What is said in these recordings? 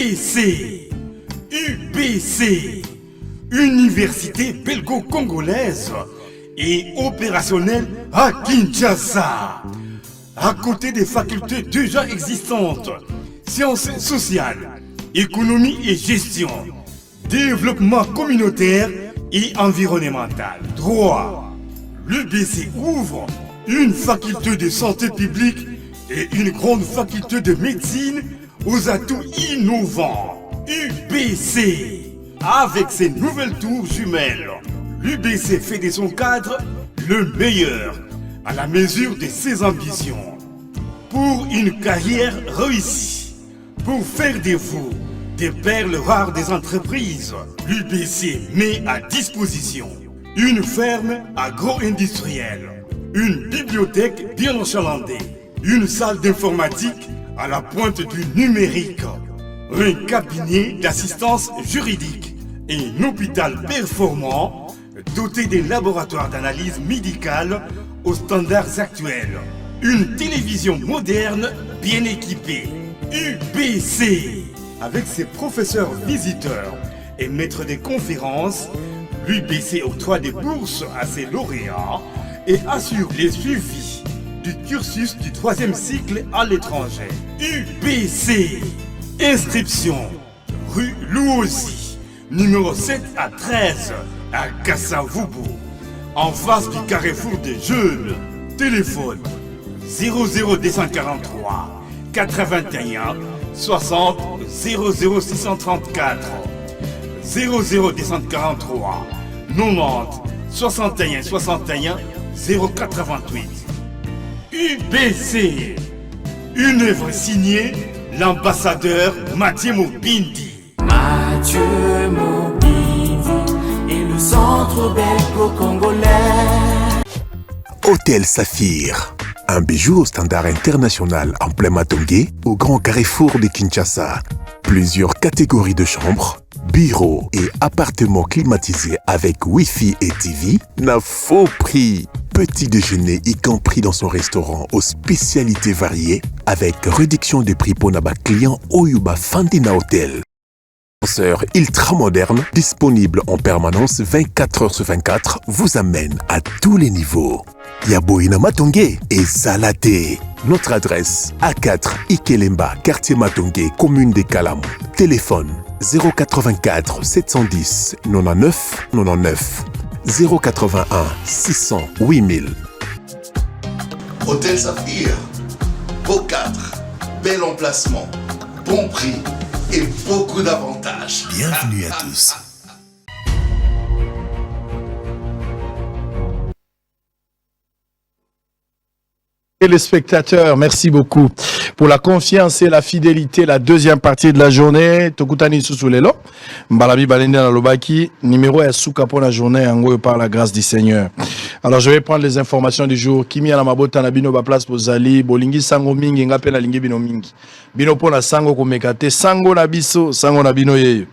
UBC. UBC. Université belgo-congolaise et opérationnelle à Kinshasa. À côté des facultés déjà existantes, sciences sociales, économie et gestion, développement communautaire et environnemental, droit. L'UBC ouvre une faculté de santé publique et une grande faculté de médecine aux atouts innovants. UBC. Avec ses nouvelles tours jumelles, l'UBC fait de son cadre le meilleur à la mesure de ses ambitions. Pour une carrière réussie, pour faire de vous des perles rares des entreprises, l'UBC met à disposition une ferme agro-industrielle, une bibliothèque bien achalandée, une salle d'informatique à la pointe du numérique, un cabinet d'assistance juridique et un hôpital performant doté des laboratoires d'analyse médicale aux standards actuels. Une télévision moderne bien équipée. UBC avec ses professeurs visiteurs et maîtres des conférences, l'UBC octroie des bourses à ses lauréats et assure les suivis du cursus du troisième cycle à l'étranger. UBC Inscription rue Louosi, numéro 7 à 13 à Kassavubu, en face du carrefour des jeunes. Téléphone 00243 81 60 00634 00243 90 61 61 088. UBC, une œuvre signée l'ambassadeur Mathieu Mobindi. Mathieu Mobindi et le centre belgo-congolais. Hôtel Saphir, un bijou au standard international en plein Matonge, au grand carrefour de Kinshasa. Plusieurs catégories de chambres, bureaux et appartements climatisés avec Wi-Fi et TV, n'a faux prix. Petit déjeuner y compris dans son restaurant aux spécialités variées avec réduction des prix pour ba client oyo bafandi na hôtel. Ascenseur ultra moderne, disponible en permanence 24 heures sur 24, vous amène à tous les niveaux. Ya boye na Matonge ezala te. Notre adresse A4 Ikelemba, quartier Matonge, commune de Kalamu. Téléphone 084 710 99 99 081 600 8000. Hôtel Saphir, beau cadre, bel emplacement, bon prix et beaucoup d'avantages. Bienvenue à tous. Téléspectateurs, merci beaucoup pour la confiance et la fidélité. La deuxième partie de la journée, Tokutani lisusu lelo, mbala mibale nde nalobaki, numéro ya suka pour la journée, yango par la grâce du Seigneur. Alors je vais prendre les informations du jour. Kimia na mabota na bino ba place bozali, bolingi sango mingi nga pe na lingi bino mingi. Bino pona sango komeka te, sango na biso, sango na bino yeyo.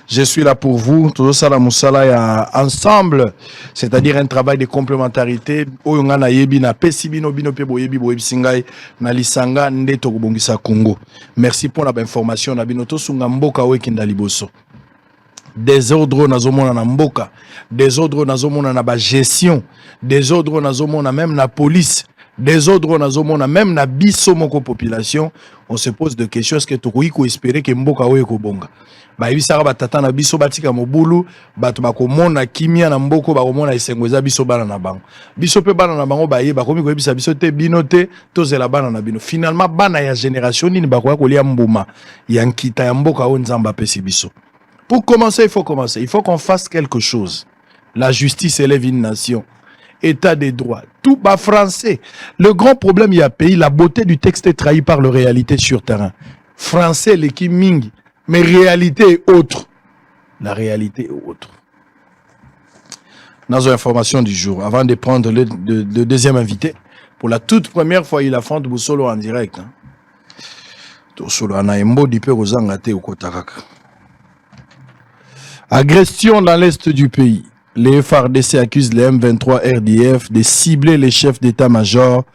Je suis là pour vous, tozosala mosala ya ensemble, c'est-à-dire un travail de complémentarité. Oyo nga nayebi napesi bino, bino pe boyebi boyebisi ngai na lisanga nde tokobongisa Congo. Merci pour la information na bino tosunga mboka oyo ekenda liboso. Désordre nazomona na mboka, désordre nazomona na ba gestion, désordre nazomona même na police, désordre nazomona même na biso moko population. On se pose de questions, est-ce que tokoki koespérer ke mboka oyo ekobonga? Bayebisaka batata na biso batika mobulu, bato bakomona kimia na mboka, bakomona esengo eza biso bana na bango. Biso mpe bana na bango baye bakomi koyebisa biso te, bino te, tozela bana na bino. Finalement bana ya génération nini bakoya kolia mbuma ya nkita ya mboka oyo Nzambe apesi biso? Pour commencer, il faut commencer. Il faut qu'on fasse quelque chose. La justice élève une nation. État des droits. Tout bas français. Le grand problème, il y a pays, la beauté du texte est trahie par la réalité sur terrain. Français, l'équipe mingi. Mais réalité est autre. La réalité est autre. Dans une information du jour, avant de prendre le deuxième invité, pour la toute première fois, il affronte Boussolo en direct. Hein. Boussolo, ana embodi pe kozanga te okota kaka. Agression dans l'est du pays. Les FARDC accusent les M23 RDF de cibler les chefs d'état-major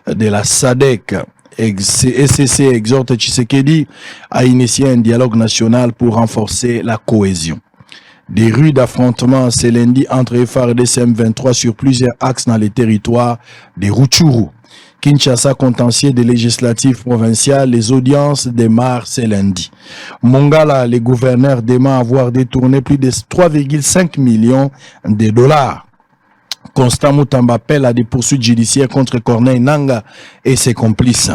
de la SADC. ECC exhorte Tshisekedi à initier un dialogue national pour renforcer la cohésion. Des rudes affrontements ce lundi entre FARDC et M23 sur plusieurs axes dans les territoires des Rutshuru. Kinshasa, contentieux des législatives provinciales, les audiences démarrent ce lundi. Mongala, les gouverneurs dément avoir détourné plus de 3,5 millions de dollars. Constant Mutamba appelle à des poursuites judiciaires contre Corneille Nanga et ses complices.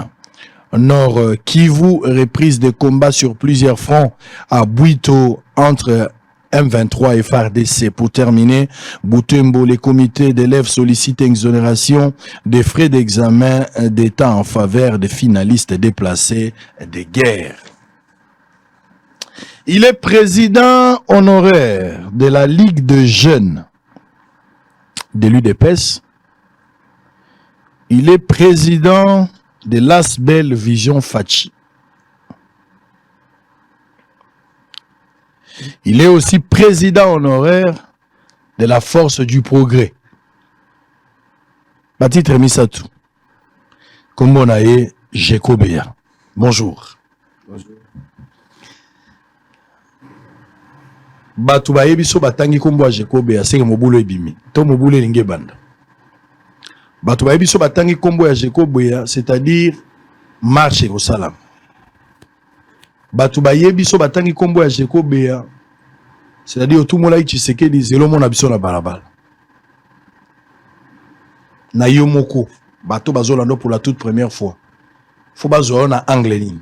Nord Kivu, reprise de combats sur plusieurs fronts à Bwito entre M23 et FARDC. Pour terminer, Butembo, les comités d'élèves sollicitent exonération des frais d'examen d'État en faveur des finalistes déplacés des guerres. Il est président honoraire de la Ligue de jeunes de l'UDPS. Il est président de l'ASBL Vision Fatshi. Il est aussi président honoraire de la Force du Progrès. Ba titre misato. Kombo na ye Jeko Beya. Bonjour. Bonjour. Bato bayebi so batangi kombo ya Jeko Beya seke mobulu ebimi to mobulu elingi ebanda. Bato bayebi so batangi kombo ya Jeko Beya, c'est-à-dire marche ekosalama. Bato bayebi so batangi kombo ya Jeko Beya, c'est-à-dire otumolaki Tshisekedi zelo mona biso na balabala. Na yo moko bato bazolanda pour la toute première fois, faut bazwa yo na angle nini?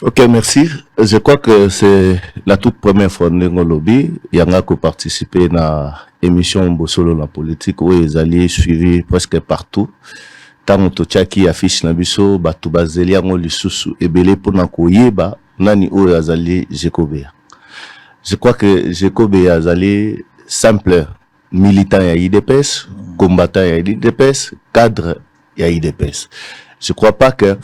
Ok, merci. Je crois que c'est la toute première fois ndenge olobi yanga ko participer na émission Bosolo na politique oyo ezali suivi presque partout. Ntango totiaki affiche na biso, bato bazeli yango lisusu ebele mpona koyeba nani oyo azali Jeko Beya. Je crois que Jeko Beya azali simple militant ya UDPS, combattant ya UDPS, cadre ya UDPS. Je crois pas que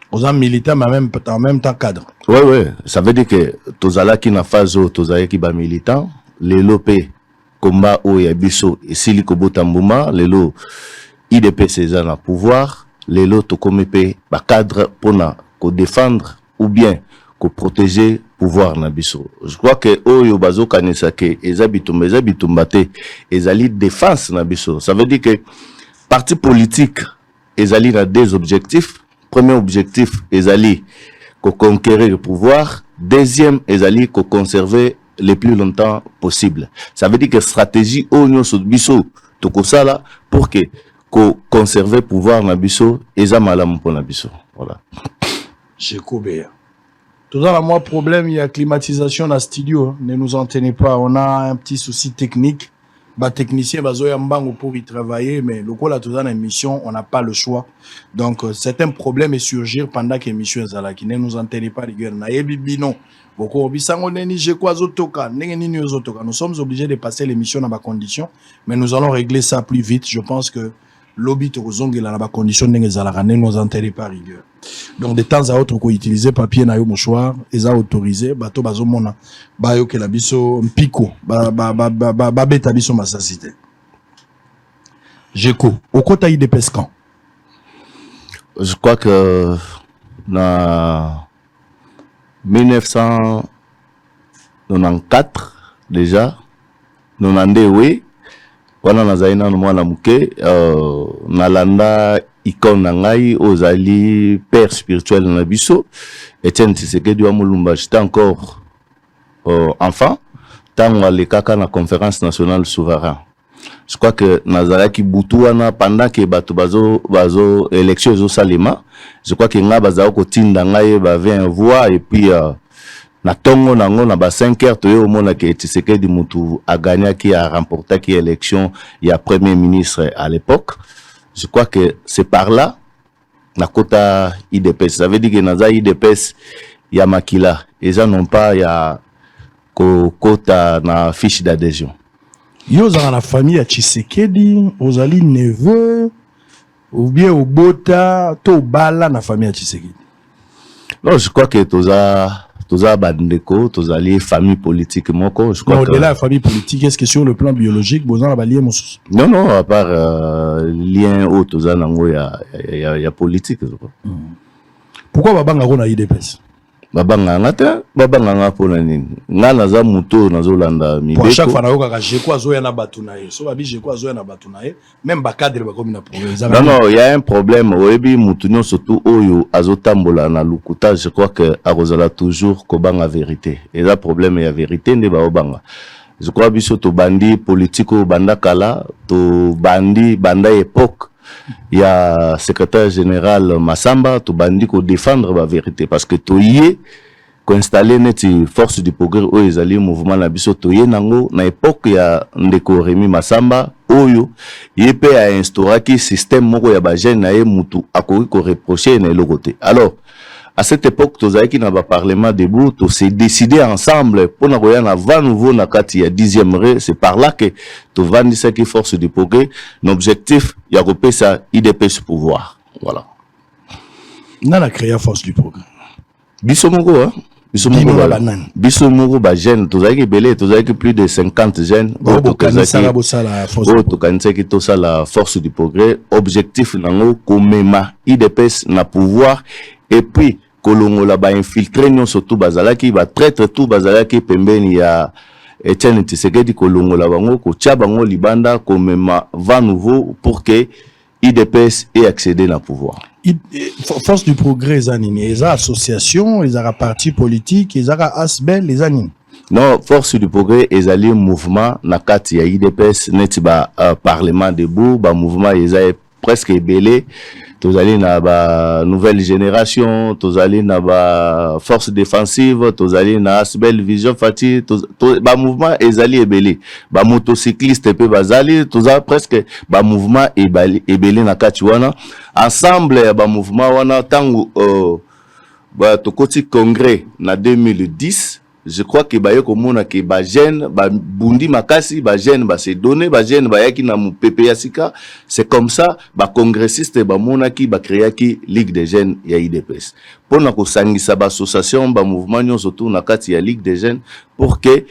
oza militant mais en même temps cadre. Oui, oui, ça veut dire que tozalaki na phase oyo tozalaki ba militant, lelo pe combat oyo ya biso esili kobota mbuma, lelo UDPS eza na pouvoir, lelo tokomi pe ba cadre mpona kodéfendre ou bien koprotéger pouvoir na biso. Je crois que oyo bazokanisa ke eza bitumba, eza bitumba te, ezali défense na biso. Ça veut dire que parti politique ezali na deux objectifs. Premier objectif ezali koconquérir le pouvoir, deuxième ezali koconserver le plus longtemps possible. Ça veut dire que stratégie oyo nyonso biso tokosala pour que koconserver pouvoir na biso eza malamu mpona biso. Voilà. Jeko Beya. Toza na mwa problème ya climatisation na studio, ne nous en tenez pas, on a un petit souci technique. Ba technicien bazoya mbango pour y travailler, mais lokola toza na émission, on n'a pas le choix. Donc certains problèmes est surgir pendant que émission ezalaki. Ne nous en tenez pas rigueur. Nayebi bino boko bisango neni Jeko azotoka ndenge nini ozotoka. Nous sommes obligés de passer l'émission dans ba condition, mais nous allons régler ça plus vite. Je pense que lobi tokozongela na ba condition ndenge ezalaka. Ne nous en tenez pas rigueur. Donc de temps à autre ko utiliser papier na yo mouchoir eza autorisé, bato bazomona bayokela biso mpiko babeta biso masasi te. Jeko, okota UDPS quand? Je crois que na 1994 déjà, 92, oui, wana nazali nano mwana moke, nalanda icône na ngai oyo ozali père spirituel na biso, Etienne Tshisekedi wa Mulumba. J'étais encore enfant ntango alekaka na Conférence nationale souverain. Je crois que nazalaki butu wana pendant que bato bazo élection ezosalema. Je crois que ngai bazala kotinda ngai ba 20 voix et puis na ntongo nango na ba 5 heures toye omona ke Tshisekedi mutu agagnaki, aremportaki élection ya premier ministre à l'époque. Je crois que c'est par là nakota UDPS. Ça veut dire que naza UDPS ya makila, eza non pas ya kokota na fiche d'adhésion. Yo ozalaka na famille ya Tshisekedi, ozali neveu ou bien obota to obala na famille ya Tshisekedi? Non, je crois que toza Toza bandeko, tozali famille politique moko. Je crois. Au-delà de la famille politique, est-ce que sur le plan biologique, boza na balien mosusu? Non, à part lien oyo toza nango ya politique, je crois. Pourquoi babangako na UDPS? Babanganga te. Babanganga mpona nini? Nga naza moto oyo nazolanda mibeko. Chaque fois nayokaka Jeko azoya na bato na ye. So babi Jeko azoya na bato na ye, même bacadre bakomi na problème. Non, y a un problème. Oyebi, mutu nyonso tu oyo azotambola na lokuta, je crois que akozala toujours kobanga vérité. Eza problème ya vérité nde baobanga. Je crois biso tobandi politique oyo banda kala. Tobandi banda époque ya secrétaire général Massamba. Tobandi kodéfendre bavérité parce que toye koinstalle neti Force du Progrès oyo ezali mouvement na biso. Toye nango na époque ya ndeko Rémi Massamba, oyo ye mpe ainstauraki système moko ya bajeune na ye. Mutu akoki koreproche na eloko te. Alors, à cette époque, tozalaki na baparlement debout. Tose décidé ensemble mpona koya na vent nouveau na kati ya 10e ré. C'est par là que tovandisaki Force du Progrès na objectif ya kopesa UDPS pouvoir. Voilà. Nana créa Force du Progrès? Biso moko, hein? Biso moko. Bino na banani? Biso moko, bajeune. Tozalaki ebele, tozalaki plus de 50 jeunes oyo Bokanisaka bosala Force oyo tokanisaki tosala Force du Progrès. Objectif nango, komema UDPS na pouvoir et puis kolongola bainfiltré nyonso tu bazalaki, batraître tu bazalaki pembeni ya Etienne Tshisekedi, kolongola bango, kotia bango libanda, komema vent nouveau pour que UDPS ait accédé na pouvoir. Force du Progrès eza nini? Eza association, ezaka parti politique, ezaka ASBL, eza nini? Non, Force du Progrès ezali mouvement na kati ya UDPS, neti ba parlement debout. Bamouvement eza presque ebele. Tozali na ba nouvelle génération, tozali na ba force défensive, tozali na ASBL Vision Fati. Bamouvement ezali ebele. Bamotocycliste mpe bazali. Toza presque bamouvement ebele na kati wana. Ensemble ya bamouvement wana, ntango tokoti congrès na 2010, je crois que baye komona ke bajeune babundi makasi, bajeune base donné, bajeune bayaki na mopepe ya sika. C'est comme ça bacongressiste bamonaki, bacréaki Ligue des jeunes ya UDPS mpona kosangisa baassociation, bamouvement nyonso tu na kati ya Ligue des jeunes, pour que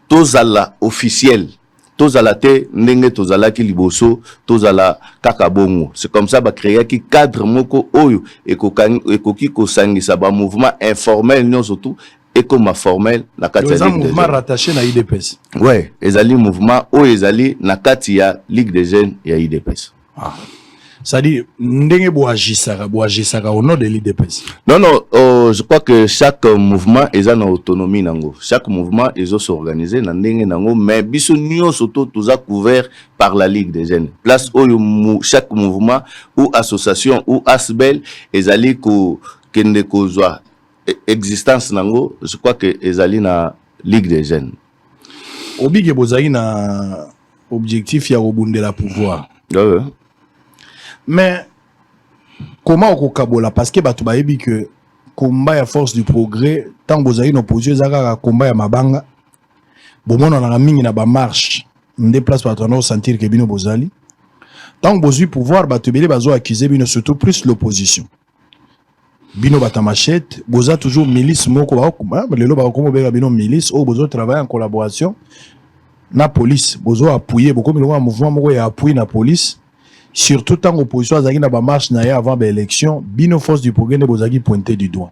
tozala officiel, tozala te ndenge tozalaki liboso, tozala kaka bongo. C'est comme ça bacréaki cadre moko oyo ekoki kosangisa bamouvement informel nyonso tu, ekoma formel na kati ya Eza mouvement rattaché na UDPS? Ouais, ezali mouvement oyo ezali na kati ya Ligue des jeunes ya UDPS. Ah. C'est-à-dire ndenge boagisaka au nom de l'UDPS? Non, je crois que chaque mouvement eza na autonomie nango. Chaque mouvement ezo s'organiser na ndenge nango, mais biso nyonso to toza couvert par la Ligue des jeunes. Place oyo chaque mouvement ou association ou ASBL ezali kokende kozwa existence nango, je crois que ezali na Ligue des jeunes. Obike bozali na objectif ya kobundela pouvoir. Ouais. Mais comment okokabola? Parce que bato bayebi que combat ya Force du Progrès, ntango bozali na opposition, eza kaka combat ya mabanga. Bomonanaka mingi na bamarche nde place bato banda kosentir ke bino bozali. Ntango bozwi pouvoir, bato ebele bazo accuse bino, surtout plus l'opposition, bino bato ya machette, boza toujours milice moko. Lelo bakokoma obenga bino milice oyo bozotravaille en collaboration na police, bozo appuyer, bokomi lokola mouvement moko ya appui na police. Surtout ntango opposition azalaki na bamarche na ye avant baélection, bino Force du Progrès nde bozalaki pointé du doigt.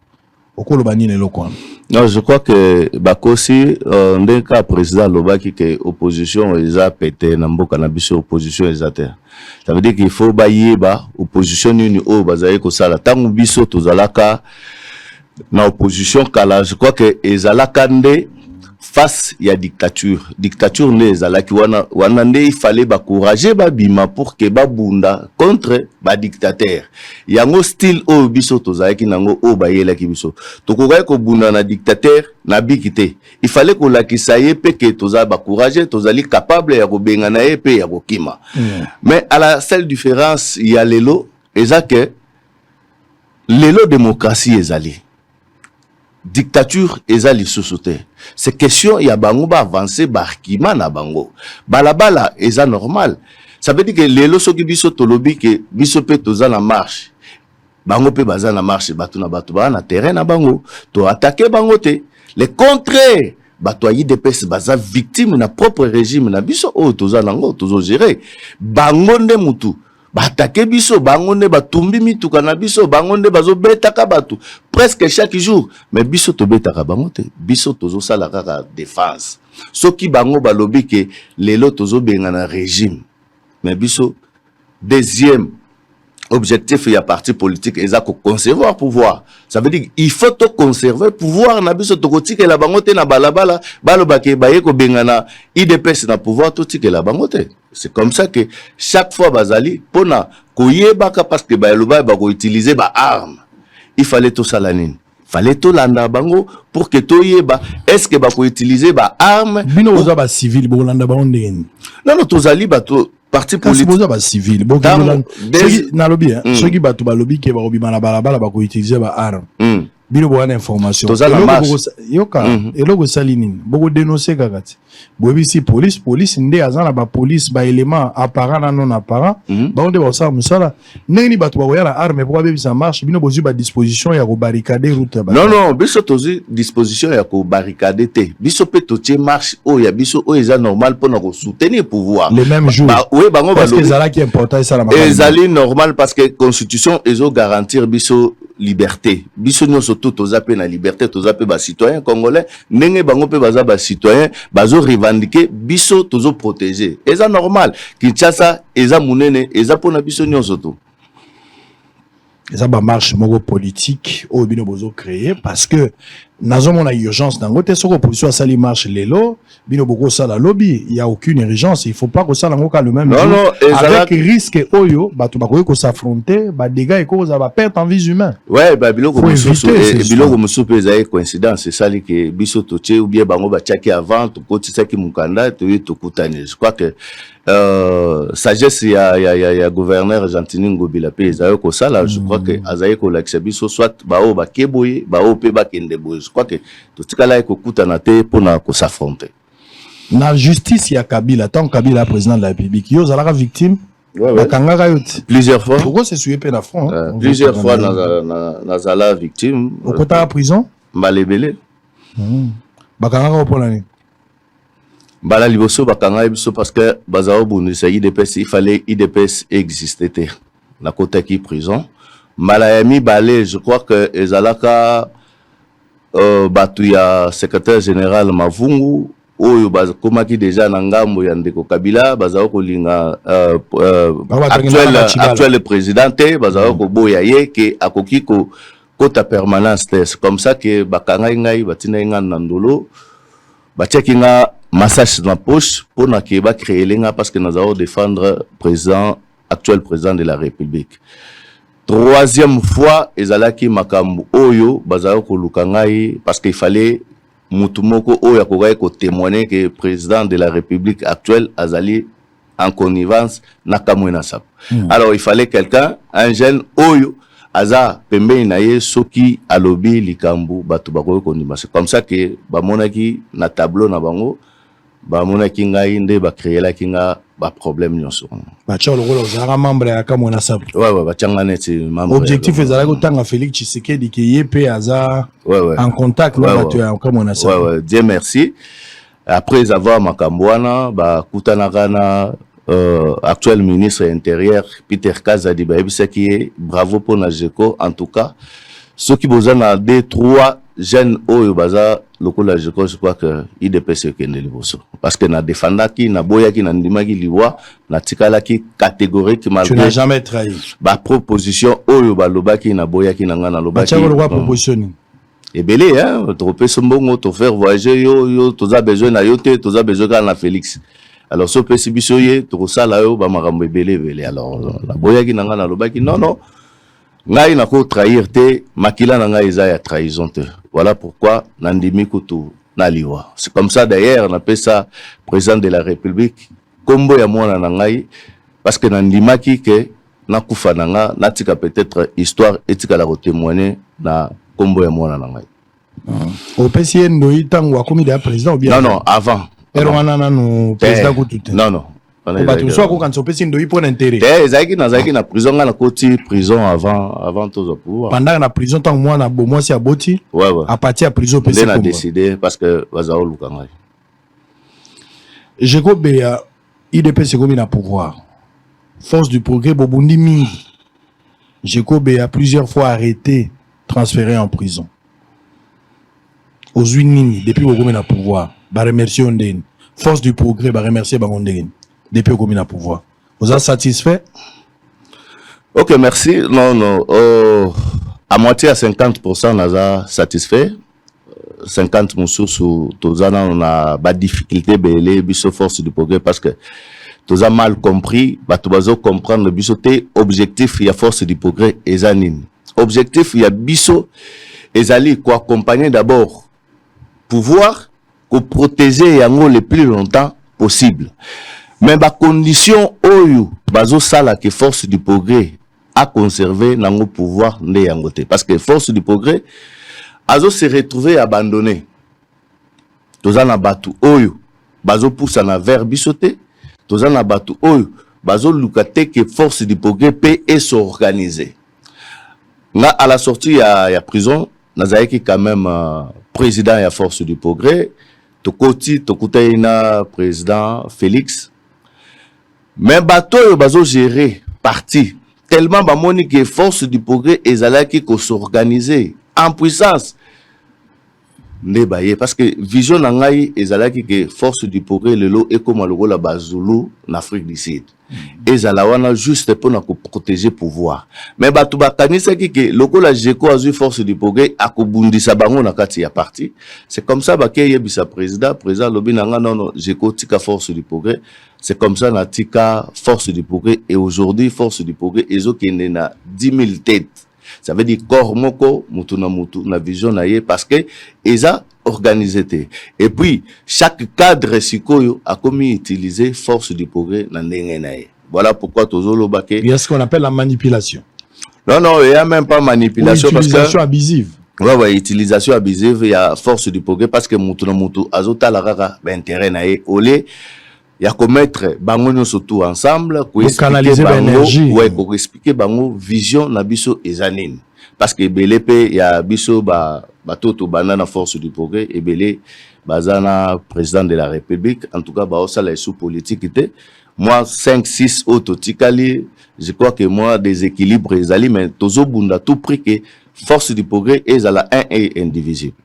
Okoloba nini eloko wana? Non, je crois que bakosi. Ndenge kaka président alobaki ke opposition eza pete na mboka na biso, opposition eza te. Ça veut dire qu'il faut bayeba opposition nini oyo bazali kosala. Ntango biso tozalaka na opposition kala, je crois que ezalaka nde face ya dictature. Dictature nde ezalaki wana. Wana nde il fallait bacourage babima pour ke babunda contre badictateur. Yango style oyo biso tozalaki nango, oyo bayelaki biso, tokokaki kobunda na dictateur na biki te. Il fallait kolakisa ye mpe ke toza bacourage, tozali capable ya kobengana ye mpe ya kokima. Mais à la seule différence ya lelo eza ke lelo démocratie ezali, dictature eza lisusu te. C'est question ya bango baavance baargument na bango. Balabala eza normal. Ça veut dire que lelo soki biso tolobi ke biso mpe toza na marche Bango mpe baza na marche, bato na bato baa na terrain na bango, toattaquer bango te. Le contraire, bato ya UDPS baza victime na propre régime na biso oyo toza nango, tozogérer. Bango nde mutu baattaquer biso, bango nde batumbi mituka na biso, bango nde bazobetaka bato presque chaque jour. Mais biso tobetaka bango te, biso tozosala kaka défense. Soki bango balobi ke lelo tozobengana régime, mais biso, deuxième objectif ya parti politique eza koconserver pouvoir. Ça veut dire il faut toconserver pouvoir na biso. Tokotikela bango te na balabala, balobake baye kobengana UDPS na pouvoir, totikela bango te. C'est comme ça que chaque fois bazali mpona koyebaka, parce que baloba bakoutiliser baarmes. Il fallait tosala nini? Fallait tolanda bango pour que toyeba est ce que bakoutiliser baarmes. Bino boza bacivils, bokolanda bango ndenge nini? Non, tozali bato parti politique. Boza bacivils, nalobi soki bato balobi ke bakobima na balabala, bakoutiliser baarmes, bino boza na information? Yoka, eloko esali nini? Bokodénoncer kaka ti boyebisi police. Police nde aza na bapolice, baélément apparent na non apparent. Bango nde bakosala mosala. Ndenge nini bato bakoya na arme mpo babebisa marche? Bino bozwi badisposition ya kobarricader route? Non, biso tozwi disposition ya kobarricader te. Biso mpe totie marche oyo ya biso, oyo eza normal mpona kosoutenir pouvoir. Le même jour? Oui, bango ezalaki important esalama? Ezali normal parce que constitution ezogarantir biso liberté. Biso nyonso tu toza mpe na liberté, toza mpe bacitoyen congolais ndenge bango mpe baza bacitoyen. Bazorevendiquer, biso tozoprotéger, eza normal. Kinshasa eza monene, eza mpona biso nyonso tu. Eza bamarche moko politique oyo bino bozocréer, parce que nazomona urgence nango te. Soki opposition asali marche lelo, bino bokosala lobi, ya aucune urgence. Il faut pas kosala yango ka le même non, jour. Non, avec risque oyo bato bakoki kos'affronter, badégâts ekoki kozala, baperte en vies humaines. Ouais, biloko mosusu, biloko mosusu mpe ezali coïncidence. Esali ke biso totie ou bien bango batiaki avant, tokotisaki mokanda, toye tokutani. Je crois que sagesse ya gouverneur Gentini Ngobila mpe ezali kosala. Je crois que azali kolakisa biso soit baoyo bake boye, baoyo mpe bakende boye. Je crois que totikalaki kokutana te mpona kos'affronter. Na justice ya Kabila, ntango Kabila président de la République, yo ozalaka victime? Ouais. Bakangaka yo ti? Plusieurs fois. Okosessuyer mpe na front? Plusieurs fois nazala victime. Okotaka prison? Mbala ebele. Bakangaka yo mpona nini? Mbala liboso bakangaki biso parce que bazala kobundisa UDPS, il fallait UDPS existe te. Nakotaki prison. Mbala ya mibale, je crois que ezalaka bato ya secrétaire général Mavungu oyo bakomaki déjà na ngambo ya ndeko Kabila, bazala kolinga actuel président te, bazala koboya ye ke akoki kokota permanence te. C'est comme ça ke bakangaki ngai, batindaki ngai na Ndolo, batiaki nga massage na poche mpona ke bacréele nga parce que nazala kodéfendre président actuel, président de la République. Troisième fois ezalaki makambo oyo bazalaki koluka ngai parce qu'il fallait mutu moko oyo akokaki kotémoigner ke président de la République actuelle azali en connivence na Kamwina Nsapu. Alors il fallait quelqu'un, un jeune oyo aza pembeni na ye, soki alobi likambo, bato bakoki kondima. C'est comme ça ke bamonaki na tableau na bango, bamonaki ngai nde bacréelaki nga baproblème nyonso. Batia lokola ozalaka membre ya Kamwina Nsapu? Ouais, batianga neti membre. Objectif ezalaki kotanga Félix Tshisekedi ke ye mpe aza en contact na bato ya Kamwina Nsapu? Ouais. Dieu merci, après avoir makambo wana, bakutanaka na actuel ministre intérieur Peter Kazadi, bayebisaki ye: "Bravo mpona Jeko. En tout cas, soki boza na deux trois jeunes oyo baza lokola Jeko, je crois que UDPS ekende liboso." Parce que nadefandaki, naboyaki, nandimaki liwa, natikalaki catégorique. Malgré tu n'as jamais trahi. Baproposition oyo balobaki, naboyaki na ngai, nalobaki. Proposition nini? Ebele hein. Tokopesa mbongo, tofaire voyager yo, yo toza besoin na yo te, toza besoin kaka na Félix. Alors so opesi biso ye, tokosala yo bamakambo ebele ebele. Alors naboyaki na ngai, nalobaki: Non, ngai nakotrahir te, makila na ngai eza ya trahison te." Voilà pourquoi nandimi kutu na liwa. C'est comme ça d'ailleurs napesa président de la République nkombo ya mwana na ngai, parce que nandimaki ke nakufa na nga, natika peut-être histoire etikala kotémoigner na nkombo ya mwana na ngai. Opesi ye ndoi ntango akomi deya président ou bien? Non, avant. Ero wana nanu président kutu te? Non. Wana Bato mosusu akokanisa opesi ndoi mpo na intérêt. Te, ezalaki, nazalaki na prison. Ngai nakoti prison avant tozwa pouvoir. Pendant na prison, ntango mwana bo mwasi aboti, Ouais. à partir ya prison opesi Nde na kombo. décidé parce que baza koluka ngai. Jekobeya, UDPS ekomi na pouvoir, Force du progrès bobundi mingi. Jekobeya plusieurs fois arrêté, transféré en prison. Ozwi nini depuis bokomi na pouvoir? Baremercie yo ndeni? Force du progrès baremercie bango ndenge nini depuis okomi na pouvoir? Oza satisfait? Ok, merci. Non, non, à moitié, à 50 naza satisfait, 50 mosusu toza nano na badifficulté ebele, biso Force du progrès, parce que toza mal compris. Bato bazocomprendre biso te. Objectif ya Force du progrès eza nini? Objectif ya biso ezali koaccompagner d'abord pouvoir, koprotéger yango le plus longtemps possible. Mais bacondition oyo bazosala ke Force du progrès aconserve nango pouvoir nde yango te, parce que Force du progrès azo se retrouver abandonné. Toza na bato oyo bazopusana vers biso te, toza na bato oyo bazoluka te ke Force du progrès mpe es'organiser. Nga, à la sortie ya prison, nazalaki quand même président ya Force du progrès. Tokoti, tokutani na président Félix, mais bato oyo bazogérer parti, tellement bamoni ke Force du progrès ezalaki kos'organiser en puissance, nde baye, parce que vision na ngai ezalaki ke Force du progrès lelo ekóma lokola Bazulu na Afrique du Sud, ezala wana juste mpona koprotéger pouvoir. Mais bato bakanisaki ke lokola Jeko azwi Force du progrès, akobundisa bango na kati ya parti. C'est comme ça bake yebisa président. Président alobi na nga: "Non, Jeko, tika Force du progrès." C'est comme ça natika Force du progrès, et aujourd'hui Force du progrès ezokende na 10 000 têtes. Ça veut dire corps moko, mutu na mutu na vision na ye, parce que eza organisé te. Et puis chaque cadre sikoyo akomi utiliser Force du progrès na ndenge na ye. Voilà pourquoi tozoloba ke Il y a ce qu'on appelle la manipulation. Non, il y a même pas manipulation. Ou utilisation parce que, abusive. Ouais, utilisation abusive ya Force du progrès, parce que mutu na mutu azotala kaka baintérêt na ye ole ya komettre bango nyonso tout ensemble. Kocanaliser baénergie. Ouais, koexpliquer bango vision na biso eza nini, parce que ebele mpe ya biso bato tobanda na Force du progrès, ebele baza na président de la République. En tout cas baosala esu politique te. Moi, 5 6 oyo totikali, je crois que moi déséquilibre ezali, mais tozobunda tout prix que Force du progrès ezala un et indivisible.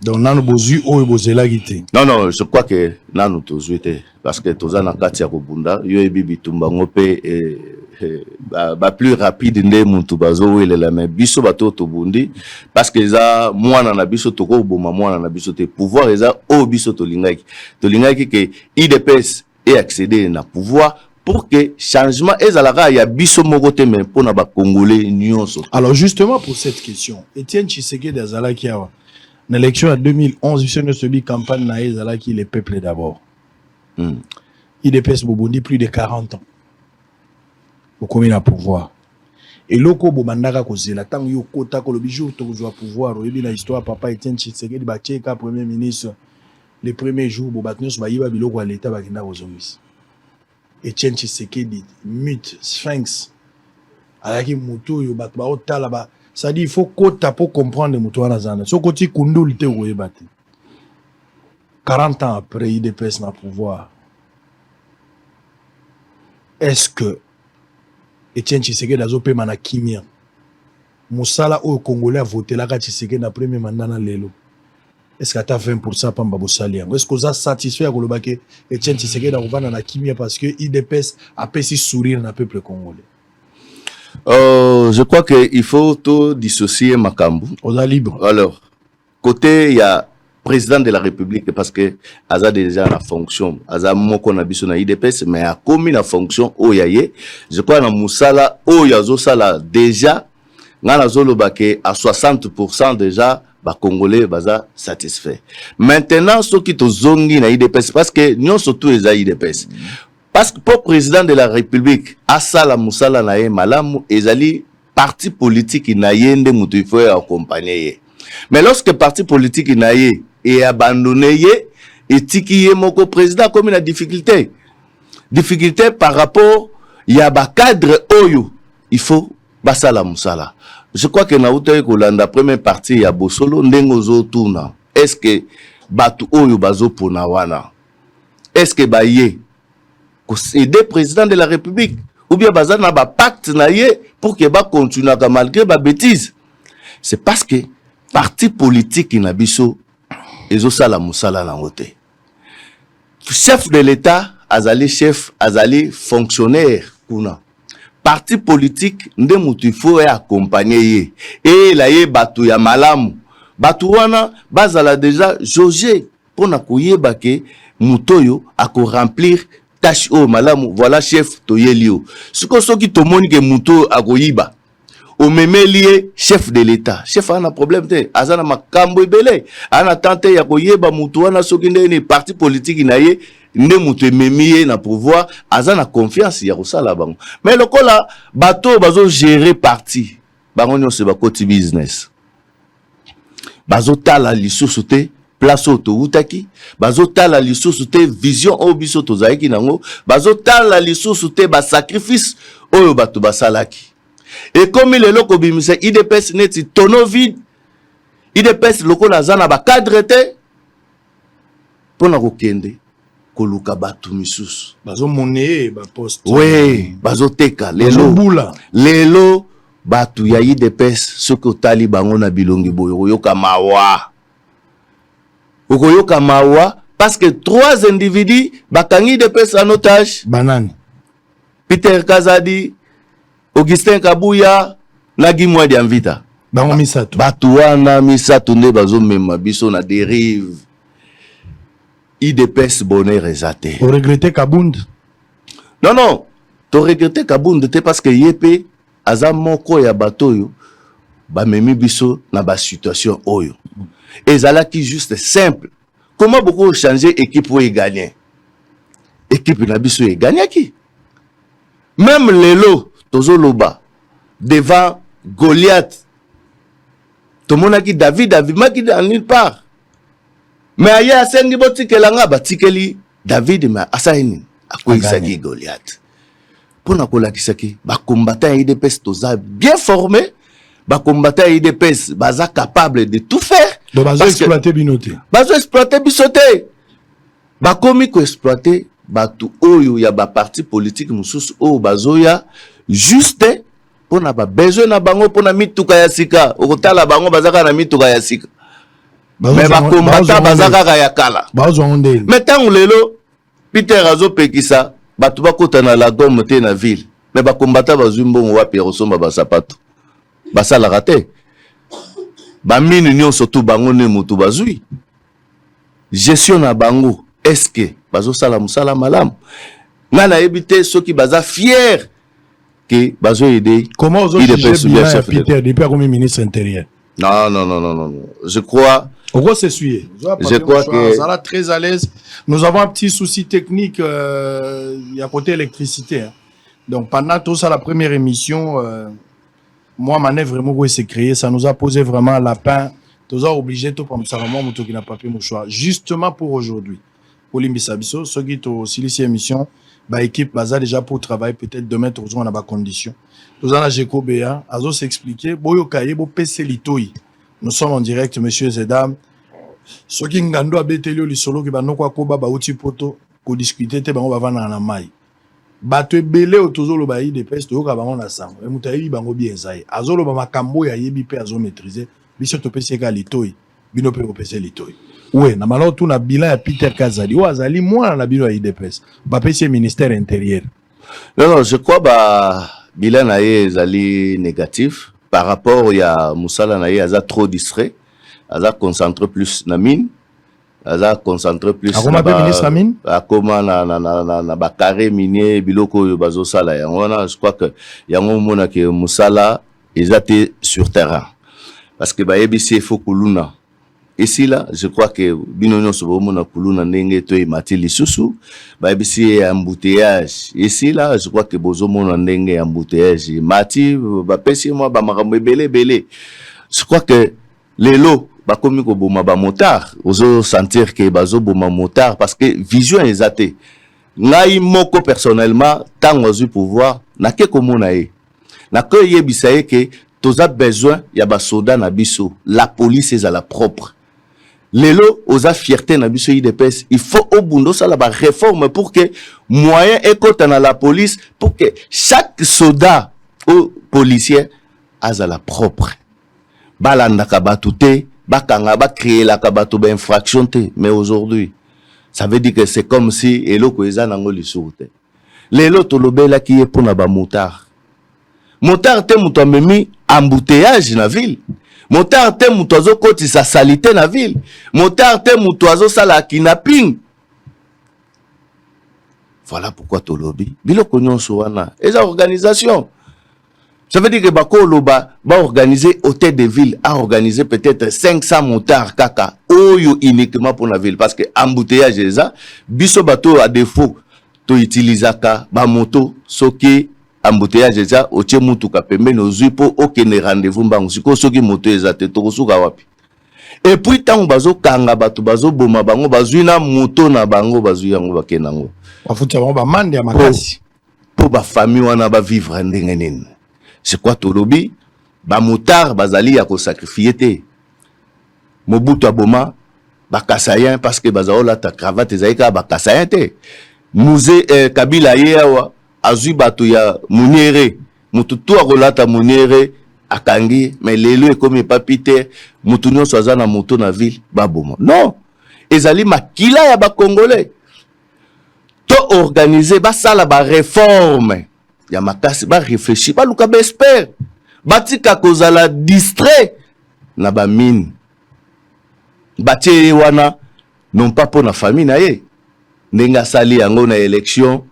Donc nanu bozwi oyo bozelaki te? Non, je crois que nanu tozwi te, parce que toza na kati ya kobunda. Yo yebi bitumba ngo mpe ba plus rapide nde mutu bazowelela, mais biso bato oyo tobundi, parce que eza mwana na biso, tokoboma mwana na biso te. Pouvoir eza oyo biso tolingaki. Tolingaki ke UDPS eaccéder na pouvoir pour que changement ezalaka ya biso moko te, mais mpona bacongolais nyonso. Alors justement, pour cette question, Étienne Tshisekedi azalaki awa na élection ya 2011. Biso nyonso toyebi campagne na ye ezalaki "Le peuple d'abord". UDPS bobundi plus de 40 ans, bokomi na pouvoir. Eloko bobandaka kozela ntango yo okota, kolobi jour tokozwa pouvoir, oyebi na histoire papa Etienne Tshisekedi, batie ka premier ministre, le premier jour bo bato nyonso bayiba biloko ya leta, bakenda kozongisa. Etienne Tshisekedi, mythe, sphinx, azalaki motu oyo bato baotala ba, c'est-à-dire il faut kota po comprendre motu wana aza na. Soki oti kundulu te, okoyeba te. 40 ans après, UDPS na pouvoir, est-ce que Etienne Tshisekedi azopema na kimia? Mosala oyo congolais avotelaka Tshisekedi na premier mandat na lelo, est ce que ata 20 pamba bosali yango? Est ce que oza satisfait ya koloba ke Etienne Tshisekedi akovanda na kimia parce que UDPS apesi sourire na peuple congolais? Je crois que il faut tout dissocier makambo. Oza libre. Alors, côté il y a président de la République, parce que aza déjà na fonction, aza moko na biso na UDPS, mais akomi na fonction oyo ya ye. Je crois na musala oyo azosala déjà, nga nazoloba ke à 60% déjà bacongolais baza satisfait. Maintenant, soki tozongi na UDPS, parce que nyonso tout eza UDPS, parce que po président de la République asala mosala na ye malamu, ezali parti politique na ye nde moto il faut accompagner ye. Mais lorsque parti politique na ye eabandonne ye, Etiki ye moko président akomi na difficulté, difficulté par rapport ya bacadre oyo il faut basala mosala. Je crois que nautaki kolanda première partie ya bosolo, ndenge ozotuna: est ce que bato oyo bazopona wana, est ce que baye koaider président de la République ou bien baza na bapacte na ye pour que bacontinuaka malgré babêtise? C'est parce que parti politique na biso ezosala mosala nango te. Chef de l'État azali chef, azali fonctionnaire kuna. Parti politique nde moto il faut accompagner ye, eyela ye bato ya malamu. Bato wana bazala déjà jauge mpona koyeba ke moto oyo akoremplir tâche oyo malamu. Voilà, chef, toyeli yo. Sikoyo soki tomoni ke moto oyo akoyiba, omemeli ye chef de l'État, chef aza na problème te, aza na makambo ebele, aza na temps te ya koyeba motu wana soki ndenge nini. Parti politique na ye nde moto ememi ye na pouvoir, aza na confiance ya kosala bango. Mais lokola bato oyo bazogérer parti, bango nyonso bakoti business, bazotala lisusu te place oyo towutaki, bazotala lisusu te vision oyo biso tozalaki nango, bazotala lisusu te basacrifice oyo bato basalaki. Ekomi lelo kobimisa UDPS neti tonneau vide. UDPS lokola aza na bacadre te mpona kokende koluka bato misusu. Bazomone baposte. We, bazoteka lelo. Bazobula. Lelo bato ya UDPS, soki otali bango na bilongi boye, okoyoka mawa, okoyoka mawa, parce que trois individus bakangi UDPS en otage. Banani? Peter Kazadi, Augustin Kabuya na Guy Mwadiamvita. Bango misato. Bato wana misato nde bazomema biso na dérive. UDPS, bonheur eza te. Oregretter Kabund? Non, toregretter Kabund te, parce que ye mpe aza moko ya bato oyo bamemi biso na basituation oyo. Ezalaki juste simple: comment boko changer équipe oyo egagner? Équipe na biso egagnaki. Même lelo tozoloba, devant Goliath, tomonaki David abimaki dans nulle part, mais aye asengi botikela nga. Batikeli David, mais asali nini? Akweyisaki Goliath, mpona kolakisaki bacombattant ya UDPS toza bien formé, bacombattant ya UDPS baza capable de tout faire. Donc bazoexploiter bino te? Bazoexploiter biso te. Bakomi koexploiter bato oyo ya baparti politique mosusu oyo bazoya juste mpona babesoin na bango, mpona mituka ya sika. Okotala bango, baza kaka na mituka ya sika, mais bacombattants baza kaka ya kala. Bazwango ndeni? Mais ntango lelo Peter azopekisa bato bakota na lagome te na ville, mais bacombattants bazwi mbongo wapi ya kosomba basapato? Basalaka te. Bamine nyonso tu, bango nde motu bazwi gestion na bango. Est-ce bazosala mosala malamu? Ngai nayebi te soki baza fier ke bazoaider. Comment ozojuger bilan ya Peter depuis akomi ministre intérieur? Non, non, non, non, non, je crois Pourquoi s'essuyer? Je crois que Ça là, très à l'aise. Nous avons un petit souci technique, il y a côté électricité, hein. Donc pendant tout ça, la première émission, moi, manœuvre vraiment s'est créé, ça nous a posé vraiment un lapin. Nous a obligé tout comme ça, vraiment, qui n'a pas pu mouchoir. Justement pour aujourd'hui. Bolimbisa biso, ceux qui tosilisi émission, ba équipe baza déjà pour travailler, peut-être demain toujours on a ba condition. Nous avons Jeko Béa, azo s'expliquer, boyoka ye, bo pese litoi. Nous sommes en direct, messieurs et dames. Soki ngando abeteli yo lisolo ke banoko akoba bauti poto kodiscuter te, bango bavandaka na mai. Bato ebele oyo tozoloba UDPS, toyoka bango na sango, e moto ayebi bango bien eza ye. Azoloba makambo oyo ayebi mpe azomaîtriser. Biso topesi ye kaka litoi, bino mpe kopesa litoi. We na malao tuna bilan ya Peter Kazadi oyo azali mwana na bino ya UDPS, bapesi ye ministère intérieur. Non, je crois ba bilan na ye ezali négatif par rapport ya mosala na ye. Aza trop distrait, aza concentré plus na mine, aza concentré plus. Akoma mpe ministre ya mine? Akoma na bacarré minier, biloko oyo bazosala yango wana. Je crois que yango omonake mosala eza te sur terrain, parce que bayebisi efo kuluna esila. Je crois que bino nyonso bomona kuluna ndenge to emati lisusu. Bayebisi ye ya embouteillage esila, je crois que bozomona ndenge ya embouteillage emati. Bapesi ye mwa bamakambo ebele ebele. Je crois que lelo bakomi koboma bamotard. Ozosentir ke bazoboma motard parce que vision eza te. Ngai moko personnellement, ntango azwi pouvoir, nake komona ye, nakoyebisa ye ke toza besoin ya basoda na biso, la police ezala propre. Lelo oza fierté na biso UDPS, il faut obunda, osala baréforme pour que moyen ekota na la police, pour que chaque soldat ou policier azala propre, balandaka bato te, bakanga, bacréelaka bato bainfraction te. Mais aujourd'hui, ça veut dire que c'est comme si eloko eza nango lisusu te. Lelo tolobelaki ye mpona bamotard. Motard te moto amemi embouteillage na ville, motard te moto azokotisa saleté na ville, motard te moto azosala kidnapping. Voilà pourquoi tolobi biloko nyonso wana eza organisation. Ça veut dire que bakoloba baorganiser hôtel de ville, aorganiser peut-être 500 motards kaka oyo uniquement pour la ville, parce que embouteillage eza. Biso bato à défaut toutilisaka bamoto. Soki embouteillage eza, otie mutuka pembeni, ozwi mpo okende rendez-vous mbangu. Sikoyo soki moto eza te, tokosuka wapi? Et puis ntango bazokanga bato, bazoboma bango, bazwi na moto na bango, bazwi yango, bakende yango. Bafuti bango bamande ya makasi. Mpo bafamille wana bavivre ndenge nini? C'est quoi tolobi? Bamotard bazali ya kosacrifier te. Mobutu aboma bakasaïen parce que baza olata cravate, ezali kaka bakasaïen te. Mzee Kabila ye awa azwi bato ya muniere, motu tu akolata muniere akangi. Mais lelo ekomi epapi te, motu nyonso aza na moto na ville baboma. Non, ezali makila ya bacongolais. To organiser, basala baréforme ya makasi, baréfléchir, baluka baexpert, batika kozala distrait na bamine. Batie ye wana non pas mpo na famille na ye. Ndenge asali yango na élection,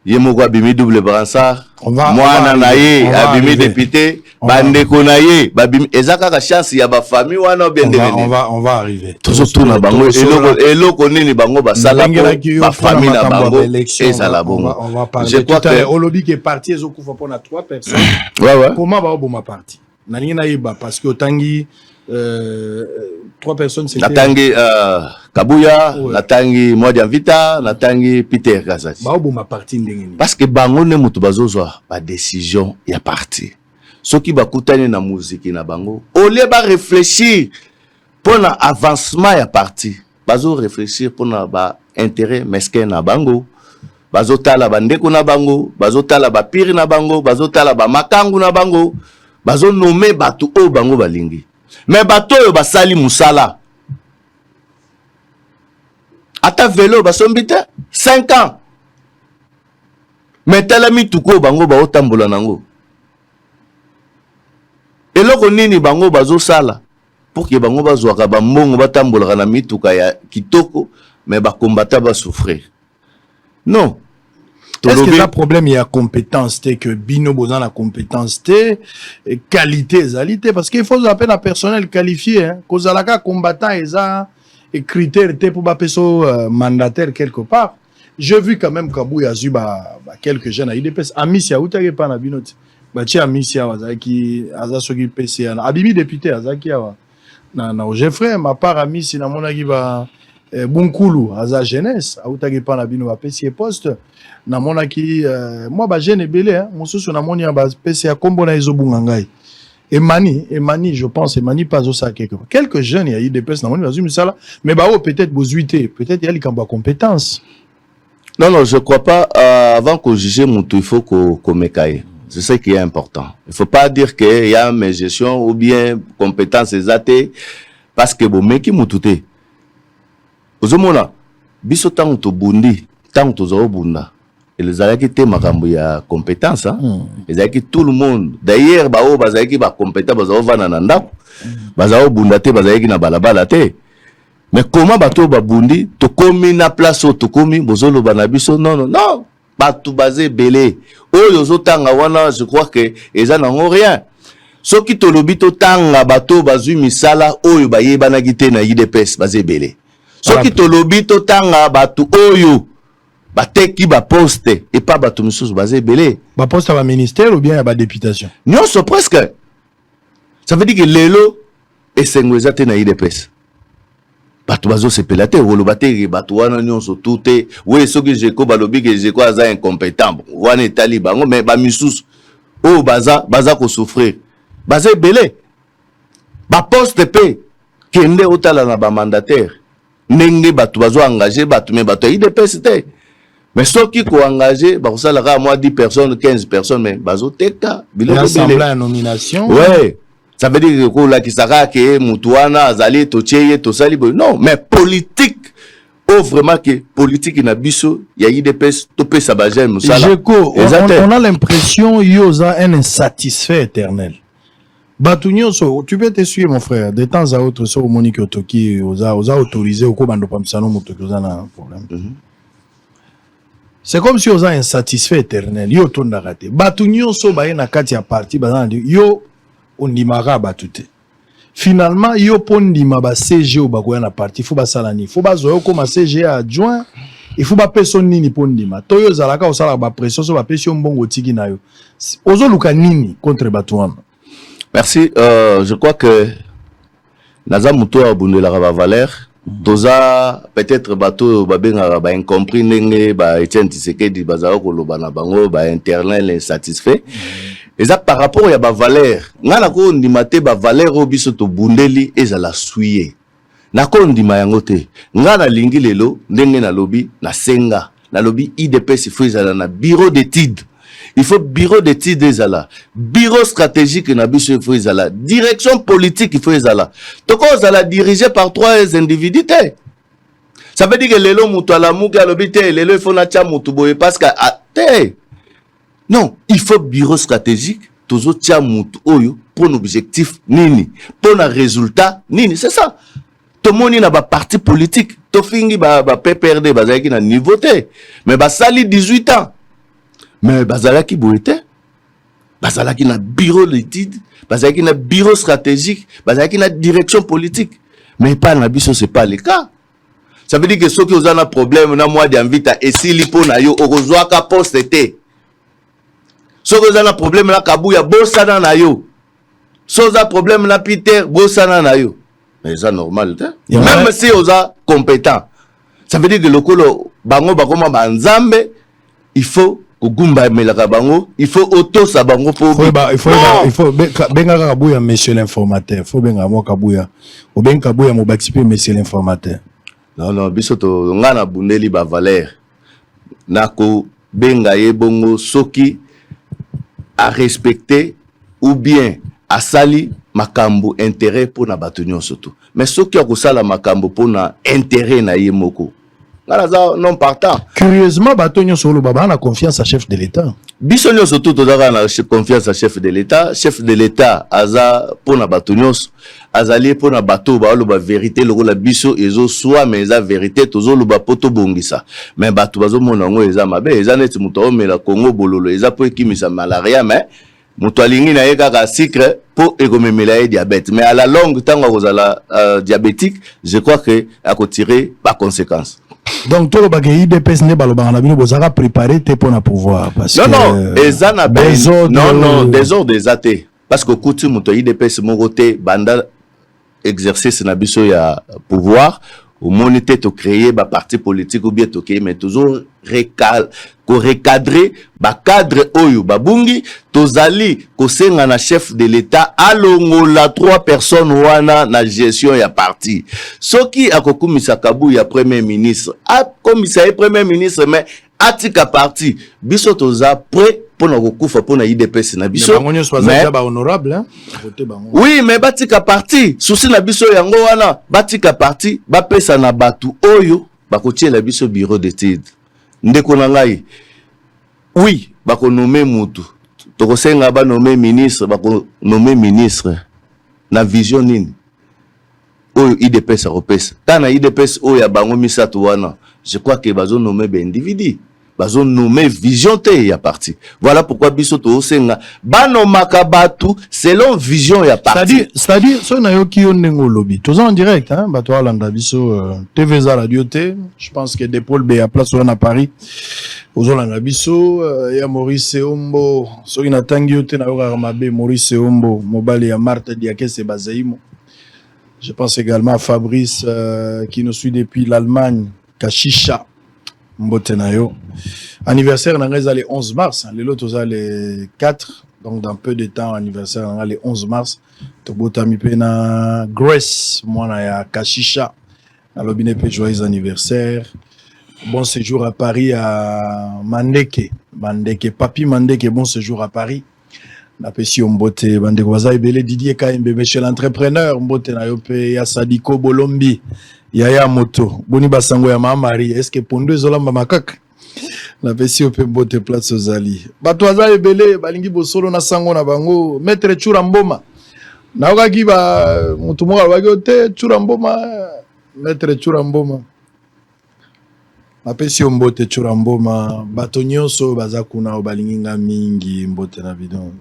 ye moko abimi double brassard, mwana na ye abimi député, bandeko na ye babimi. Eza kaka chance ya bafamille wana obie ndenge nini? Tozotuna bango eloko nini bango basala po bafamille na bango ezala bongo. Je crois que olobi ke parti ezokufa mpona trois personnes. Ouais. Comment baoboma parti? Nalingi nayeba parce que otangi trois personnes. Natangi Kabuya, ouais. Natangi Mwadiamvita, natangi Peter Kazadi. Baoboma parti ndenge nini? Parce que bango nde moto bazozwa badécision ya parti. Soki bakutani na muziki na bango, au lieu baréfléchir mpo na avancement ya parti, bazoréfléchir mpona baintérêt mesquin na bango. Bazotala bandeko na bango, bazotala bapiri na bango, bazotala bamakangu na bango, bazonommer bato oyo bango balingi. Mais bato oyo basali mosala, ata velo basombi te 5 ans. Mais tala mituka oyo bango baotambola nango. Eloko nini bango bazosala pour ke bango bazwaka bambongo, batambolaka na mituka ya kitoko, mais bakombata basouffrir? Non. Est-ce que eza problème ya compétence te, que bino boza na compétence te, qualité ezali te? Parce que il faut ozala mpe na personnel qualifié, hein. Kozalaka combattant eza critère te mpo bapesa mandataire quelque part. J'ai vu quand même Kabuya azwi ba quelques jeunes à UDPS. Amisi autaki epa na bino te, batie Amisi awa, azalaki, aza soki PCA, abimi député, azalaki awa na Ogefrem. À part Amisi, namonaki ba Bunkulu, aza jeunesse, autaki epa na bino, bapesi ye poste. Namonaki mwa bajeune ebele mosusu, namoni ya bapesi ya nkombo na ezobunga ngai, Emani, Emani, je pense, Emani pas azosala quelque quelques jeunes ya UDPS, namoni bazwi misala. Mais baoyo peut-être bozwi te, peut-être ya likambo ya compétence. Non, non, je crois pas. Avant qu'on juge moto, il faut qu'on mekaye. C'est ça qui est important. Il faut pas dire qu'il y a mes gestion ou bien compétence eza te parce que bomeki mutu te. Ozomona biso ntango tobundi, ntango toza obunda, ezalaki te makambo ya compétence, hein? Ezalaki tout le monde. D'ailleurs, baoyo bazalaki bacompétent baza ovanda na ndako, baza obunda te, bazalaki na balabala te. Mais comment bato oyo babundi, tokomi na place oyo tokomi, bozoloba na biso non, non, non? Bato baza ebele oyo ozotanga wana, je crois que eza nango rien. Soki tolobi totanga bato oyo bazwi misala oyo bayebanaki te na UDPS, baza ebele. Soki tolobi totanga bato oyo bateki baposte epa bato misusu, baza ebele. Baposte ya baministère ou bien ya badéputation? Nyonso presque. Ça veut dire que lelo Esengo eza te na UDPS. Bato bazosepela te, koloba te ke bato wana nyonso tu te. We soki Jeko balobi ke Jeko aza incompetent, bon, wana etali bango, mais bamisusu oyo baza baza kosouffrir baza ebele. Baposte mpe kende otala na bamandataire ndenge bato bazo engage bato, mais bato ya UDPS te. Mais soki koengage bakosala kaka mwa 10 personnes, 15 personnes, mais bazoteka biloko ebele ya nomination. Ouais, ça veut dire kolakisa kaka ke motu wana azali, totie ye, tosali boye. Non, mais politique oyo vraiment ke politique na biso ya UDPS, topesa bajeune mosala. Jeko, on a l'impression yo oza un insatisfait éternel. Bato nyonso, tu peux te suivre, mon frère, de temps à autre. Soki omoni ke otoki, oza autorisé okobanda opamisano motoki, oza na problème. C'est comme si oza insatisfait éternel. Yo otondaka te. Bato nyonso baye na kati ya parti baza na yo, ondimaka bato te. Finalement, yo mpo ndima ba SG oyo bakoya na parti, faut basala nini? Faut bazwa yo koma SG adjoint? Il faut bapesa yo nini mpo ndima? To yo ozalaka osalaka bapression, so bapesi yo mbongo, otiki na yo? Ozoluka nini contre bato wana? Merci. Je crois que naza moto oyo abundelaka bavaleur. Toza peut-être bato oyo babengaka baincompris, ndenge ba Etienne Tshisekedi bazalaka koloba na bango baéternel insatisfait. Eza par rapport ya bavaleur. Ngai nakondima te bavaleur oyo biso tobundeli ezala suye, nakondima yango te. Ngai nalingi lelo, ndenge nalobi, nasenga, nalobi UDPS il faut ezala na bureau d'étude, il faut bureau d'étude ezala, bureau stratégique na biso il faut ezala, direction politique il faut ezala. Tokozala dirigé par trois individus te. Ça veut dire que lelo moto alamuki, alobi te lelo il faut natya motu boye parce que te. Non, il faut bureau stratégique. Tozotia motu oyo mpo na objectif nini, mpo na résultat nini? C'est ça. Tomoni na baparti politique, tofingi ba PPRD, bazalaki na niveau te, mais basali 18 ans, mais bazalaki boye te. Bazalaki na bureau d'étude, bazalaki na bureau stratégique, bazalaki na direction politique. Mais epai na biso, c'est pas le cas. Ça veut dire que soki oza na problème na mwa diamvita, esili mpo na yo, okozwaka poste te. Soki oza na problème na Kabuya, bosana na yo. So oza problème na Peter, bosana na yo. Mais eza normal te. Même si oza compétent, ça veut dire que lokolo bango bakoma banzambe, il faut kogumbamelaka bango, il faut otosa bango mpo Il faut bengaka Kabuya monsieur l'informateur. Faut benga mwa Kabuya, obengi Kabuya, mobakisi mpe monsieur l'informateur. Non, biso to nga nabundeli bavaleur. Nakobenga ye bongo soki arespecte ou bien asali makambo intérêt mpona bato nyonso tu. Mais soki akosala makambo mpona intérêt na ye moko, nga naza non partant. Curieusement, bato nyonso oloba baa na confiance à chef de l'État. Biso nyonso tu tozaka na confiance ya chef de l'État. Chef de l'État aza mpona bato nyonso, azali mpona bato oyo baoloba vérité lokola biso. Ezoswa, mais eza vérité tozoloba mpo tobongisa. Mais bato bazomona yango eza mabe. Eza neti moto aomela Kongo bololo, eza mpo ekimisa malaria, mais moto alingi na ye kaka sucre mpo ekomemela ye diabète. Mais à la longue, ntango akozala diabétique, je crois que akotire baconséquence. Donc tolobaka UDPS nde balobaka na bino, bozalaka préparé te mpo na pouvoir, parce Non. que Non, eza na désordre. Non, désordre eza te, parce que okuti moto ya UDPS moko te banda exercice na biso ya pouvoir. Omoni te tocréer baparti politique ou bien tokei, mais tozo korecadrer bacadre oyo babungi. Tozali kosenga na chef de l'État alongola trois personnes wana na gestion ya parti. Soki akokumisa Kabuya premier ministre, akomisa ye premier ministre, mais atika parti. Biso toza prêt mpona kokufa mpona UDPS na biso. Bango nyonso baza deja bahonorable, hein? Vote bango. Oui, mais batika parti. Souci na biso yango wana, batika parti, bapesa na bato oyo bakotiela biso bureau d'étude. Ndeko na ngai, oui, bakonome mutu, tokosenga banome ministre. Bakonome ministre na vision nini oyo UDPS akopesa? Ta na UDPS oyo ya bango misato wana, je crois que bazonome baindividu, bazonome vision te ya parti. Voilà pourquoi biso tozosenga banomaka bato selon vision ya parti. C'est-à-dire, soki nayoki yo ndenge olobi, toza en direct, hein, bato alanda biso, TV eza radio te. Je pense que de Paul Beya, place wana na Paris, ozolanda biso, ya Maurice Ombo. Soki natangi yo te, nayokaka mabe. Maurice Ombo, mobali ya Marthe Diakese Bazaimo. Je pense également à Fabrice qui nous suit depuis l'Allemagne, Kashisha. Mbote na yo. Anniversaire na ngai eza le 11 mars, lelo toza le 4, donc dans peu de temps anniversaire na ngai le 11 mars. Tobotami mpe na Grace, mwana ya Kashisha. Nalobi ne mpe joyeux anniversaire. Bon séjour à Paris à Mandeke. Mandeke, Papi Mandeke, bon séjour à Paris. Napesi yo mbote, bandeko baza ebele. Didier Kayembe, monsieur l'entrepreneur, mbote na yo mpe. Ya Sadiko Bolombi, yaya moto, boni basango ya Mama Marie, est ce que pondu ezolambama kaka? Napesi yo mpe mbote place ozali. Bato baza ebele balingi bosolo na sango na bango. Maître Tshoura Mboma, nayokaki ba motu moko alobaki yo te Tshoura Mboma. Maître Tshoura Mboma, napesi yo mbote. Tshoura Mboma, bato nyonso oyo baza kuna oyo balingi nga mingi, mbote na bino.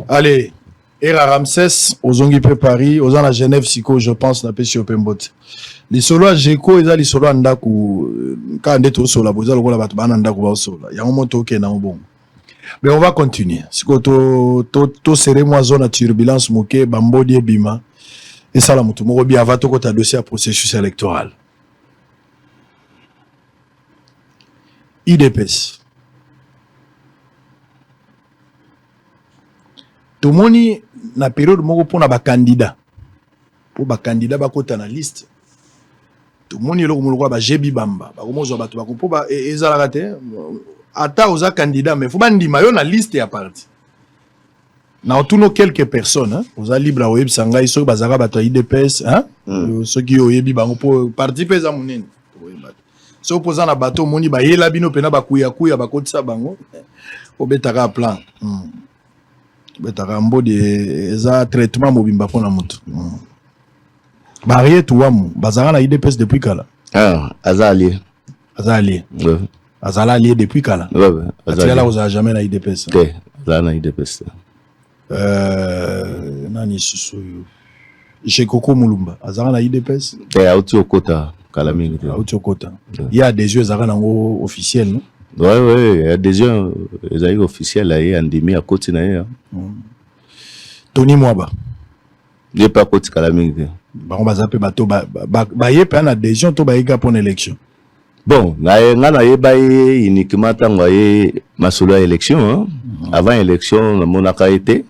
Allez, Era Ramsès, ozongi mpe Paris, oza na Genève sikoyo, je pense. Napesi yo mpe mbote. Lisolo ya Jeko eza lisolo ya ndako kaka nde tosola bo, eza lokola bato baa na ndako baosola yango mo, tokende yango bongo. Mais on va continuer sikoyo, tosere mwa zone ya turbulence moke, bambodi ebima, esala motu moko bi ava tokota dossier ya processus électoral. UDPS, tomoni na période moko mpona bacandidat, mpo bacandidat bakota na liste, tomoni eloko moko lokola bajebi bamba bakomozwa bato bako mpo ezalaka te. Ata oza candidat, mais fo bandima yo na liste ya parti. Na otuno quelques personnes, hein, oza libre ya koyebisa ngai soki bazalaka bato ya UDPS, hein? Soki oyebi bango, mpo parti mpe eza monene, tokoyeba te. Soki mpo oza na bato omoni bayela bino mpena bakuyakuya, bakotisa bango, obetaka plan. Obetaka mbodi, eza traitement mobimba mpona motu. Barie Tuwamu bazalaka na UDPS depuis kala. Ah, aza allié. Aza allié. Ouais. Azala allié depuis kala. Ouais, aza atikala allié. Kozala jamais na UDPS? Te, aza na UDPS te. Nani susu oyo, Jekoko Mulumba, azalaka na UDPS? Te, auti okota kala mingi te. Auti okota. Ye adhésion ezalaka nango officiel, no? Ouais, adhésion ezalaki officiel, aye andimi, akoti na ye, hein. Tony Mwaba? Ye mpe akoti kala mingi te. Bango baza mpe bato baye mpe na adhésion to bayeka mpona élection? Bon, nga nayeba ye uniquement ntango aye masolo ya élection, hein. Avant élection namonaka ye te,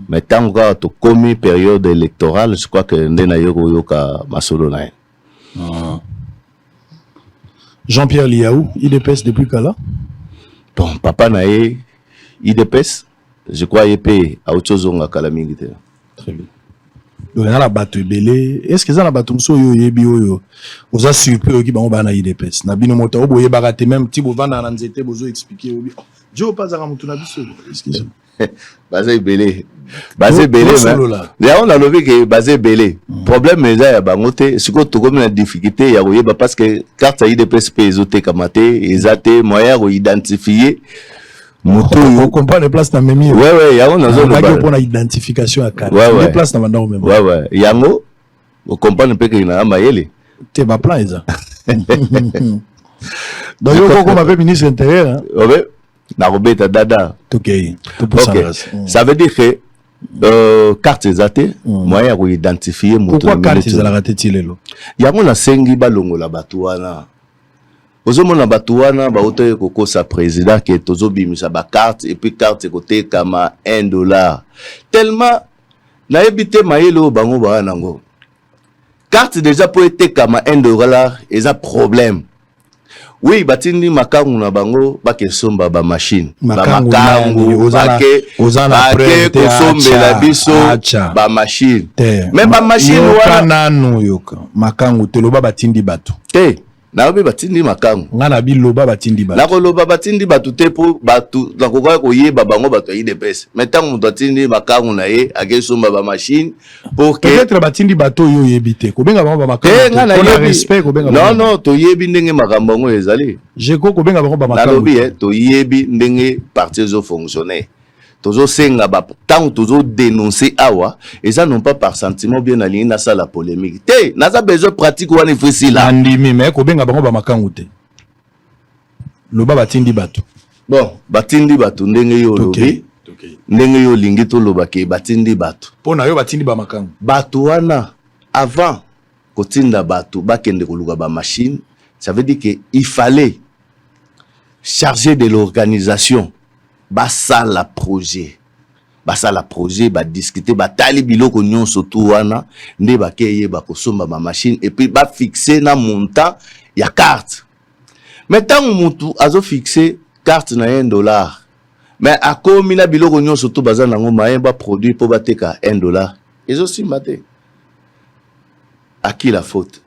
mais ntango kaka tokomi période électorale, je crois que nde naye koyoka masolo na ye. Jean-Pierre Lihau, UDPS depuis kala? Bon, papa na ye UDPS, je crois ye mpe auti ozonga kala mingi te. Très bien. Donc eza na bato ebele. Est ce que eza na bato mosusu oyo oyebi, oyo oza surpris oyoki bango baa na UDPS na bino, moto oyo boyebaka te, même ti bovandaka na nzete, bozo expliquer, obi, oh, jo mpe azalaka motu na biso? Excuse. Baza ebele, baza ebele. Tosolola. Yango nalobi ke baza ebele, problème eza ya bango te. Sikoyo tokomi na difficulté ya koyeba, parce que carte ya UDPS mpe ezotekama te, eza te moyen ya koidentifie moto oyo. Ocomprendre place na memi? Ouais, yango nazoloba nazoloba. Mpona identification ya carte. Ouais. Nde place na banda komema. Ouais, yango ocomprendre mpe ke na mayele. Te, baplan eza. Donc yo okokoma mpe ministre intérieur, hein? Obe nakobeta dada. Tokei, topusana. Ok. Ça veut dire que carte eza te moyen ya koidentifie moto. Pourquoi na carte minute oyo. Ezalaka te ti lelo? Yango nasengi balongola bato wana. Ozomona bato wana bauta kokosa président ke tozobimisa bacarte, et puis carte ekotekama 1 dollar. Tellement nayebi te mayele oyo bango baa nango. Carte déjà mpo etekama 1 dollar eza problème. Oui, batindi makangu na bango bakesomba bamachine. Makangu nani? Oza na bake preuve te, kosombela acha, biso acha. bamachine. Te. Mais bamachine yoka wana nanu, yoka. Makangu te, loba batindi bato. Te, nayobi batindi makangu. Nga na biloba batindi bato. Nakoloba batindi bato te, mpo bato nakokaki koyeba bango bato ya UDPS. Mais ntango moto atindi makangu na ye akesomba bamachine pour que Peut-être batindi bato oyo oyebi te, kobenga bango te. Bamakangu Nga te. Mpona nayebi. respect, kobenga Non. bango. Non, toyebi ndenge makambo yango ezali. Jeko, kobenga bango bamakangu Nalobi te. toyebi ndenge parti ezofonctionne. Tozosenga ntango tozodénonce awa, eza non pas par sentiment, bien nalingi nasala polémique te, naza besoin pratique wana ifo esila. Nandimi, mais kobenga bango bamakangu te, loba batindi bato. Bon, batindi bato ndenge yo olobi, ndenge yo olingi toloba ke batindi bato. Mpo na yo batindi bamakangu. Bato wana. Avant kotinda bato bakende koluka bamachine, ça veut dire que il fallait charger de l'organisation basala projet, basala projet, badiscute, batali biloko nyonso tu wana nde bakeyeba kosomba bamachine et puis bafixe na montant ya carte. Mais ntango mutu azofixe carte na ye 1 dollar, mais akomi na biloko nyonso tu baza nango maye baproduit mpo bateka 1 dollar, ezosimba te. À qui la faute?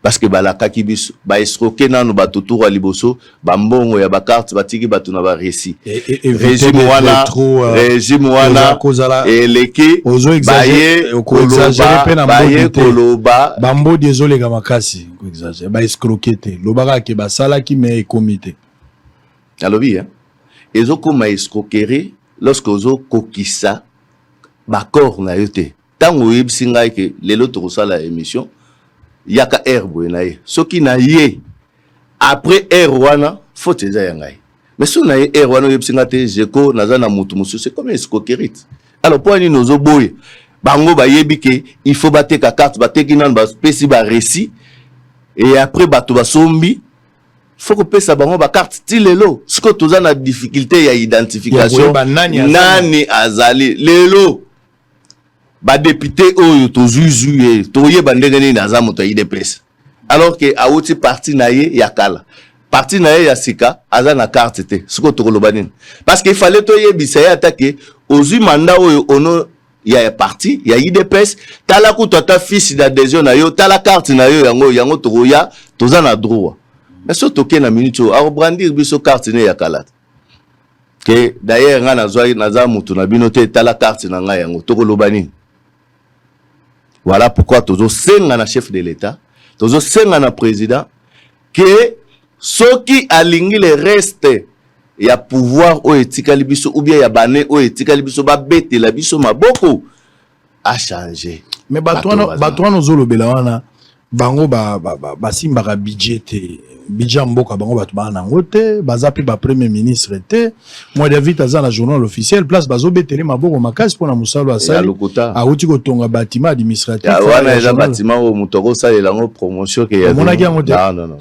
Parce que balakaki biso, baescroquer nanu bato tour ya liboso, bambongo ya bacarte, batiki bato na baresi. Régime wana, régime wana eleki, baye koloba, baye koloba. Bambodi ezoleka makasi, koexagérer. Baescroquer te, lobaka ke basalaki, mais ekomi te. Alobi ezokóma escroquerie lorsque ozokokisa baaccord na yo te. Ntango oyebisi ngai ke lelo tokosala émission, yaka heure boye na ye, soki na ye après heure wana, faute eza ya ngai. Mais soki na ye heure wana, oyebisi ngai te, jeko naza na motu mosusu, c'est comme escroquerie. Alors mpo nini ozoboya? Bango bayebi ke il faut bateka carte, bateki nanu, bapesi bareçu et après bato basombi, faut kopesa bango bacarte. Ti lelo sikoyo toza na difficulté ya identification. Nani azali lelo badéputé oyo tozwi ye, toyeba ndenge nini aza moto ya UDPS, alors ke awuti parti na ye ya kala, parti na ye ya sika aza na carte te? Sikoyo tokoloba nini? Parce que ifale toyebisa ye ata ke ozwi mandat oyo ono ya parti ya UDPS, tala kutu ata fiche d'adhésion na yo, tala carte na yo, yango yango tokoya, toza na droit. Mais so tokei na minute oyo, akobrandir biso carte ne ya kala te, ke d'ailleurs ngai nazwaki, naza motu na bino te, tala carte na ngai yango, tokoloba nini? Voilà pourquoi tozosenga na chef de l'État, tozosenga na président ke soki alingi le reste ya pouvoir oyo etikali biso ou bien ya bane oyo etikali biso, babetela biso maboko, achange. Mais bato wana ozolobela wana, bango basimbaka budget te. Budget ya mboka, bango bato baa nango te, baza mpe bapremier ministre te. Moi David aza na journal officiel, place bazobetele maboko makasi mpona mosala asali, awuti kotonga bâtiment administratif. Wana eza bâtiment oyo moto akosalela yango promotion ke. Omonaki yango te?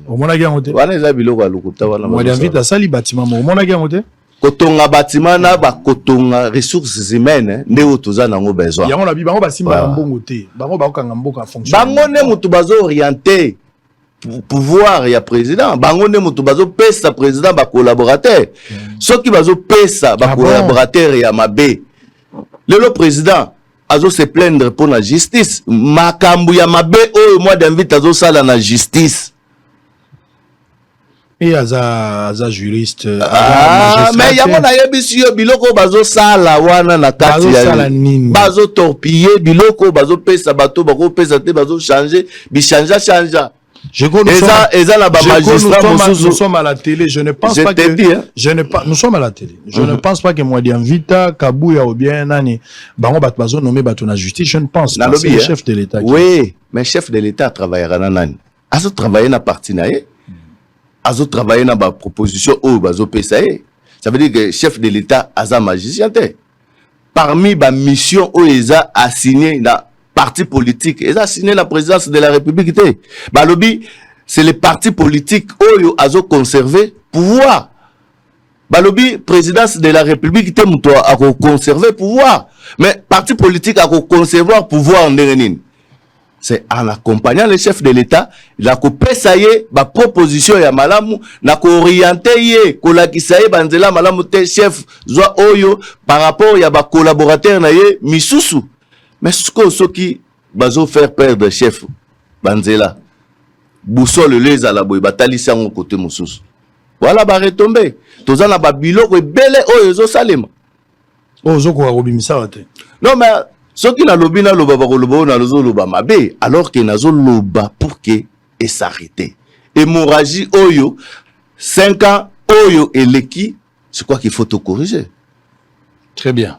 Omonaki yango te? Wana eza biloko ya lokuta wana. Moi David asali bâtiment moko, omonaki yango te? Kotonga bâtiment na bakotonga ressources humaines nde oyo toza nango besoin. Yango na bi bango basimbaka mbongo te, bango bakokanga mboka fonction. Bango nde moto bazooriente pouvoir ya président, bango nde moto bazopesa président bacollaborateur. Soki bazopesa bacollaborateur ya mabe, lelo président azose plaindre mpo na justice, makambo ya mabe oyo mwa David azosala na justice. E aza juriste. Ah, mais yango nayebisi yo, biloko oyo bazosala wana na kati ya nini? Bazotorpiller biloko, bazopesa bato bakopesa te, bazochange, bichangea changea. Eza na bamagistrat mosusu. Nous sommes à la télé, je ne pense je pas que dit, hein? Je ne pas, nous sommes à la télé, je ne pense pas que Mwadiamvita, Kabuya ou bien nani, bango bato bazo nommer bato na justice, je ne pense pas. C'est le chef de l'État. Oui, mais chef de l'État travaillera na nani? Azo travailler na parti na ye, azotravaille na baproposition oyo bazopesa ye. Ça veut dire que chef de l'État aza magicien te. Parmi bamission oyo eza assigné na parti politique, eza assigné na présidence de la République te. Balobi c'est le parti politique oyo azoconserve pouvoir. Balobi présidence de la République te moto akoconserve pouvoir, mais parti politique akoconservoir pouvoir ndenge nini? C'est en accompagnant le chef de l'État, na kopesa ye baproposition ya malamu, na kooriente ye, kolakisa ye banzela malamu te. Chef, zwa oyo par rapport ya bacollaborateur na ye misusu. Mais sikoyo soki bazofaire perdre chef banzela, boussole lelo ezala boye, batalisi yango kote mosusu, wala baretombe. Toza na babiloko ebele oyo ezosalema. Oyo ozokoka kobimisa te. Non, mais soki nalobi, naloba, bakoloba oyo nazoloba mabe, alors que nazoloba pour que esarrête hémorragie oyo 5 ans oyo eleki. C'est quoi qu'il faut te corriger. Très bien.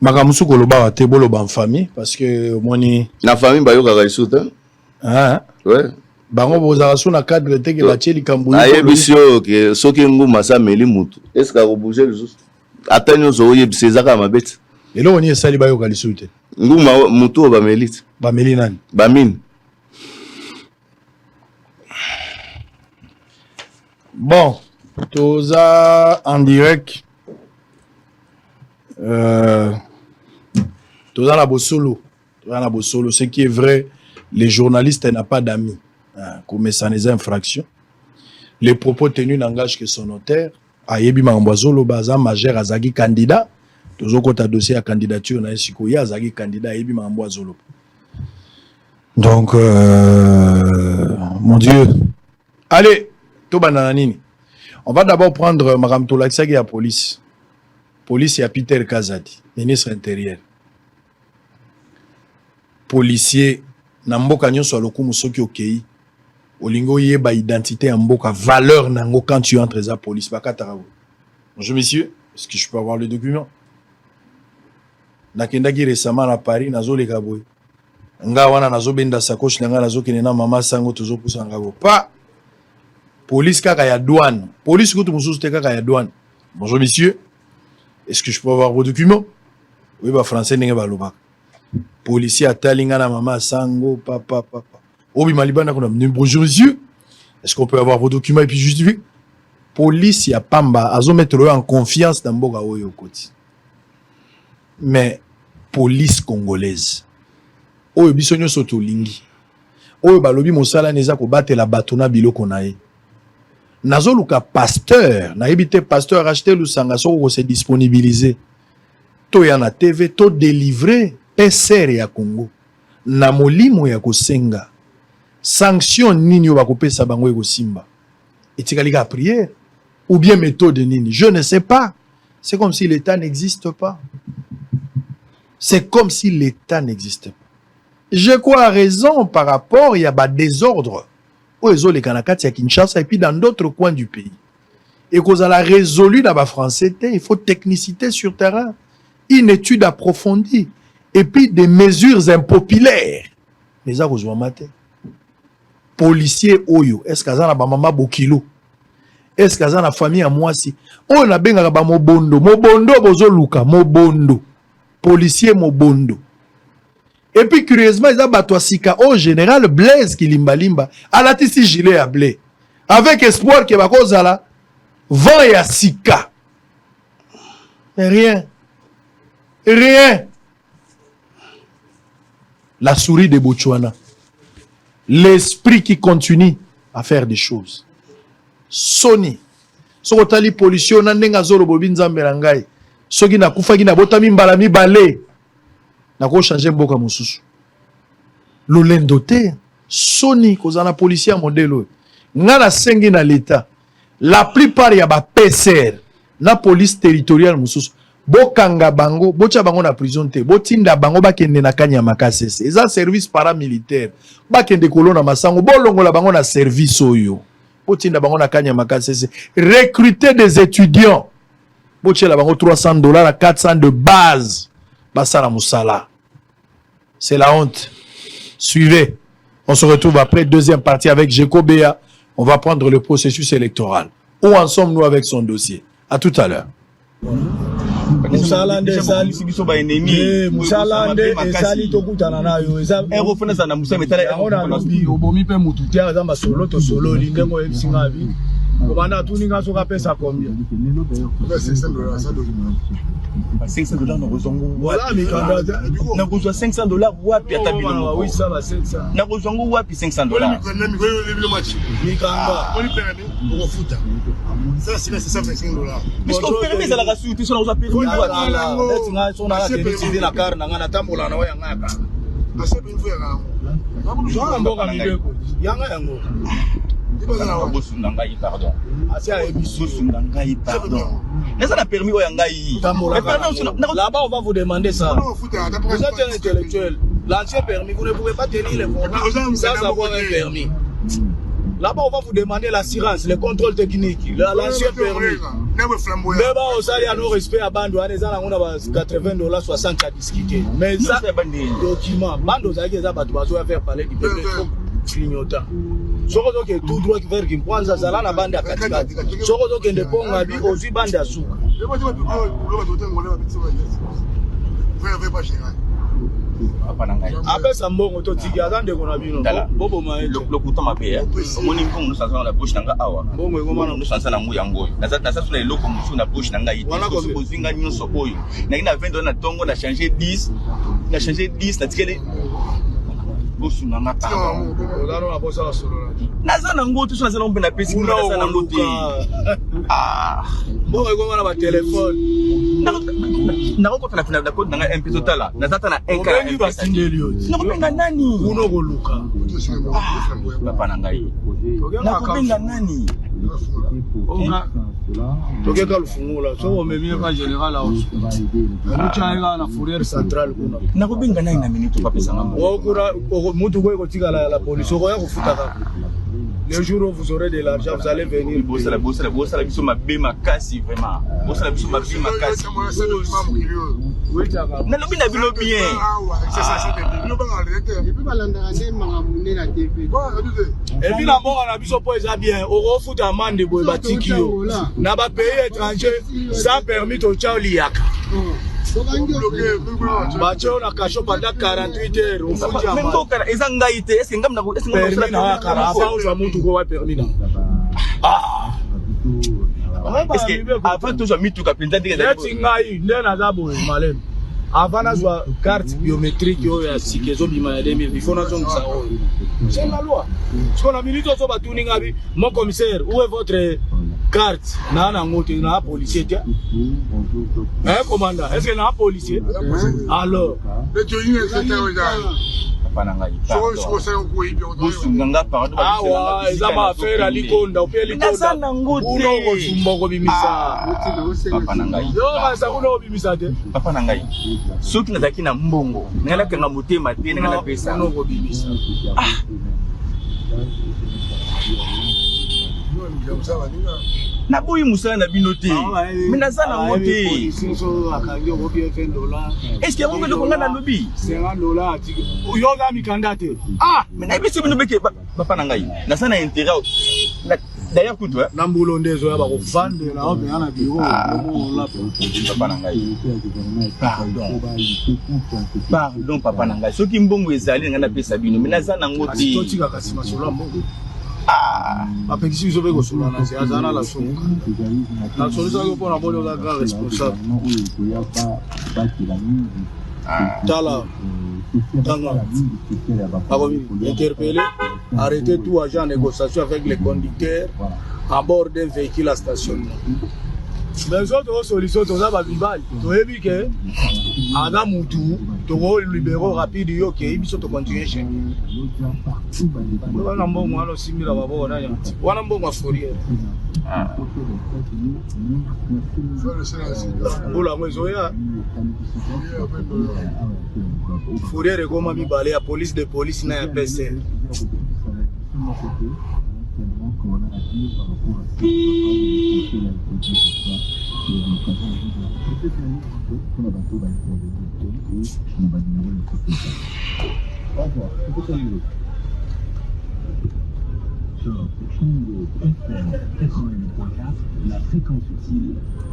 Makambo mosusu koloba te, boloba en famille, parce que omoni. Na famille bayokaka lisusu te. Ah. Ouais. Bango bozalaka so na cadre te ke batie likambo. Nayebisi oyo ke soki nguma asameli mutu, est-ce akobouge lisusu? Ata nyonso oyebisa eza kaka mabe te. Eloko nini esali bayoka lisusu te? Nguma motu oyo bameli te. Bameli nani? Bamine. Bon, toza en direct. Toza na bosolo. Toza na bosolo. Ce qui est vrai, les journalistes n'ont pas d'amis. Hein, komesana eza infraction. Les propos tenus n'engagent que son notaire. Ayebi makambo azoloba, aza majeur, azalaki candidat. Tozokota dossier ya candidature na ye sikoyo. Ye azalaki candidat, ayebi makambo azoloba. Donc, mon Dieu. Allez, tobanda na nini? On va d'abord prendre makambo tolakisaki ya police. Police ya Peter Kazadi, ministre intérieur. Policier na mboka nyonso ya lokumu, soki okei olingi oyeba identité ya mboka, valeur nango, quand tu entres eza police bakataka boye: "Bonjour monsieur, est-ce que je peux avoir le document?" Nakendaki récemment na Paris, nazoleka boye, nga wana nazobenda sacoche na ngai, nazokende na mama sango, tozopusa nga bo pa police kaka ya douane, police kutu mosusu te, kaka ya douane: "Bonjour monsieur, est-ce que je peux avoir vos documents?" Oyeba français ndenge balobaka. Policier atali nga na mama sango, papa papa, obima libanda kuna: "Bonjour monsieur, est-ce qu'on peut avoir vos documents et puis justifier?" Police ya pamba azomettre oyo en confiance na mboka oyo okoti. Mais police congolaise oyo biso nyonso tolingi, oyo balobi mosala na eza kobatela bato na biloko na ye, nazoluka pasteur, nayebi te, pasteur Acheter Lusanga, soki okose disponibiliser, toya na TV, todélivrer PCR ya Congo na molimo ya kosenga sanction nini oyo bakopesa bango ekosimba. Etikali kaka prière ou bien méthode nini, je ne sais pas. C'est comme si l'État n'existe pas, c'est comme si l'État n'existe pas. Je crois raison par rapport ya badésordre oyo ezoleka na kati ya Kinshasa et puis dans d'autres coins du pays. Ekozala résolu na bafrançais te. Il faut technicité sur terrain, une étude approfondie et puis des mesures impopulaires. Mais eza kozwama te. Policier oyo, est ce que aza na bamama bokilo? Est ce que aza na famille ya mwasi oyo nabengaka bamobondo? Mobondo bozoluka mobondo, policier mobondo. Et puis curieusement, eza bato ya sika oyo général Blaise Kilimbalimba alatisi gilet ya bleu avec espoir ke bakozala vent ya sika. Mais rien, rien. La souris de Botswana, l'esprit qui continue à faire des choses. Soni, soki otali policier na ndenge azoloba, obi Nzambe na ngai, soki nakufaki nabotami mbala mibale, nakochange mboka mosusu. Lolendo te, soni kozala na policier ya modèle oyo. Nga nasengi na l'État, la plupart ya baPCR na police territoriale mosusu, bokanga bango, botya bango na prison te, botinda bango bakende na Kanyama Kasese, eza service paramilitaire, bakende kolona masango. Bolongola bango na service oyo, botinda bango na Kanyama Kasese. Recruter des étudiants, botiela bango 300 $ à 400 de base, basala mosala. C'est la honte. Suivez, on se retrouve après, deuxième partie avec Jeko Bea. On va prendre le processus électoral, où en sommes-nous avec son dossier? À tout à l'heure. Mosala nde esali biso baennemi. Mosala nde esali tokutana na yo. Yango nalobi obomi mpe mutu te, aza masolo tosololi ndenge oyebisi nga bi kobanda atuni nga soki apesa combien. 500 $ nakozwa ngo Voilà, mikanda. Nakozwa 500 $ wapi? Ata bino moko. 800 ba 700. Nakozwa ngo wapi 500 $? Mikanda. Okofuta 525 $. Parce que permis ezalaka suki te, so nakozwa permis wapi? Neti ngai so nala tenue civile na kare na ngai, natambola na oyo ya ngai ya kala zwaka mboka mibeko yanga yango. Bosunga ngai, pardon. Asi ayebisi. Bosunga ngai, pardon, naza na permis oyo ya ngai. Là-bas, on va vous demander ça. Vous êtes un intellectuel. L'ancien permis, vous ne pouvez pas tenir les volant sans avoir un permis. Là-bas, on va vous demander l'assurance, le contrôle technique, l'ancien permis. Mais bah, osali ya no respect ya bando wana, eza nango na ba 80 $, 60 ya discuter. Mais ça, document, bando ozalaki eza bato bazoya vers palais du peuple, clignotant. Soki ozokende tout droit vers Kinkwanza, zala na bande ya katikati. Soki ozokende Pongabi, ozwi bande ya suka. Papa na ngai. Apesa mbongo totiki aza ndeko na bino. Tala. Boboma ye te. Lokuta mabe ya. Omoni mbongo nyonso aza na poche na nga awa. Mbongo ekoma na nyonso aza na ngo yango oyo. Naza naza suna eloko mosusu na poche na ngai te. Wana Soki combien? bozwi nga nyonso oyo. Naki na 20 dollars na tongo na changer 10. Na changer 10 na tikeli bosunga nga pardon. Oza na posa ya solola te. Naza na ngo te so naza na ngo mpe napesi Kuna naza na ngo te. okoluka. Ah. Mbongo ekoma na batelefone. Nakokota na na code na ngai MP totala. Naza ata na 1 ka Obengi batindeli yo te. Nakobenga nani? Kuna okoluka. Papa na ngai. Nakobenga nani? Tokeka lufungola soki omemi ye ka général aosu omutya ye kaka na fourrière centrale kuna. Nakobenga nani na minute okapesa nga mbongo? Okuna mutuka ekotikala ya la police, okoya kofuta kaka le jour où vous aurez de l'argent, vous allez venir. Bosala bosala bosala biso mabe makasi vraiment. Bosala biso mabe makasi. Nalobi na bino bien. Et puis na mboka na biso mpo eza bien, okofuta amande boye batiki yo. Na bapays étranger sans permis totya oliyaka, batie yo na cachot pendant 48 heures, ofuti Mais amande. mboka eza ngai te. Est-ce que ngai nako est-ce que ngai Permis na ya kala avant ozwa mutuka wa permis na. Est-ce que avant tozwa mituka mpenza ndenge ezali Neti ngai nde naza boye maleme, avant nazwa carte biométrique oyo ya sika ezobima ya 2000, il faut nazongisa oyo, c'est la loi. Siko na minute oyo batuni nga bi mon commissaire, où est votre carte? Naa nango te, naa policier te. Hein, commandant, est ce que naa policier alors? Papa na ngai, pardon. Bosunga nga pardon. Awa eza ba affaire ya likonda opie. Naza Likonda nango te. kuna okozumba okobimisa. Papa na ngai. Yo kanisa kuna okobimisa te. Papa na ngai, soki nazalaki na mbongo ngai nakanga motema te ndenge napesa. Kuna okobimisa. Naboyi mosala na bino te, me naza nango te. Est ce que yango mpe eloko ngai nalobi? Yo oza mikanda te. Ah, me nayebi so bino beke papa na ngai naza na intérêt d'ailleurs kutu eh. Na mbulo nde ezoya bakovandela yo mpenza na biro. Papa na ngai, pardon, pardon, papa na ngai, soki mbongo ezali ngai napesa bino, me naza nango Kasi te. totikaka nsima solo ya mbongo. Ah. Bapekisi biso mpe kosola na nzela, aza na lasumuka nasolisaki mpo na boni oza grand responsable. Tala, tanga bakomi interpellé: arrêter tout agent en négociation avec les conducteurs à bord d'un véhicule à stationnement. Mais so tokosolution, toza bamibali, toyebi ke aza mutu, tokolibérer rapide. Yo okei, biso tocontinue chemin wana. Mbongo wana osimbila maboko nani wana? Mbongo ya fourrière, mbula yango ezoya. Fourrière ekoma mibale, ya police de police na ya PCR.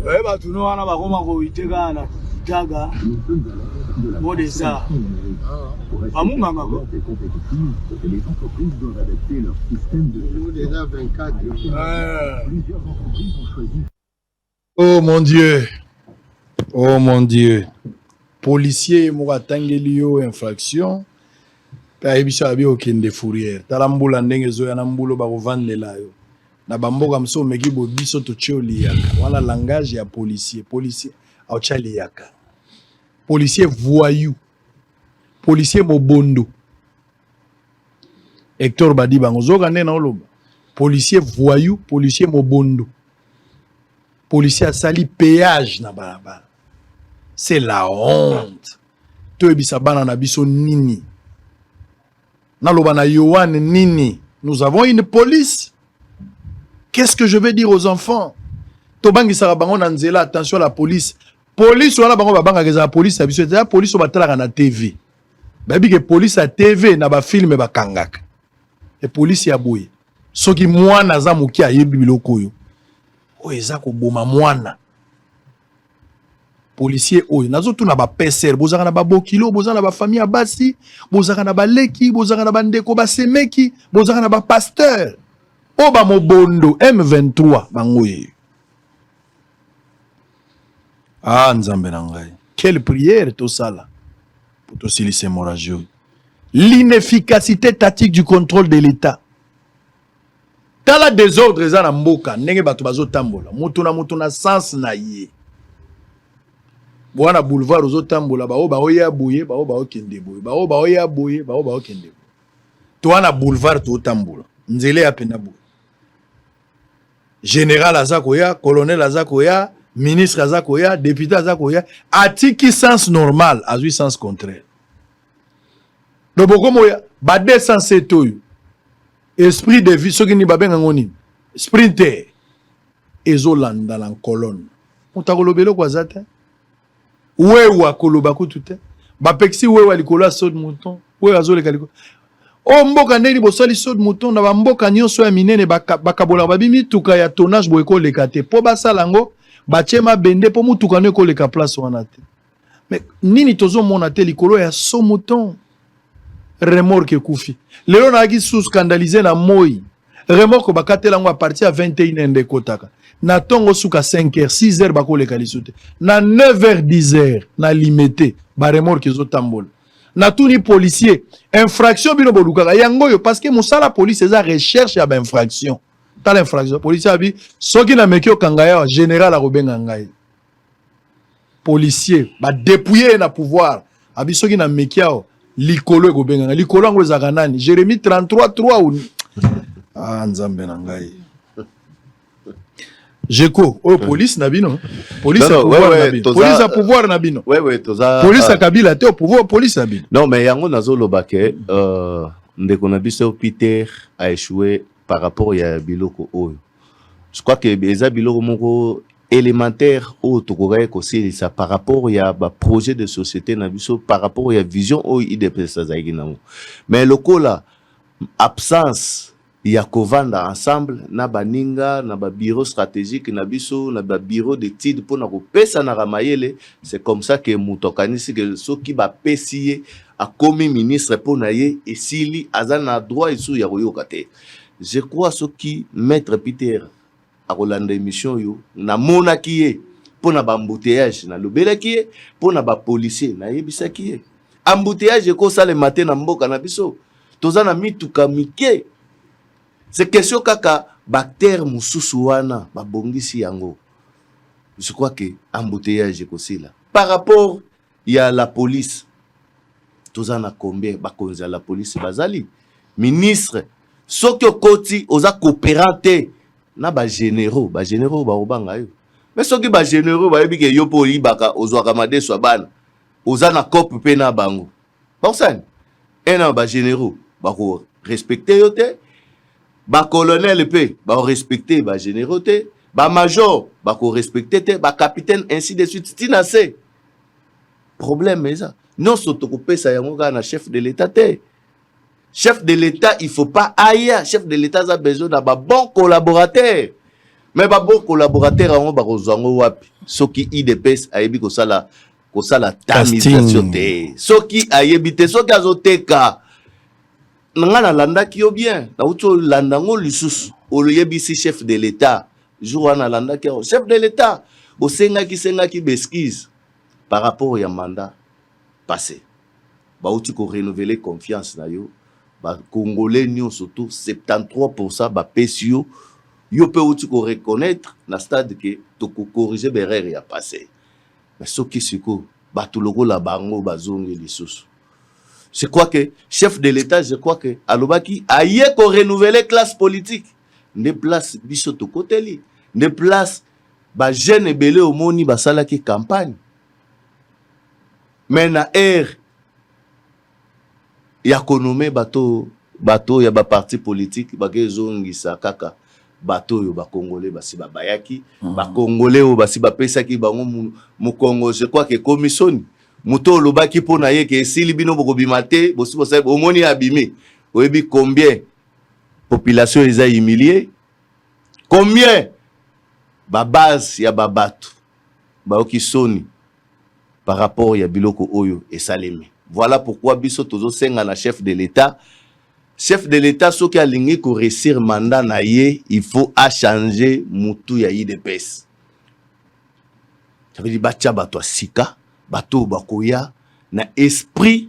Oye, bato no wana bakoma koite kaka na taga modesa bamunganga ko. Déjà 24. Oh mon Dieu. Oh mon Dieu. Policier moko atangeli yo infraction mpe ayebi so abi okende fourrière. Tala mbula ndenge ezoya, na mbula bakovandela yo. Na bamboka mosusu omeki boye, biso totie oliyaka. Wana langage ya policier. Policier aotya liyaka. Policier voyou. Policier mobondo. Hector Badi bango zoka nde na oloba. Policier voyou, policier mobondo. Policier asali péage na balabala. C'est la honte. Toyebisa bana na biso nini? Naloba na Yohan nini? Nous avons une police. Qu'est-ce que je vais dire aux enfants? Tobangisaka bango na nzela, attention à la police. Police wana bango babangaka ezala police na biso, ezala police oyo batalaka na TV. Bayebi ke police ya TV na bafilme bakangaka. E police ya boye. Soki mwana aza moke ayebi biloko oyo. Oyo eza koboma mwana. Policier oyo nazotuna ba PCR, bozalaka na babokilo, bozalaka na bafamille ya basi, bozalaka na baleki, bozalaka na bandeko basemeki, bozalaka na bapasteur oyo bamobondo M23 bango ye. Ah Nzambe na ngai, quelle prière tosala po tosilisa hémorragie oyo. L'inefficacité tactique du contrôle de l'État. Tala désordre eza na mboka, ndenge bato bazotambola moto na moto na sens na ye. Bwana boulevard ozotambola, bao baoya boye, bao baokende boye, bao baoya boye, bao baokende boye. Toa na boulevard totambola, nzela ya pena boye. Général aza koya, colonel aza koya, ministre aza koya, député aza koya, atiki sens normal, azwi sens contraire. Donc bokomoya ba 207 oyo esprit de vie soki nini babenga ngo nini, sprinter ezolanda na colonne. Moto akoloba eloko aza te, wewa koloba kutu te, bapekisi wewa likolo ya saut de mouton, wewa azoleka likolo oyo mboka. Ndeni bosali saut de mouton na bamboka nyonso ya minene, bakabolaka babi mituka ya tonnage boye ekoleka te, mpo basala yango batie mabende mpo mutuka no ekoleka place wana te. Mais nini tozomona te likolo ya saut mouton? Remorque ekufi lelo, nayaki su scandalisé na moi. Remorque bakatela yango à partir ya 21 nde ekotaka na ntongo, suka 5 heures, 6 heures bakoleka lisu te. Na 9 heures, 10 heures na Limete, baremorque ezotambola. Natuni policier: infraction bino bolukaka yango oyo? Parce que mosala police eza recherche ya bainfraction. Tala infraction. Policier abi: soki nameki okanga yawa, général akobenga ngai. Policier badépouille ye na pouvoir, abi soki nameki awa, likolo ekobenga ngai. Likolo yango ezalaka nani? Jérémie 33 3 ou? Ah, Nzambe na ngai! Jeko oyo police na bino, police ya pouvoir na bino, police ya pouvoir na bino. Ouais, toza police ya Kabila te, pouvoir, police na bino. Non, mais yango nazoloba ke ndeko na biso Peter a échoué par rapport ya biloko oyo. Je crois que eza biloko moko élémentaire oyo tokokaki kosilisa par rapport ya baprojet de société na biso, par rapport ya vision oyo UDPS azalaki nango. Mais lokola absence ya kovanda ensemble na baninga na babureau stratégique na biso, na babureau d'étude, mpona kopesanaka mayele, c'est comme ça que moto akanisi ke soki bapesi ye, akomi ministre, mpo na ye esili, aza na droit esu ya koyoka te. Je crois soki maître Peter akolanda émission oyo, namonaki ye mpo na baembouteillage, nalobelaki ye mpo na bapolicier, nayebisaki ye embouteillage ekosalema te na mboka na biso. Toza na mituka mike, c'est question kaka baacteur mosusu wana babongisi yango. Je crois que embouteillage ekosila. Par rapport ya la police, toza na combien bakonzi ya la police bazali ministre? Soki okoti, oza coopérant te na bagénéraux, bagénéraux bakobanga yo. Mais soki bagénéraux bayebi ke yo mpo oyibaka, ozwaka madeso ya bana, oza na cope mpe na bango, bakosani ena, bagénéraux bakorespecte yo te, bacolonel mpe bakorespecte bagénéraux te, bamajor bakorespecte te, bacapitaine, ainsi de suite, ntina se problème eza nyonso. Tokopesa yango kaka na chef de l'État te. Chef de l'État, il faut pas aya. Chef de l'État aza besoin na babon collaborateur. Mais babon collaborateur yango bakozwa yango wapi soki UDPS ayebi kosala tamisation te, soki ayebi te, soki azoteka? Na ngai nalandaki yo bien, nauti olanda yango lisusu. Oyebisi chef de l'État jour wana, alandaki yango, chef de l'État osengaki sengaki baexcuse par rapport ya mandat passé. Bauti korenouveler confiance na yo, bacongolais nyonso to 73 bapesi yo. Yo mpe outi koreconnaître na stade ke tokocorriger baerreur ya passé. Mais soki sikoyo bato lokola bango bazongi lisusu, je crois que chef de l'État, je crois que alobaki aye korenouveler classe politique, nde place biso tokoteli, nde place bajeune ebele omoni basalaki campagne. Mais na ère ya konommer bato ya baparti politique, bakezongisa kaka bato oyo bakongole basi babayaki, bakongole oyo basi bapesaki bango mokongo. Je crois ke ekomi soni. Moto olobaki mpo na ye ke esili, bino bokobima te, bosi bosali, omoni abimi. Oyebi combien population eza humilie, combien babase ya babato bayoki soni? par rapport ya biloko oyo esalemi. Voilà pourquoi biso tozosenga na chef de l'État, chef de l'État soki alingi ko réussir mandat na ye, il faut achanger mutu ya UDPS. Ça veut dire batia bato ya sika, bato oyo bakoya na esprit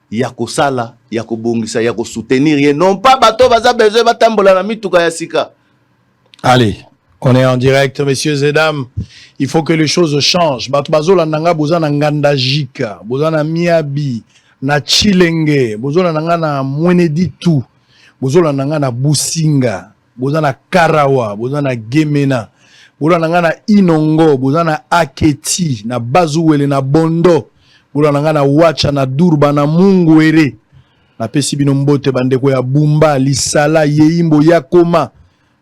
ya kosala, ya kobongisa, ya kosoutenir ye, non pas bato baza besoin batambola na mituka ya sika. Allez, on est en direct, messieurs et dames. Il faut que les choses changent. Bato bazolanda nga, boza na Ngandajika, boza na Miabi, na Tshilenge, bozolanda nga na Mweneditu, bozolanda nga na Businga, boza na Karawa, boza na Gemena, bolanda nga na Inongo, boza na Aketi, na Bazuwele, na Bondo, bolanda nga na Wacha, na Durba, na Mungwere. Napesi bino mbote bandeko ya Bumba, Lisala, Yeimbo, Yakoma.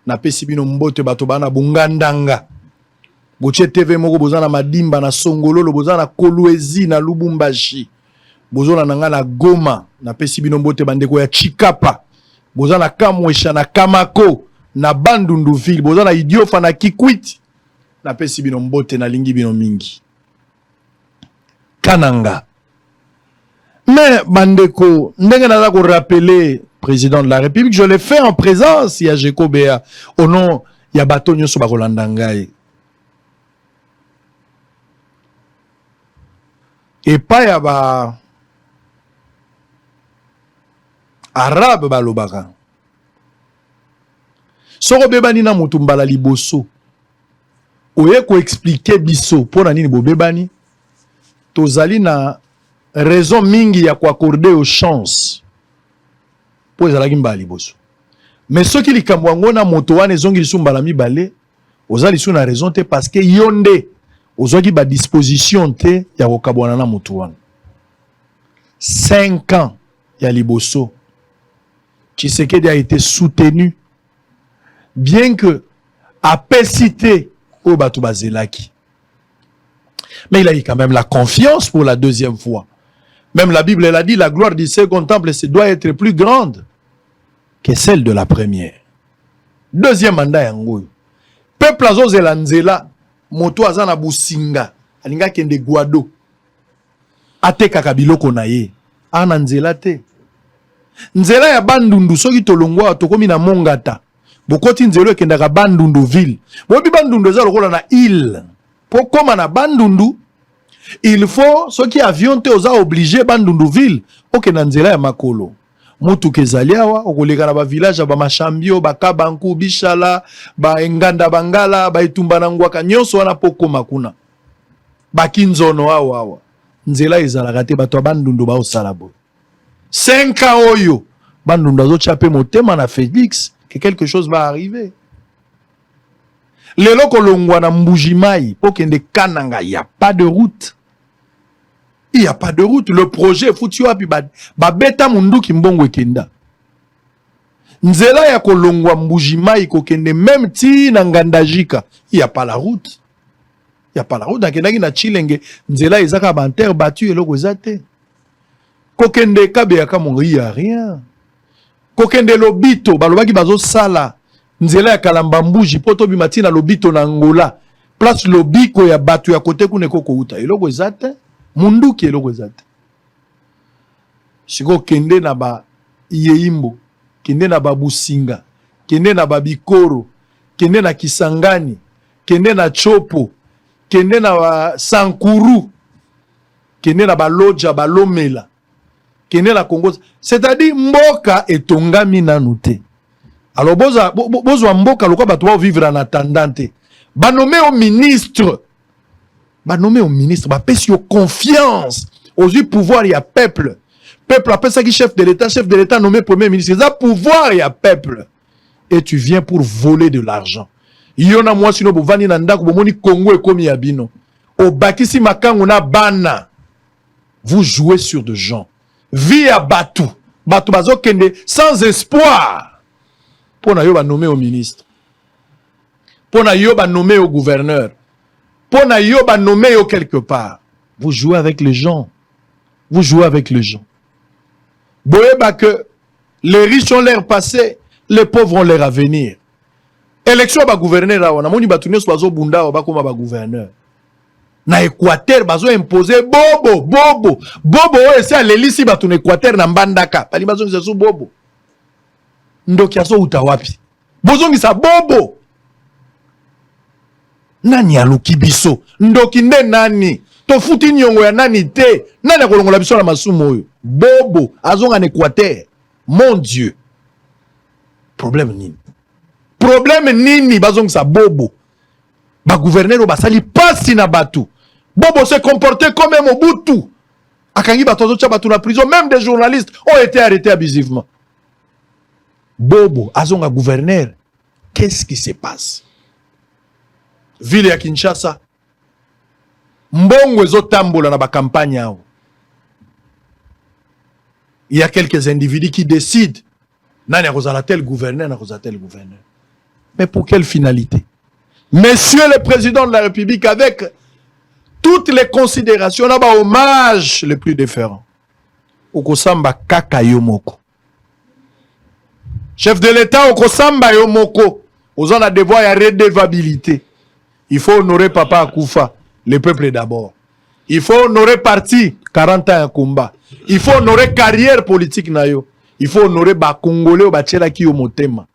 Napesi bino mbote bato bana na Bongandanga. Botie TV moko, boza na Madimba, na Songololo, boza na Kolwezi, na Lubumbashi. Bozolanda nga na Goma. Napesi bino mbote bandeko ya Chikapa. Boza na Kamwesha, na Kamako, na Bandundu-ville, boza na Idiofa, na Kikwit. Napesi bino mbote, nalingi bino mingi. Kananga. Mais bandeko, ndenge naza ko rappeler président de la République, je l'ai fait en présence ya Jekobea, au nom ya bato nyonso bakolanda ngai. Epai ya ba arabe balobaka, soki obebani na motu mbala liboso, oye koexpliquer biso mpo na nini bobebani, tozali na raison mingi ya koaccorder yo chance mpo ezalaki mbala liboso. Mais soki likambo yango na moto wana ezongi lisusu mbala mibale, oza lisusu na raison te, parce que yo nde ozwaki badisposition te ya kokabwana na motu wana. 5 ans ya liboso, Tshisekedi a été soutenu, bien que apesi te oyo bato bazelaki, mais il a eu quand même la confiance pour la deuxième fois. Même la Bible, elle a dit: la gloire du second temple doit être plus grande que celle de la première. Deuxième mandat yango oyo, peuple azozela nzela. Moto aza na Businga, alingi akende Gbado, atekaka biloko na ye, aa na nzela te. Nzela ya Bandundu, soki tolongwa awa, tokomi na Mongata, bokoti nzela ekendaka Bandundu ville. Boyebi Bandundu eza lokola na île. Mpo kóma na Bandundu, il faut, soki avion te, oza obligé Bandundu ville okenda nzela ya makolo. Motuka ezali awa, okoleka na bavillage ya Bamashambio, Bakabanku, Bishala, Baenganda, Bangala, Baetumba na Ngwaka, nyonso wana mpo kóma kuna. Bakinzono awa awa nzela ezalaka te. Bato ya Bandundu baosala boye. 5 ans oyo, Bandundu azotya mpe motema na Félix que quelque chose va arriver. Lelo kolongwa na Mbujimai mpo kende Kananga, y a pas de route, il y a pas de route. Le projet efuti wapi? Babeta munduki, mbongo ekenda. Nzela ya kolongwa Mbujimai kokende même ti na Ngandajika, il y a pas la route, il y a pas la route. Nakendaki na Tshilenge, nzela eza kaka ba terre battue, eloko eza te. Kokende Kabeya Kamwanga, il y a rien. Kokende Lobito, balobaki bazosala nzela ya Kalamba Mbuji mpo tobima ntina Lobito na Angola, place lobiko ya bato ya kote kuna ekokouta, eloko eza te. Munduki, eloko eza te. Sikoyo kende na ba Yeimbo, kende na Babusinga, kende na Babikoro, kende na Kisangani, kende na Tshopo, kende na Sankuru, kende na Baloja, Balomela, kende na Congo. C'est-à-dire mboka etongami nanu te. Alors bozwa bozwa mboka lokola bato baovivre en attendant te. Banommer yo ministre, banommer yo ministre, bapesi yo confiance, ozwi pouvoir ya peuple. Peuple apesaki chef de l'État, chef de l'État nommé premier ministre, eza pouvoir ya peuple, et tu viens pour voler de l'argent. Yo na mwasi no bovandi na ndako, bomoni Congo ekomi ya bino, obakisi makangu na bana. Vous jouez sur de gens, vie ya bato. Bato bazokende sans espoir. Mpo na yo banommer yo ministre, mpo na yo banommer yo gouverneur, mpo na yo banommer yo quelque part. Vous jouez avec les gens, vous jouez avec les gens. Boyeba que les riches ont leur passé, les pauvres ont leur avenir. Élection ya bagouverneur awa, namoni bato nyonso bazobunda awa bakóma bagouverneur. Na Équateur bazo imposer bobo bobo bobo oyo esi alelisi bato na Équateur na Mbandaka, balingi bazongisa su bobo. Ndoki azowuta wapi? Bozongisa bobo. Nani aluki biso? Ndoki nde nani? Tofuti niongo ya nani te? Nani akolongola biso na masumu oyo? Bobo azonga na Équateur. Mon Dieu. Problème nini? Problème nini bazongisa bobo? Ba gouverneur oyo basali pasi na bato. Bobo se comportait comme un Mobutu. Akangi bato, azotia bato na prison, même des journalistes ont été arrêtés abusivement. Bobo azonga gouverneur. Qu'est-ce qui se passe? Ville ya Kinshasa, mbongo ezotambola na bacampagne awa. Il y a quelques individus qui décident nani akozala tel gouverneur, akozala tel gouverneur. Mais pour quelle finalité? Monsieur le président de la République, avec toutes les considérations, na ba hommage les plus déférents, okosamba kaka yo moko. Chef de l'État, okosamba yo moko. Oza na devoir ya redevabilité. Il faut honorer papa akufa, le peuple d'abord. Il faut honorer parti, 40 ans ya combat. Il faut honorer carrière politique na yo. Il faut honorer ba Congolais oyo batielaki yo motema.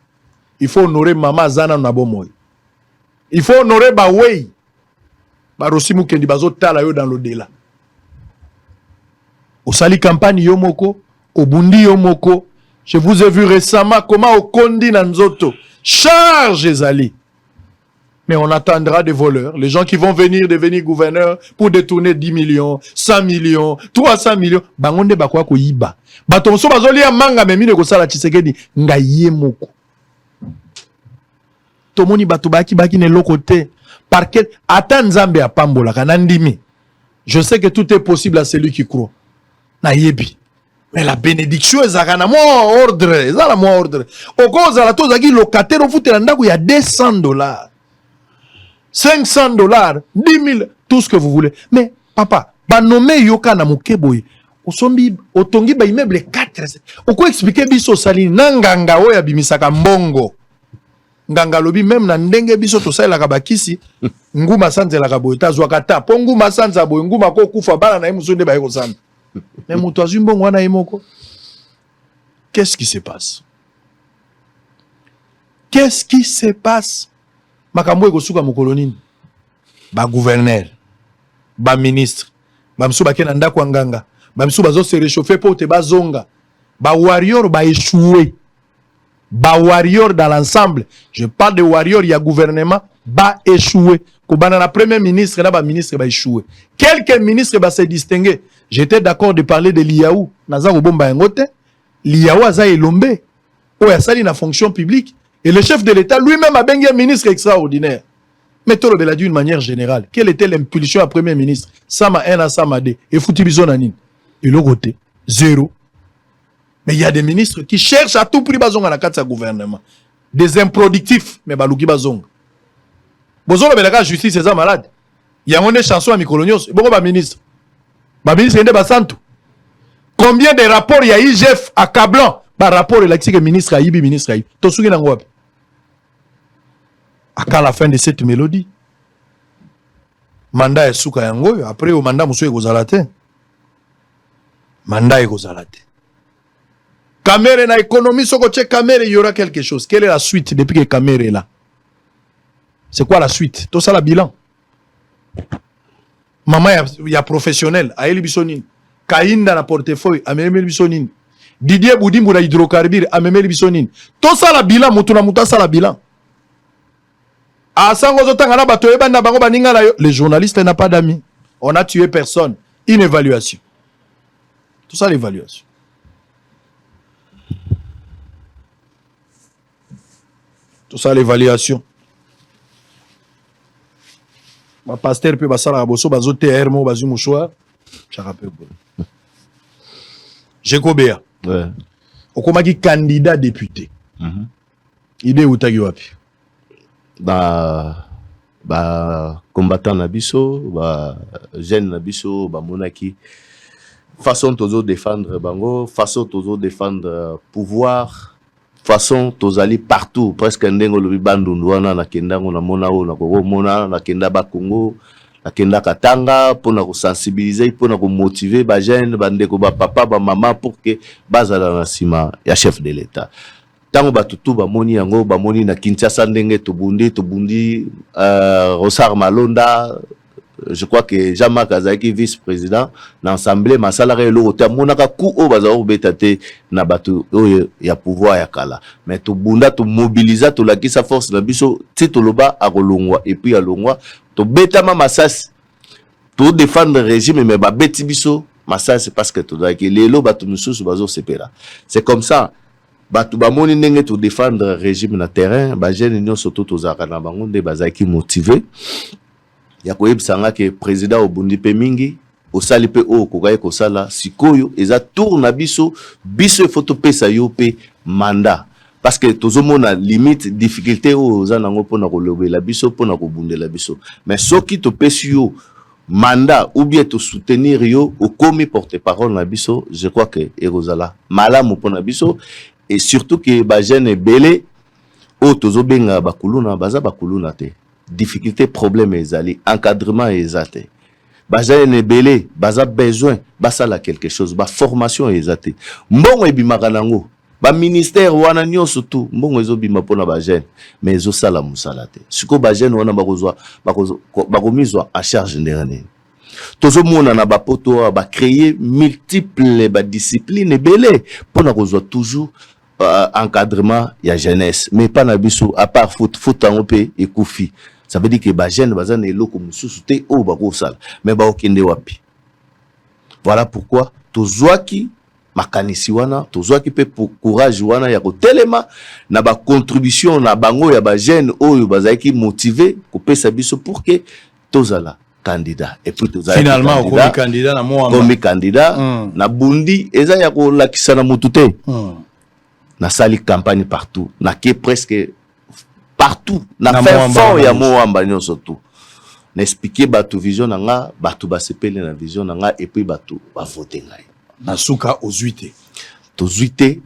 Il faut honorer mama aza nano na bomoi. Il faut honorer bawei. Barosi Mukendi bazotala yo dans l'au-delà. Osali campagne yo moko, obundi yo moko. Je vous ai vu récemment comment okondi na nzoto. Charge ezali. Mais on attendra des voleurs, les gens qui vont venir devenir gouverneurs pour détourner 10 millions, 100 millions, 300 millions. Bango nde bakoya koyiba. Bato mosusu bazolia manga me mine kosala Tshisekedi ngai ye moko. Tomoni bato bayaki baki na eloko te. Parce ata Nzambe apambolaka na ndimi. Je sais que tout est possible à celui qui croit. Nayebi. Mais la bénédiction ezalaka na mwa ordre, eza na mwa ordre. Okozala to ozalaki locataire, ofutela ndako ya 200 dollars, 500 dollars, 10 000, tout ce que vous voulez. Mais papa, banome yo kaka na moke boye, osombi, otongi baimmeuble 4. Oko expliquer biso osali na nganga oyo abimisaka mbongo. Nganga alobi même na ndenge biso tosalelaka bakisi, nguma asanzelaka boye te, azwaka ta mpo nguma asanza boye, nguma akokufa, bana na ye mosusu nde baye kosanza. Mais moto azwi mbongo wana ye moko. Qu'est-ce qui se passe? Qu'est-ce qui se passe? Makambo ekosuka mokolo nini? Bagouverneur, baministre, bamisusu bake na ndako ya nganga, bamisusu bazose réchauffer mpo te bazonga. Bawarrior baéchoué. Bawarrior dans l'ensemble, je parle de warrior ya gouvernement, baéchoué. Kobanda na premier ministre na baministre baéchoué. Quelques ministres base distingué. J'étais d'accord de parler de Lihau, naza kobomba yango te. Lihau aza elombe oyo asali na fonction publique et le chef de l'État lui-même abengi un ministre extraordinaire. Mais tolobela d'une manière générale, quelle était l'impulsion ya premier ministre? Sama 1 na sama 2 efuti biso na nini? Eloko te, zéro. Mais il y a des ministres qui cherchent à tout prix bazonga na kati ya gouvernement, des improductifs, mais baluki bazonga. Bozolobelaka justice eza malade, yango nde chanson ya mikolo nyonso. Bongo baministre, baministre nde basantu? Combien de rapports ya IGF accablant? Barapport elakisi ke ministre ayibi, ministre ayibi. Tosuki nango wapi? À la fin de cette mélodie, mandat esuka yango oyo. Après oyo, mandat mosusu ekozala te, mandat ekozala te. Kamerhe na économie, soko tie Kamerhe, il y aura quelque chose. Quelle est la suite depuis que Kamerhe est là? C'est quoi la suite? Tosala bilan. Mama ya professionnel ayeli biso nini? Kainda na portefeuille amemeli biso nini? Didier Budimbu na hydrocarbure amemeli biso nini? Tosala bilan, motu na motu asala bilan. Asango ozotanga na bato oyebani na bango, baninga na yo. Le journaliste n'a pas d'amis. On a tué personne. Une évaluation, tosala évaluation, tosala évaluation. Bapaster mpe basalaka boso, bazoteya ere moko bazwi mouchoir, tiaka mpe boye. Jekobeya. Ouais. Okomaki candidat député. Idée eutaki wapi? Ba combattant na biso, ba jeune na biso bamonaki façon tozo défendre bango, façon tozo défendre pouvoir, façon tozali partout presque. Ndenge olobi, Bandundu wana nakendango, namona oyo nakokomona, nakenda Bakongo, Nakenda Katanga mpona kosensibiliser, mpona komotiver bajeune, bandeko, bapapa, bamama, pour que bazala na nsima ya chef de l'État. Ntango bato tu bamoni yango, bamoni na Kinshasa ndenge tobundi, tobundi, Rosar Malonda, je crois que Jean-Marc azalaki vice président na assemblée, masalaka eloko te, amonaka ku oyo bazala kobeta te na bato oyo ya pouvoir ya kala. Mais tobunda, tomobiliza, tolakisa force na biso ti toloba akolongwa, et puis alongwa. Tobetama masasi, todéfendre régime, mais babeti biso masasi parce que tozalaki. Lelo bato mosusu bazosepela, c'est comme ça. Bato bamoni ndenge todéfendre régime na terrain, bajeune nyonso to tozalaka na bango nde bazalaki motivé ya koyebisa nga ke président, obundi mpe mingi, osali mpe oyo okokaki kosala, sikoyo eza tour na biso. Biso efo topesa yo mpe mandat parce que tozomona limite, difficulté oyo oza nango mpona kolobela biso, mpona kobundela biso. Mais soki topesi yo mandat ou bien tosoutenir yo, okomi porte-parole na biso, je crois que ekozala malamu mpona biso. Et surtout ke bajeune ebele oyo tozobenga bakuluna baza bakuluna te. Difficulté, problème ezali encadrement eza te. Bajeune ebele baza besoin basala quelque chose, baformation eza te. Mbongo ebimaka nango baministère wana nyonso tu, mbongo ezobima mpona bajeune, mais ezosala mosala te. Sikoyo bajeune wana bakozwa, bakomizwa en charge ndenge nini? Tozomona na bapoto awa bacréer multiple badiscipline ebele mpona kozwa toujours encadrement ya jeunesse, mais pa na biso, à part foot, foot yango mpe ekufi. Ça veut dire que bajeune baza na eloko mosusu te oyo bakosala, mais bakokende wapi? Voilà pourquoi tozwaki makanisi wana, tozwaki mpe courage wana ya kotelema na bacontribution na bango ya bajeune oyo bazalaki motivé kopesa biso pour que tozala candidat. Et puis tozalaki. Finalement okomi candidat na Mont-Amba. Komi candidat. Na bundi eza ya kolakisa na mutu te. Nasali campagne partout, nake presque partout na Na fin Mont-Amba fond ya nyonso. Mont-Amba nyonso tu, na expliquer bato vision na nga, bato basepeli na vision na nga, et puis bato bavote ngai. Na suka ozwi te. Tozwi te,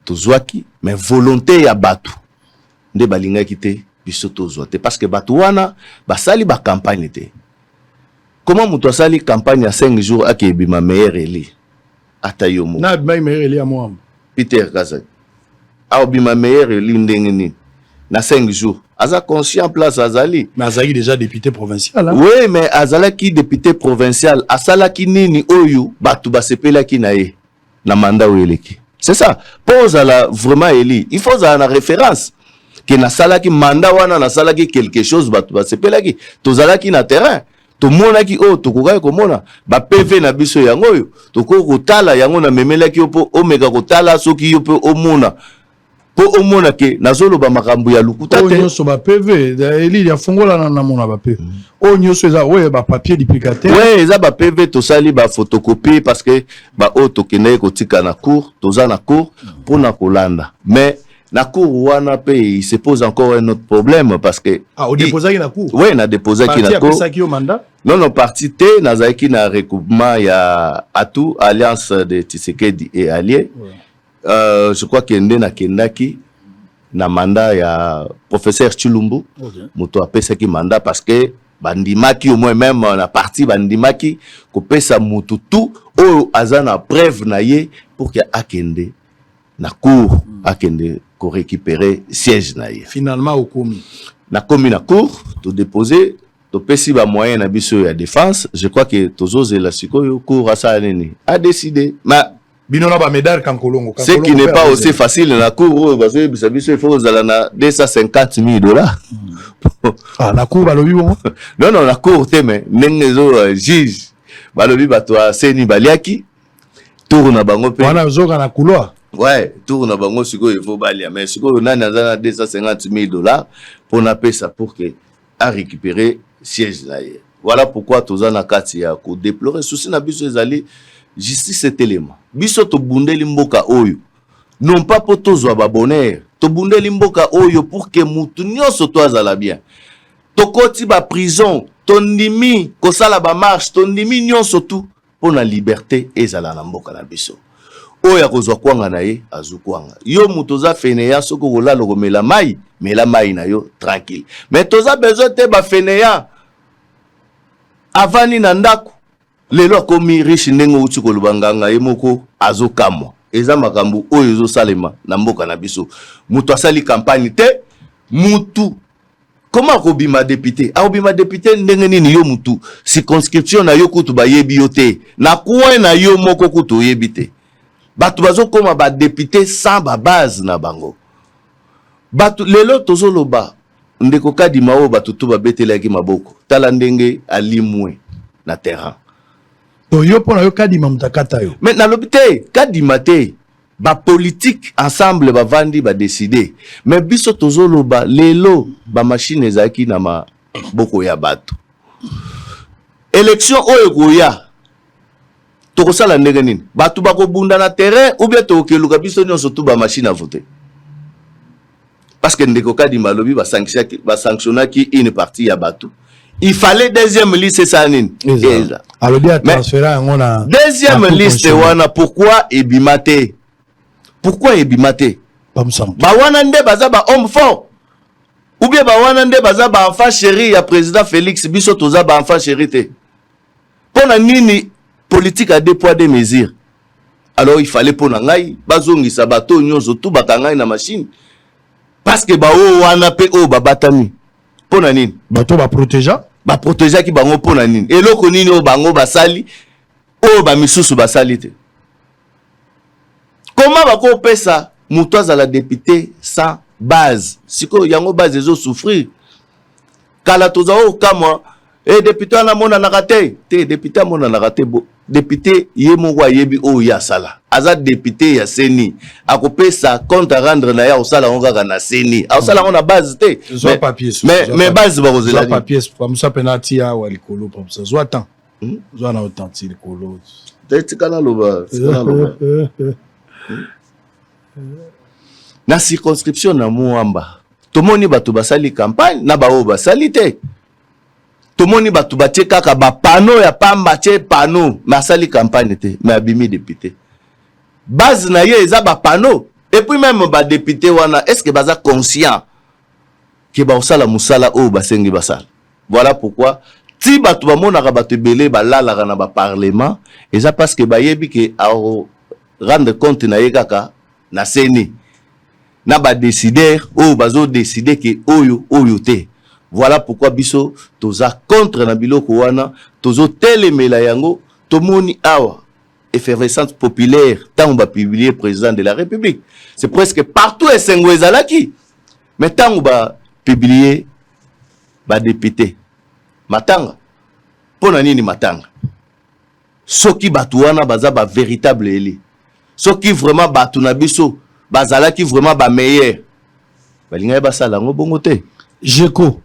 tozwaki, mais volonté ya bato nde balingaki te biso tozwa te, parce que bato wana basali bacampagne te. Comment moto asali campagne ya 5 jours ake ebima meilleur élu? Ata yo moko. Na abimaki meilleur élu ya Mont-Amba? Peter Kazaki aobima meilleur élu ndenge nini na 5 jours? Aza conscient place azali. Mais azalaki déjà député provincial, hein? Oui, mais azalaki député provincial, asalaki nini oyo bato basepelaki na ye na mandat oyo eleki? C'est ça, mpo ozala vraiment élu, il faut ozala na référence ke nasalaki mandat wana, nasalaki quelque chose, bato basepelaki, tozalaki na terrain, tomonaki oyo tokokaki komona. Ba PV na biso yango oyo tokoki kotala yango, namemelaki yo mpo omeka kotala, soki yo mpe omona, mpo omona ke nazoloba makambo ya lokuta Oyo te. nyonso ba PV, elili afungola na namona ba PV oyo nyonso eza oyo bapapier duplicateur. Ouais, eza ba PV, tosali baphotocopie parce que baoyo tokendaki kotika na cour, toza na cour mpona kolanda. Mais na cour wana mpe il se pose encore un autre problème parce que Ah, odéposaki na cour? Ouais, na déposaki Parti na cour. apesaki yo mandat? Non, parti te, nazalaki na recoupement ya atu alliance de Tshisekedi et allié. Je crois que nde nakendaki na mandat ya professeur Chilumbu. Moto apesaki mandat parce que bandimaki au moins même na parti, bandimaki kopesa motu tu oyo aza na preuve na ye pour que akende na cour, akende korécupérer siège na ye. Finalement okomi? Nakomi na cour, todépose, topesi bamoyen na biso ya défense. Je crois que tozozela sikoyo cour asala nini, adécide ma. Bino na bamédare Kankolongo. Ce qui n'est pas aussi facile na cour oyo bazoyebisa biso, il faut ozala na 250 000 $. Ah, na cour balobi bongo? Non, na cour te, mais ndenge ezo juge balobi bato ya seni baliaki tour na bango mpe. Wana ozoka na couloir. Ouais, tour na bango sikoyo, il faut balia. Mais sikoyo nani aza na 250 000 $ mpona apesa pour que arécupérer siège na ye? Voilà pourquoi toza na kati ya kodéplorer. Souci na biso ezali justice etelema. Biso tobundeli mboka oyo non pas mpo tozwa babonheur, tobundeli mboka oyo pour que mutu nyonso to azala bien. Tokoti baprison, tondimi kosala bamarche, tondimi nyonso tu mpo na liberté ezala na mboka na biso. Oyo akozwa kwanga na ye, azwi kwanga. Yo moto oza fainéant, soki okolala, okomela mai, mela mai na yo tranquille. Mais toza besoin te bafainéant. Avandi na ndako, lelo akomi riche ndenge outi koloba nganga ye moko azokamwa. Eza makambo oyo ezosalema na mboka na biso. Moto asali campagne te, mutu comment akobima député? Akobima député ndenge nini yo mutu circonscription na yo kutu bayebi yo te, na coin na yo moko kutu oyebi te. Bato bazokoma ba député sans ba base na bango. Bato lelo tozoloba ndeko Kadima oyo bato tu babetelaki maboko, tala ndenge alimwe na terrain. To yo mpo na yo Kadima moto akata yo? Mais nalobi te Kadima te, bapolitique ensemble bavandi badécider. Mais biso tozoloba lelo bamachine ezalaki na maboko ya bato. Élection oyo ekoya tokosala ndenge nini? Bato bakobunda na terrain ou bien tokokeluka biso nyonso tu bamachine à voter? Parce que ndeko Kadima alobi basanctionnaki une partie ya bato, il fallait deuxième liste esala nini? Eza alobi atransfera yango na deuxième liste wana. Pourquoi ebima te? Pourquoi ebima te? Bawana nde baza ba homme fort ou bien bawana nde baza ba enfant chéri ya président Félix? Biso toza ba enfant chéri te. Mpo na nini politique à deux poids deux mesures? Alors il fallait mpo na ngai bazongisa bato nyonso tu bakangai na machine, parce que baoyo wana mpe oyo babatami mpo na nini? Bato baprotéger. Baprotégeaki bango mpo na nini? Eloko nini oyo bango basali oyo bamisusu basali te? Koma bakopesa moto azala député sans base? Sikoyo yango base ezosouffrir. Kala tozala kokamwa e député wana amonanaka te. Te, député amonanaka te. Bo député ye moko ayebi oyo ye asala. Aza député ya CENI, akopesa compte à rendre na ye, akosala yango kaka na CENI, akosala yango na base te. Mais base bakozela. Papier pamusa mpe natia awa likolo. Pamusa, zwa temps, zwa na otan ti likolo. Te, tika naloba, tika naloba. Na circonscription na Mont-Amba tomoni bato basali campagne na baoyo basali te. Tomoni bato batie kaka bapanneau ya pamba, tie panneau mais asali campagne te, mais abimi député. Base na ye eza bapanneau. Et puis même badéputé wana, est ce que baza conscient ke bakosala mosala oyo basengi basala? Voilà pourquoi ti bato bamonaka bato ebele balalaka na baparlement, eza parce que bayebi ke ao rendre compte na ye kaka na CENI na badécideur oyo bazodécider ke oyo oyo te. Voilà pourquoi biso toza contre na biloko wana, tozotelemela yango. Tomoni awa effervescence populaire ntango bapublier président de la République, c'est presque partout esengo ezalaki. Mais ntango bapublier badéputé, matanga. Mpo na nini matanga? Soki bato wana baza bavéritable élus, soki vraiment bato na biso bazalaki vraiment bameilleur, balingaki basala yango bongo te. Jeko,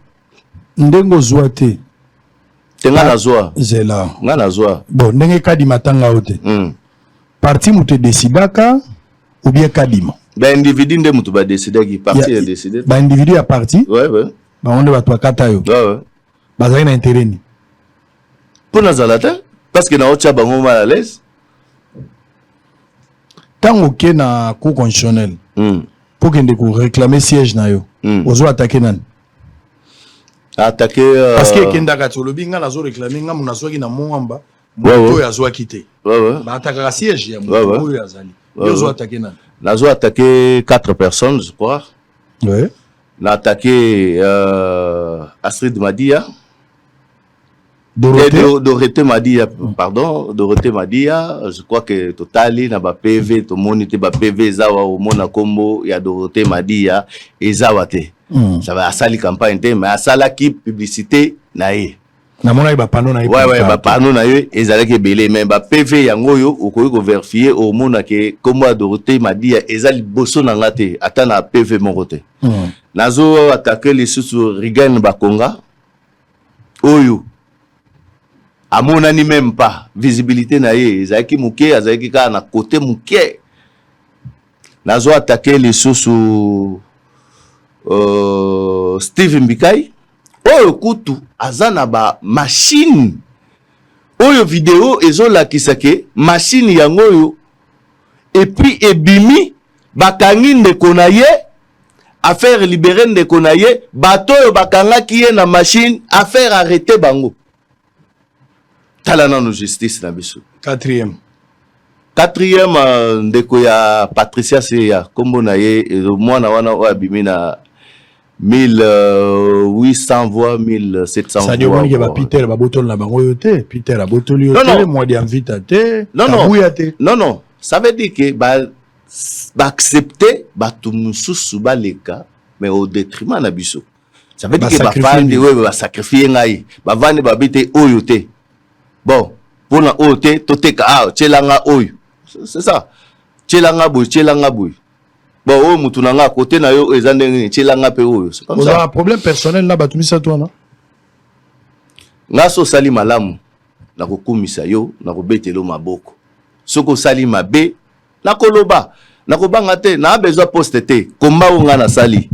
ndenge ozwa te. Te, nga nazwa. Zela. Nga nazwa. Bon, ndenge Kadima tanga yo te, parti moto edesidaka ou bien Kadima? Baindividu nde moto badesidaki, parti ya décide. Baindividu ya parti? Ouais. Bango nde bato bakata yo? Ouais. Bazalaki na intérêt nini? Mpo nazala te, parce que naotya bango mal à l'aise. Ntango oke na cour constitutionnelle mpo kende koréclamer siège na yo, ozo attaquer nani? Attaquer Parce que ekendaka ti olobi nga nazo réclamer, nga mo nazwaki na Mont-Amba, moto oyo azwaki te. Baatakaka siège ya moto oyo azali. Yo ozo attaquer nani? Nazo attaquer quatre personnes, je crois. Na attaqué Astrid Madia. Dorothée. Dorothée Madia, pardon, Dorothée Madia, je crois que totali na ba PV, tomoni te ba PV eza wa omona kombo ya Dorothée Madia eza wa te. Ça va, asali campagne te, mais asalaki publicité na ye. Namonaki bapanneau na ye. Ouais, bapanneau na ye ezalaki ebele, mais ba PV yango oyo okoki kovérifier, omona ke kombo ya Dorothée Madia eza liboso na nga te, ata na PV moko te. Nazo attaquer lisusu Rigen Bakonga oyo amonani même pas, visibilité na ye ezalaki moke, azalaki kaka na côté moke. Nazo attaquer lisusu Steve Mbikai oyo kutu aza na bamachine oyo video ezolakisa ke machine yango oyo, et puis ebimi bakangi ndeko na ye, affaire libéré ndeko na ye, bato oyo bakangaki ye na machine, affaire arrêté bango. Tala nanu justice na biso. Quatrième. Quatrième, ndeko ya Patricia Seya, kombo na ye mwana wana oyo abimi na 1800 voix, 1700 voix. Omoni ke ba Peter babotoli na bango yo te, Peter abotoli yo te, Mwadi Amvita te, Kabuya te. Non, non, ça veut dire que ba baaccepte bato mosusu baleka, mais au détriment na biso. Ça veut dire que bafandi oyo basacrifie ngai, bavandi babi te oyo te, bon, mpona oyo te toteka, ah, tielanga oyo, c'est ça, tielanga boye, tielanga boye, bon, oyo mutu na nga kote na yo eza ndenge nini, tielanga mpe oyo. Ozala problème personnel na bato misato wana? Nga so osali malamu, nakokumisa yo, nakobetela yo maboko. Soki osali mabe, nakoloba, nakobanga te. Naa besoin poste te. Komba oyo nga nasali,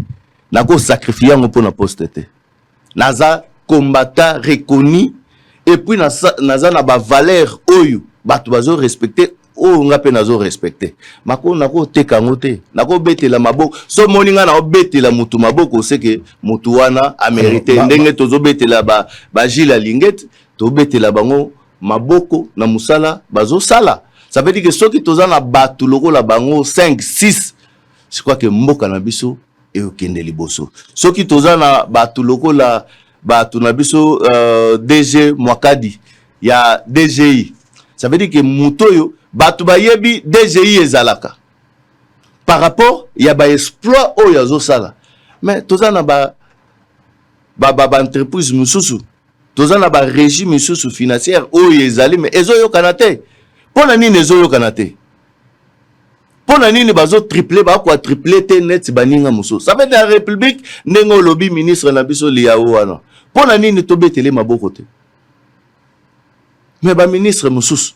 nakosacrifie yango mpona poste te. Naza combattant reconnu et puis naza na bavaleur oyo bato bazorespecte, oyo nga mpe nazorespecte. Mako nakoteka yango te. Nakobetela maboko so moni nga naobetela motu maboko, seke motu wana amérite. Ndenge tozobetela bagile Alingete, tobetela bango maboko na mosala bazosala. Ça veut dire que soki toza na bato lokola bango 5, 6, je crois que mboka na biso ekokende liboso. Soki toza na bato lokola bato na biso, DG Mwakadi ya DGI, ça veut dire que moto oyo bato bayebi DGI ezalaka par rapport ya baexploit oyo azosala. Mais toza na baentreprise ba, ba, mosusu, toza na barégime misusu financière oyo ezali, mais ezoyokana te. Mpo na nini ezoyokana te? Mpo na nini bazotriple, bakoatriple te neti baninga mosusu? Ça veut dire la République, ndenge olobi, ministre na biso Liao wana, mpo na nini tobetele maboko te? Mais baministre mosusu,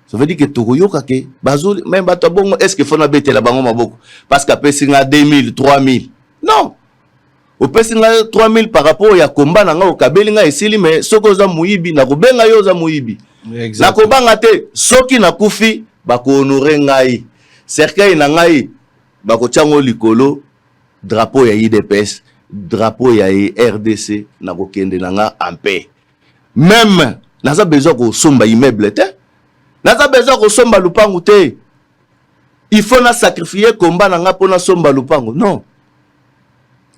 ça veut dire que tokoyoka ke bazo, mais bato ya bongo, est ce que faut nabetela bango maboko parce que apesi nga 2000, 3000? Non, opesi ngai 3000 par rapport ya komba na ngai, okabeli ngai, esili. Mais soki oza moyibi, nakobenga yo oza moyibi. Nakobanga te. Soki nakufi, bakohonore ngai, cercueil na ngai bakotia yango likolo drapeau ya UDPS, drapeau ya RDC. Nakokende na nga en paix. Même naza besoin kosomba immeuble te, naza besoin kosomba lupangu te. Il faut na sacrifier komba na nga mpo nasomba lupango? Non,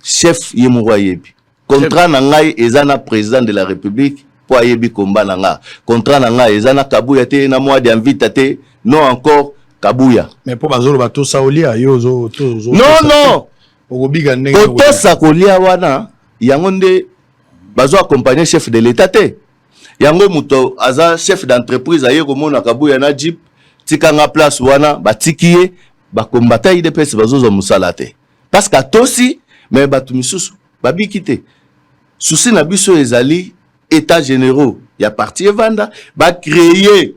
chef ye moko ayebi contrat na ngai eza na président de la République, mpo ayebi komba na nga. Contrat na ngai eza na Kabuya te, na Mwadi ya Mvita te, non, encore Kabuya. Mais mpo bazoloba tosa olia yo ozo Non, non. Okobika ndenge? Kotosa kolia wana, yango nde bazo accompagner chef de l'État te. Yango moto aza chef d'entreprise aye komona Kabuya na jeep, tikanga place wana, batiki ye. Bakombata UDPS bazozwa mosala te parce que atosi, mais bato misusu babiki te. Souci na biso ezali état généraux ya parti evanda, bacréer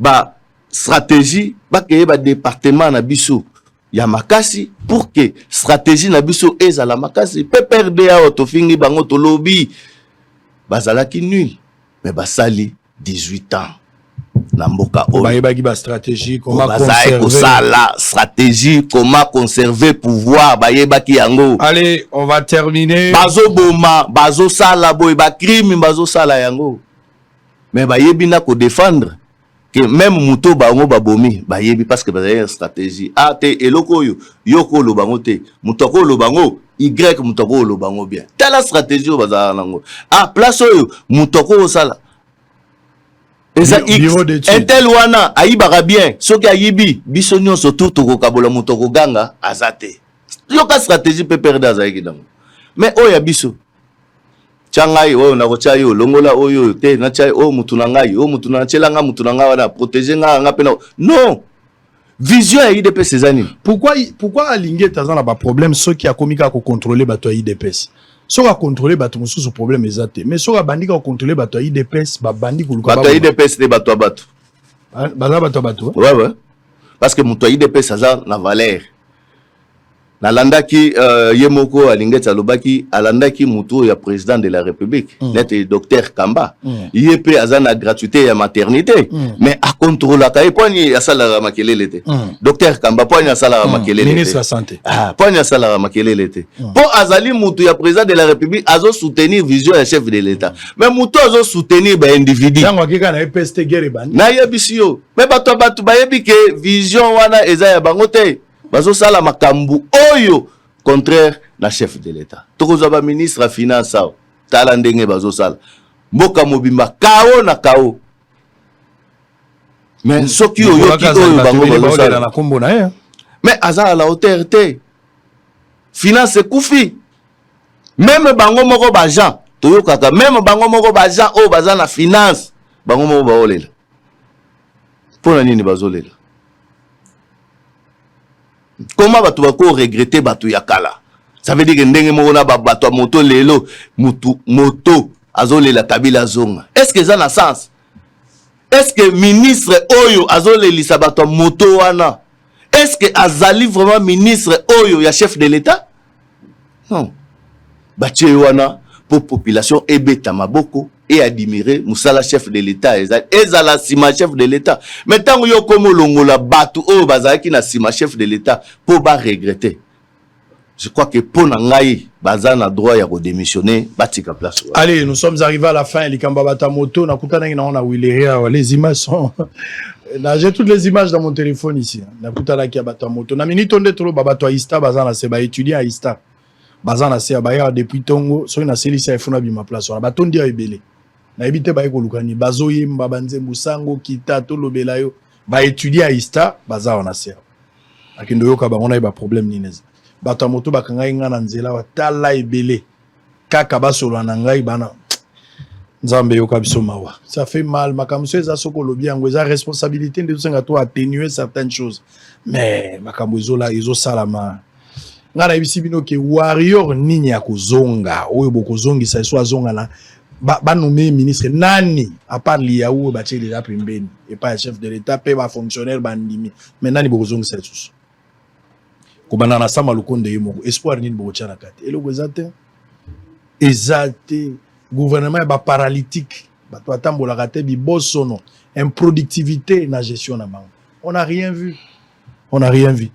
ba stratégie, bacréer badépartement na biso ya makasi pour que stratégie na biso ezala makasi. PPRD awa, tofingi bango, tolobi bazalaki nul, mais basali 18 ans na mboka oyo. Bayebaki bastratégie. Bazalaki kosala stratégie comment conserver pouvoir, bayebaki yango. Allez, on va terminer. Bazoboma, bazosala boye, bacrime bazosala yango, mais bayebi na kodéfendre ke même moto bango babomi, bayebi parce que bazali na stratégie. A te, eloko oyo yo koloba yango te, moto akoloba yango y, moto akoloba yango bien. Tala stratégie oyo bazalaka nango. A place oyo moto akosala eza x, intel wana ayibaka bien. Soki ayibi, biso nyonso tu tokokabola, moto akoganga aza te. Yoka stratégie PPRD azalaki nango. Mais oyo ya biso, tia ngai oyo, nakotya yo, longola oyo, oyo te, natya oyo, mutu na ngai oyo, mutu na natiela nga, mutu na ngai wana protege ngai, nga mpe na non. Vision ya UDPS eza nini? Pourquoi alingi ete aza na baproblème soki akomi kaka kocontrôle bato ya UDPS? Soki acontrôle bato mosusu, problème eza te, mais soki abandi kaka kocontrôle bato ya UDPS, babandi koluka. Bato ya UDPS te, bato ya bato. Baza bato ya bato? Ouais, parce que moto ya UDPS aza na valeur. Nalandaki ye moko Alingeti alobaki, alandaki mutu oyo ya président de la République, neti docteur Kamba. Ye mpe aza na gratuité ya maternité, mais akontrolaka ye. Poani asalaka makelele te? Docteur Kamba, poani asalaka makelele? Ministre ya santé. Ah, poani asalaka makelele te? Mpo azali mutu ya président de la République, azosoutenir vision ya chef de l'État. Mais mutu azosoutenir baindividu. Ntango akeka na EPST, guerre ebandi. Nayebisi yo, me bato ya bato bayebi ke vision wana eza ya bango te. Bazosala makambo oyo contraire na chef de l'État. Tokozwa baministre ya finance awa, tala ndenge bazosala mboka mobimba kao na kao. Mais soki oyoki oyo bango bazosala na nkombo na ye. Mais aza à la hauteur te. Finance ekufi. Même bango moko baagent, toyokaka même bango moko baagent oyo baza na finance, bango moko baolela. Mpo na nini bazolela? Koma bato bako regretter bato ya kala. Ça veut dire que ndenge moko na bato ya moto lelo, mutu moto azolela Kabila azonga. Est ce que eza na sens? Est ce que ministre oyo azolelisa bato ya moto wana, est ce que azali vraiment ministre oyo ya chef de l'État? Non, batie ye wana mpo population ebeta maboko e admirer mosala chef de l'État. Ezala nsima chef de l'État. Mais ntango yo okómi olongola bato oyo bazalaki na nsima chef de l'État mpo baregretter, je crois que mpo na ngai baza na droit ya kodémissionner, batika place wana. Allez, nous sommes arrivés à la fin. Likambo bato moto, nakutanaki nango na Huileries awa. Les images sont là, j'ai toutes les images dans mon téléphone ici. Nakutanaki ya bato ya moto. Na minute nde toloba, bato ya ISTA baza na se, ba étudiant ya ISTA baza na se ya bayaka depuis ntongo. Soki naselisi efuna bima place wana, batondi ya ebele. Nayebi te baye koluka nini. Bazoyemba banzembo sango kita tolobela yo. Baétudiant ya ISTA baza wana se awa. Akende oyoka bango, nayeba problème nini eza. Bato ya moto bakangai nga na nzela, batala ebele kaka basolola na ngai. Bana Nzambe, yoka biso mawa. Ça fait mal. Makambo so eza, soki olobi yango eza responsabilité nde tosenga to atténuer certaines choses. Mais makambo ezola ezosalama, ngai nayebisi bino ke warrior nini ya kozonga oyo bokozongisa eso azonga na banommer ministre nani, à part Lihau oyo batie déjà pembeni epai ya chef de l'État mpe bafonctionnaire bandimi. Mais nani bokozongisa lisusu? Kobanda na Sama Lukonde ye moko, espoir nini bokotia na kati? Eloko eza te, eza te. Gouvernement ya baparalytique, bato batambolaka te, bibosono, improductivité na gestion na bango. On n'a rien vu, on n'a rien vu.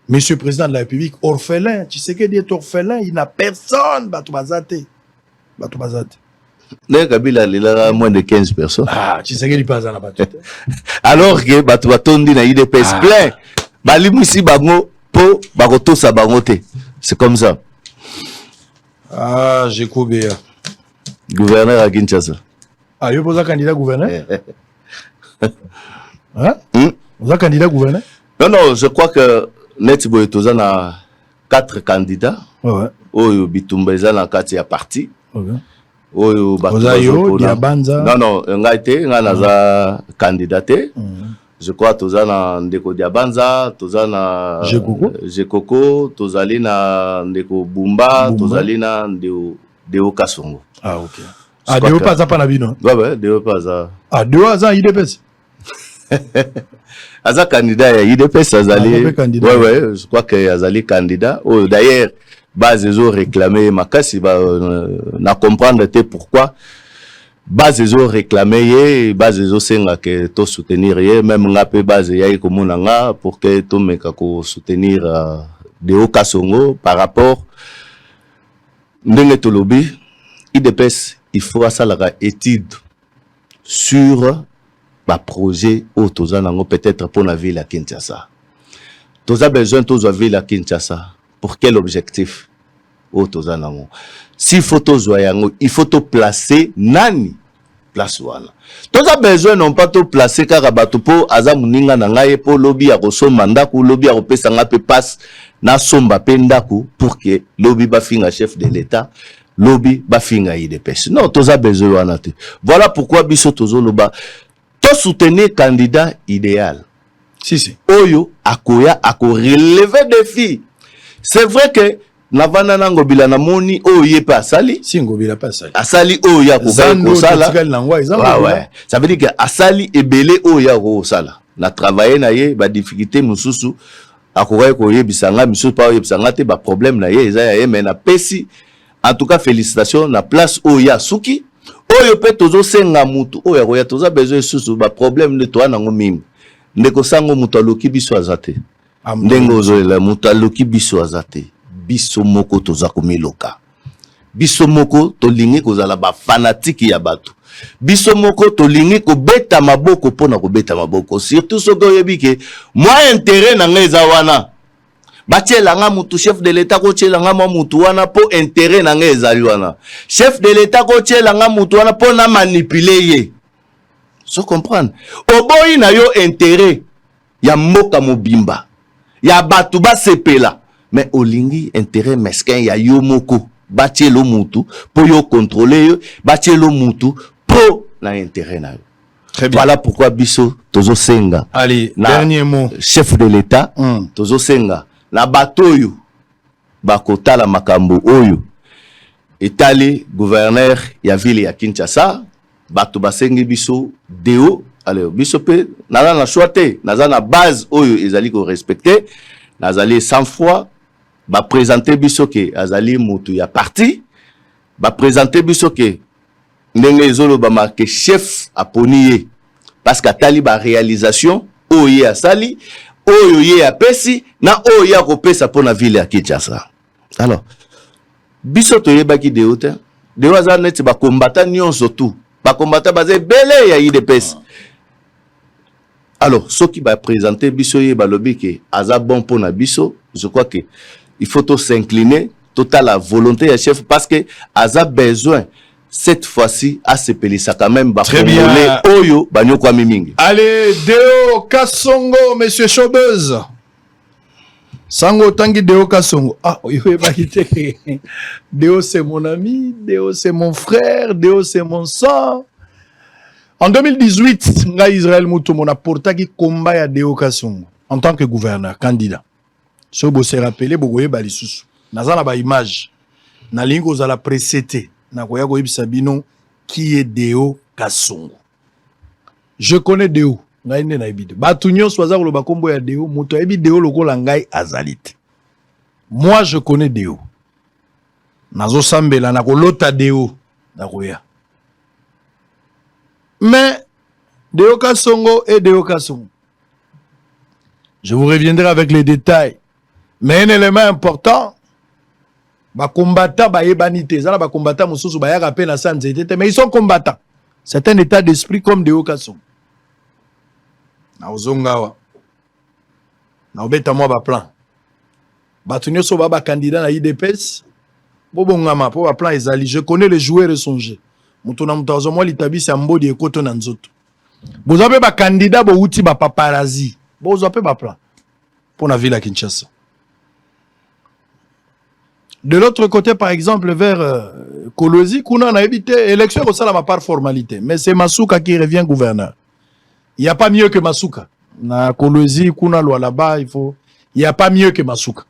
Monsieur président de la République orphelin, Tshisekedi est orphelin, il n'a personne. Bato baza te, bato baza te. Ndenge Kabila alelaka moins de 15 personnes. Ah, Tshisekedi mpe aza na bato te. Alors ke bato batondi na UDPS. Ah. Plein balimwisi bango mpo bakotosa bango te. C'est comme ça. Ah, Jekobeya. Gouverneur ya Kinshasa. Ah, yo mpe oza candidat gouverneur, hein? Hmm? Oza candidat gouverneur? Non, je crois que neti boye toza na quatre candidats oyo bitumba eza na kati ya parti oyo bato Oza yo, bazopona. Diabanza. Non, ngai te, ngai naza candidat te. Je crois toza na ndeko Diabanza, toza na Jekoko. Jekoko, tozali na ndeko Bumba, Bumba. Tozali na ndeko Deo Kasongo. Ah, ok. Ah, Deo mpe aza mpa na bino? Ouais, Deo mpe aza. Ah, Deo aza UDPS? Aza candidat ya UDPS, azali. Aza mpe candidat. Ouais, je crois que azali candidat oyo d'ailleurs base ezo réclamer ye makasi. Ba, na comprendre te pourquoi base ezo réclamer ye, base ezosenga ke to soutenir ye. Même nga mpe base eyaki komona nga pour que tomeka kosoutenir Deo Kasongo. Par rapport ndenge tolobi, UDPS il faut asalaka étude sur baprojet oyo toza nango peut-être mpona ville ya Kinshasa. Toza besoin tozwa ville ya Kinshasa pour quel objectif oyo toza nango? S'il faut tozwa yango, il faut toplacer nani place wana toza besoin? Non pas toplacer kaka bato mpo aza moninga na ngai, mpo lobi ya kosomba ndako, lobi ya kopesa nga mpe passe nasomba mpe ndako, pour que lobi bafinga chef de l'État, lobi bafinga UDPS. Non, toza besoin wana te. Voilà pourquoi biso tozoloba tosoutenir candidat idéal Si, si. oyo akoya akorelever défi. C'est vrai que navanda na Ngobila, namoni oyo ye mpe asali. Si, Ngobila mpe asali. Asali oyo ye akokaki Zando kosala. totikali nango eza Ouais, Ngobila. ouais. Ça veut dire que asali ebele oyo ye akokosala na travaille na ye. Badifficulté mosusu. Akokaki koyebisa nga, misusu mpe akoyebisa nga te, baproblème na ye eza ya ye, mais napesi en tout cas félicitation na place oyo ye asuki. Oyo mpe tozosenga mutu oyo akoya, toza besoin lisusu baproblème nde toya nango mingi. Ndeko sango, moto aloki biso aza te. Ndenge ozolela, moto aloki biso aza te. Biso moko toza komiloka, biso moko tolingi kozala bafanatiques ya bato, biso moko tolingi kobeta maboko mpona kobeta maboko, surtout soki oyebi ke mwa intérêt na ngai eza wana. Batiela nga mutu, chef de l'État kotiela nga mwa mutu wana mpo intérêt na ngai ezali wana. Chef de l'État kotiela nga mutu wana mpo na manipuler ye. So comprendre, oboyi na yo intérêt ya mboka mobimba, ya bato basepela, mais olingi intérêt mesquin ya yo moko. Batiela mutu mpo yo contrôle yo, batiela mutu mpo na intérêt na yo. Très bien. Voilà pourquoi biso tozosenga Allez, na dernier mot. chef de l'État, tozosenga na bato oyo bakotala makambo oyo etali gouverneur ya ville ya Kinshasa. Bato basengi biso Deo. Alors biso mpe naza na choix te, naza na base oyo ezali korespecter, nazali sans foi. Baprésente biso ke azali motu ya parti, baprésente biso ke ndenge ezolobama ke chef aponi ye parce que atali baréalisation oyo ye asali, oyo ye apesi na oyo ye akopesa mpo na ville ya Kinshasa. Alors biso toyebaki Deo te. Deo aza neti bakombata nyonso, tu bakombata baza ebele ya UDPS. Alors soki baprésente biso ye, balobi ke aza bon mpo na biso, je crois que il faut to s'incliner, totala volonté ya chef, parce que aza besoin cette fois-ci asepelisa quand même Très bien. Bakongolais oyo banyokwami mingi. Allez, Deo Kasongo, monsieur Chaubeuse. Sango tangi Deo Kasongo. Ah, oyebaki te. Deo, c'est mon ami, Deo, c'est mon frère, Deo, c'est mon sang. En 2018, nga Israël Mutombo naportaki combat ya Deo Kasongo en tant que gouverneur candidat. So bo se rappeler, bokoyeba lisusu. Naza na ba image. Nalingi kozala pressé te. Nakoya koyebisa bino qui est Deo Kasongo. Je connais Deo. Ngai nde nayebi te. Bato nyonso baza koloba nkombo ya Deo, moto ayebi Deo lokola ngai azali te. Moi, je connais Deo. Nazosambela, nakolota Deo, nakoya. Mais Deo Kasongo et Deo Kasongo. Je vous reviendrai avec les détails. Mais un élément important, bacombattant bayebani te. Eza na bacombattant mosusu bayaka mpe na sa nzete te, mais ils sont combattants. C'est un état d'esprit comme Deo Kasongo. Naozonga awa, naobeta mwa baplan. Bato nyonso ba bacandidat na UDPS, bobongama mpo baplan ezali. Je connais le joueur et son jeu. Moto na moto azwa mwa litabisi ya mbodi ekoto na nzoto. Bozwa mpe bacandidat bowuti bapaparazi, bozwa mpe baplan mpo na ville ya Kinshasa. De l'autre côté, par exemple, vers Kolwezi, kuna nayebi te, élection ekosalama par formalité, mais c'est Masuka qui revient gouverneur. Il n'y a pas mieux que Masuka. Na Kolwezi, kuna Lualaba, il faut. Il n'y a pas mieux que Masuka.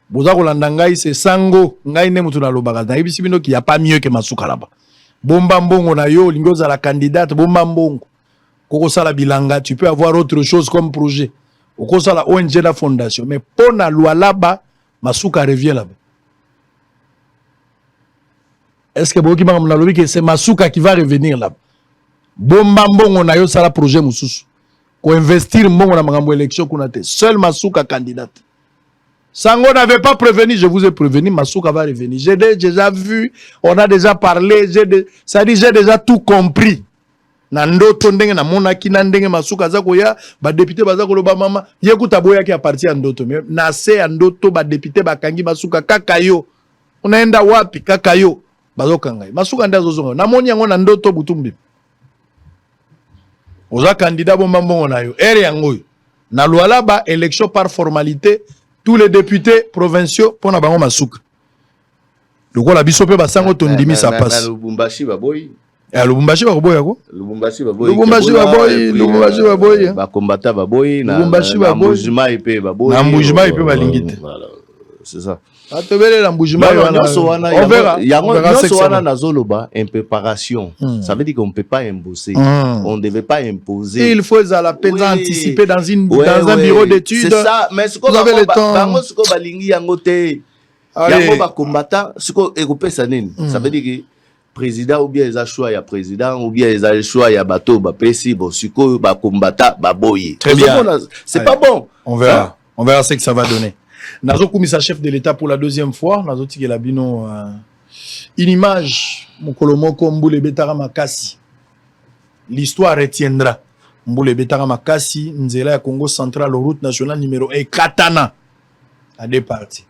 Boza kolanda ngai, c'est sango, ngai nde mutu nalobaka. Nayebisi bino qu'il n'y a pas mieux que Masuka là-bas. Bomba mbongo na yo, olingi ozala candidate, bomba mbongo. Kokosala bilanga, tu peux avoir autre chose comme projet. Okosala ONG, la fondation. Mais pour na Lualaba, Masuka revient là-bas. Est-ce que boyoki makambo nalobi que c'est Masuka qui va revenir là-bas? Bomba mbongo na yo, sala projet mosusu. Koinvestir mbongo na makambo élection kuna te. Seul Masuka candidate. Sango n'avait pas prévenu, je vous ai prévenu, Masuka va revenir. J'ai déjà vu, on a déjà parlé, ça dit, j'ai déjà tout compris. Na ndoto ndenge namonaki na ndenge Masuka aza koya, badéputé baza koloba mama ye kuta boyaki à partir ya ndoto. Mais na se ya ndoto, badéputé bakangi Masuka: "Kaka yo, unaenda wapi? Kaka yo." Bazokanga ye, Masuka nde azozonga. Namoni yango na ndoto butu mobimba. Oza candidat, bomba mbongo na yo. Ere yango oyo na Lualaba, élection par formalité, tous les députés provinciaux mpo na bango Masuka. Lokola biso mpe basango tondimisa Na pasi. Lubumbashi baboyi. Ya Lubumbashi bakoboya ko. Lubumbashi baboyi. Lubumbashi baboyi, Lubumbashi baboyi. Bakombata baboyi na Lubumbashi na baboyi. Mbujimayi mpe baboyi. Na Mbujimayi mpe balingi te. Voilà, c'est ça. Bato ebele na Mbujimayi wana. Nyonso wana, yango nyonso wana nazoloba impréparation. Ça veut dire qu'on ne peut pas imposer. On ne devait pas imposer. Il faut ezala mpenza anticiper dans une dans un bureau d'études. C'est ça, mais sikoyo bango sikoyo balingi yango te. Yango bacombattant sikoyo ekopesa nini? Ça veut dire que président ou bien eza choix ya président ou bien eza choix ya bato bapesi. Bon, sikoyo bacombattant baboyi. Très bien. C'est pas bon. On verra. On verra ce que ça va donner. Nazokumisa chef de l'État pour la deuxième fois. Nazotikela bino une image. Mokolo moko mbula ebetaka makasi. L'histoire retiendra. Mbula ebetaka makasi, nzela ya Congo Central, route nationale numéro 1 katana à deux parties.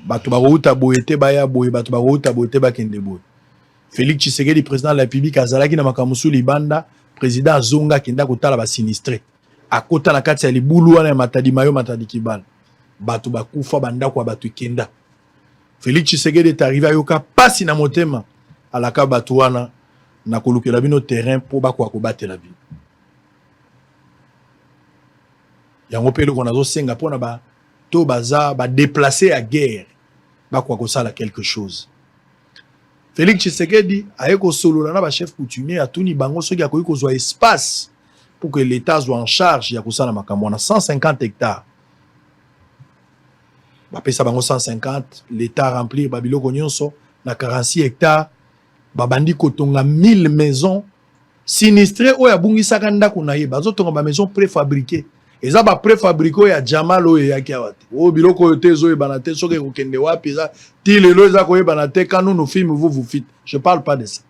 Bato bakouta boye te baya boye, bato bakouta boye te bakende boye. Félix Tshisekedi, président de la République, azalaki na makambo mosusu libanda, président azonga, akenda kotala basinistrés. Akota na kati ya libulu wana ya Matadi Mayo, Matadi Kibala. Bato bakufa, bandako ya bato ekenda. Félix Tshisekedi est arrivé, ayoka pasi na motema, alaka bato wana na kolukela bino terrain mpo bakoka kobatela bino. Yango mpe eloko nazosenga mpona bato baza badéplacés ya guerre, bakoka kosala quelque chose. Félix Tshisekedi aye kosolola na bachef coutumier, atuni bango soki akoki kozwa espace pour que l'État azwa en charge ya kosala makambo wana, 150 hectares. Bapesa bango 150, l'État remplir babiloko nyonso na 46 hectares. Babandi kotonga 1000 maisons. Sinistré oyo abungisaka ndako na ye, bazotonga bamaison préfabriqué. Eza bapréfabriqué oyo ya Jamal oyo eyaki awa te, oyo biloko oyo te ezoyebana te soki ekokende wapi. Eza ti lelo eza koyebana te. Quand nous nous filme, vous vous faites, je parle pas de ça.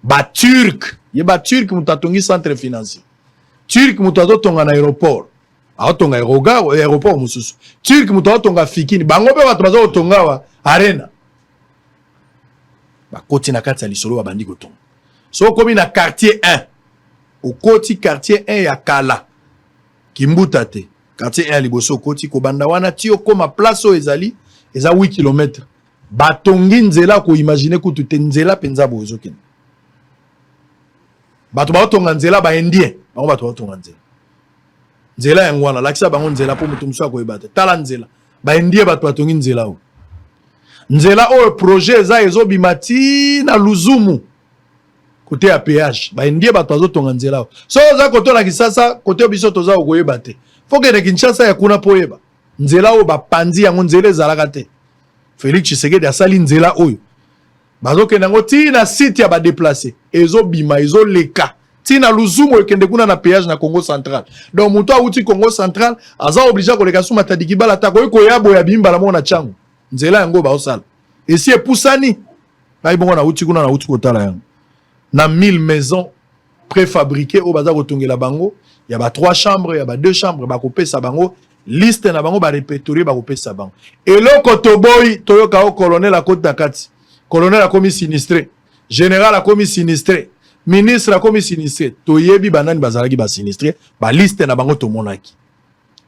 Baturc ye, baturc moto atongi centre financier, turc moto azotonga na aéroport, aotonga aéroport mosusu, turc moto aotonga Fikini. Bango mpe bato baza kotonga awa Arena. Bakoti na kati ya lisolo, babandi kotonga. So okomi na quartier 1, okoti quartier 1 ya kala, Kimbuta te, quartier 1 ya liboso, okoti kobanda wana ti okóma place oyo ezali, eza 8 km. Batongi nzela, koimaginer kutu te. Nzela mpenza boye ozokende, bato baotonga nzela, baindien bango bato baotonga nzela. Nzela yango wana, lakisa bango nzela mpo moto mosusu akoyeba te. Tala nzela, baindien bato batongi nzela oyo. Nzela oyo, projet eza ezobima ti na Luzumu, côté ya péage. Baindien bato bazotonga nzela oyo. So oza koto na Kisasa, côté biso toza, kokoyeba te. Faut kende Kinshasa ya kuna mpo oyeba nzela oyo. Bapandi yango, nzela ezalaka te. Félix Tshisekedi asali nzela oyo, bazokende yango ti na site ya badéplacés. Ezobima, ezoleka ti na Luzumu, ekende kuna na péage na Congo Central. Donc moto awuti Congo Central aza obligé koleka su Matadi Kibala ta koyi koya boye, abimi mbala moko na Ntiango. Nzela yango baosala esi epusani. Ngai bongo nauti kuna, nauti kotala yango na 1000 maisons préfabriquées oyo baza kotongela bango, ya ba 3 chambres, ya ba 2 chambres. Bakopesa bango liste na bango, barépertorier, bakopesa bango. Eloko toboyi, toyoka o colonel akoti na kati, colonel akomi sinistré, général akomi sinistré, ministre akomi sinistré. Toyebi banani bazalaki basinistré, baliste na bango tomonaki.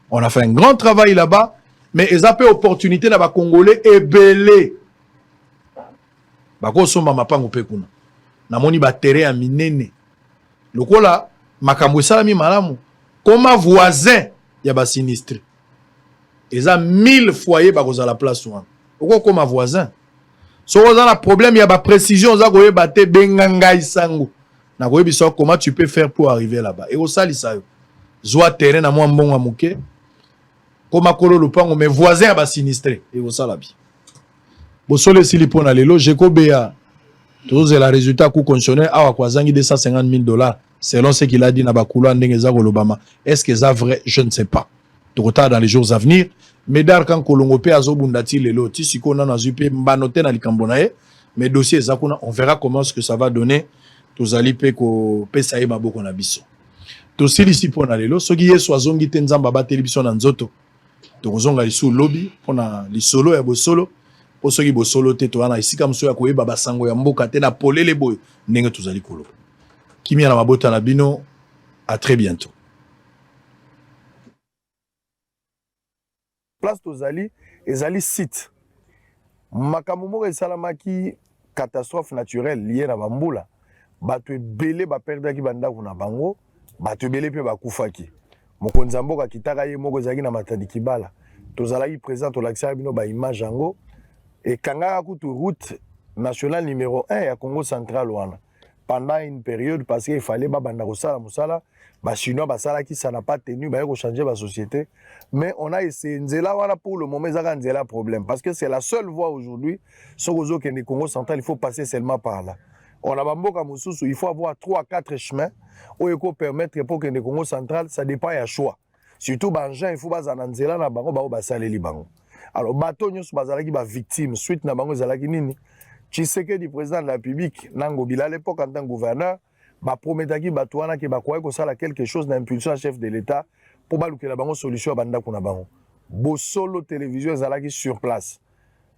On a fait un grand travail là-bas, mais eza mpe opportunité na bacongolais ebele bakosomba mapango mpe kuna. Namoni baterrain ya minene. Lokola makambo esalami malamu, koma voisin ya basinistrés. Eza 1000 foyer bakozala place wana, okokoma voisin. Soki oza na problème ya baprécision, oza koyeba te, benga ngai sango, nakoyebisa comment tu peux faire pour arriver là-bas. Ekosalisa yo zwa terrain na mwa mbongo ya moke, koma kolo lopango, mais voisin ya basinistrés. Ekosala bi bosolo. Esili mpo na lelo. Jekobeya, tozozela résultat cour constitutionnel. Awa ko azangi 250 000 $, selon ce qu'il a dit na bakulo, ndenge eza kolobama. Est ce que eza vrai? Je ne sais pas. Tokotala dans les jours à venir. Médard Kankolongo mpe azobunda ti lelo, ti sikoyo nano azwi mpe mbano te na likambo na ye, mais dossier eza kuna. On verra comment ce que ça va donner. Tozali mpe kopesa ye maboko na biso. Tosilisi mpo na lelo. Soki Yesu azongi te, Nzambe abateli biso na nzoto, tokozonga lisusu lobi mpona lisolo ya bosolo. Mpo soki bosolo te, toza na esika mosusu ya koyeba basango ya mboka te na polele boye ndenge tozali koloba. Kimia na mabota na bino. À très bientôt. Place tozali ezali site makambo moko esalamaki, catastrophe naturelle liée na bambula. Bato ebele baperdaki bandako na bango, bato ebele mpe bakufaki. Mokonzi ya mboka akitaka ye moko, ezalaki na Matadi Kibala. Tozalaki présent, tolakisaka bino baimage yango. Ekangaka kutu route nationale numéro 1 ya Congo central wana pendant une période, parce qu'il fallait babanda kosala mosala. Bachinois basalaki, ça n'a pas tenu, baye kochanger basociété. Mais on a essayé nzela wana. Pour le moment, ezaka nzela problème, parce que c'est la seule voie aujourd'hui. Soki ozokende Congo central, il faut passer seulement par là. On a bamboka mosusu, il faut avoir 3 4 chemins oyo ekopermettre po kende Congo central. Ça dépend ya choix. Surtout baengin, il faut bazala na nzela na bango, bao basaleli bango. Alors bato nyonso bazalaki bavictime, suite na bango ezalaki nini? Tshisekedi, président de la République, na Ngobila à l'époque en tant que gouverneur, baprometaki bato wana ke bakoki kosala quelque chose na impulsion ya chef de l'État mpo balukela bango solution ya bandako na bango. Bosolo Télévision ezalaki sur place,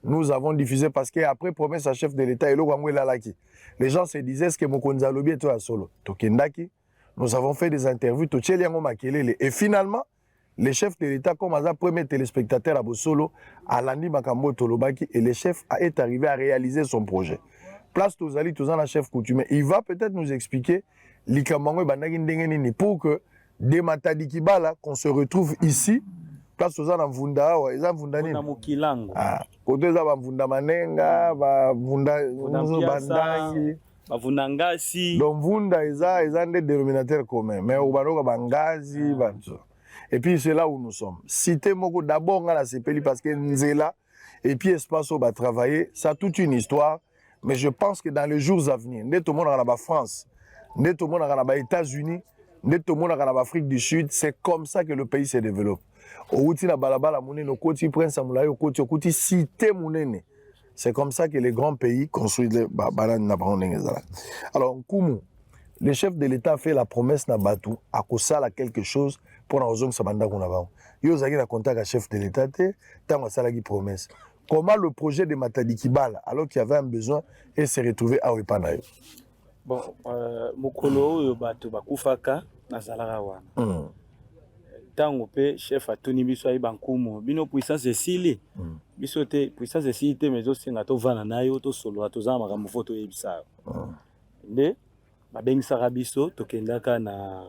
nous avons diffusé, parce que après promesse ya chef de l'État, eloko yango elalaki. Les gens se disaient: est ce que mokonzi alobi eto ya solo? Tokendaki, nous avons fait des interviews, totieli yango makelele, et finalement le chef de l'État, comme aza premier téléspectateur à Bosolo, alandi makambo tolobaki, et le chef est arrivé à réaliser son projet. Place tozali, toza na chef coutumier. Il va peut-être nous expliquer likambo yango ebandaki ndenge nini pour que de Matadi Kibala, qu'on se retrouve ici. Place toza na Mvunda awa, eza Mvunda nini? Na Mokilango. Ah, koto eza bamvunda manenga, bamvunda bandangi. Bavunda ngasi. Donc Mvunda eza nde dénominateur commun, mais obanoka bangazi banso. Et puis c'est là où nous sommes, cité moko. D'abord nga nasepeli parce que nzela et puis espace oyo batravailler, ça, toute une histoire. Mais je pense que dans les jours à venir, nde tomonaka na bafrance, nde tomonaka na baÉtats-Unis, nde tomonaka na baAfrique du Sud, c'est comme ça que le pays se développe. Outi na balabala monene, okoti Prince ya Molai, okoti, okuti cité monene. C'est comme ça que les grands pays construisent banani na bango ndenge ezalaka. Alors nkumu, le chef de l'État fait la promesse na bato akosala quelque chose mpona kozongisa bandako na bango. Yo ozalaki na contact ya chef de l'État te ntango asalaki promesse? Comment le projet de Matadi Kibala, alors qu'il y avait un besoin, et se retrouver awa epa na yo? Bon, mokolo oyo bato bakufaka, nazalaka wana. Ntango mpe chef atuni biso, ayeba nkumu bino, puissance esili biso te, puissance esili te, mais ezosenga tovanda na yo, tosolola, toza na makambo fo toyebisa yo. Nde babengisaka biso, tokendaka na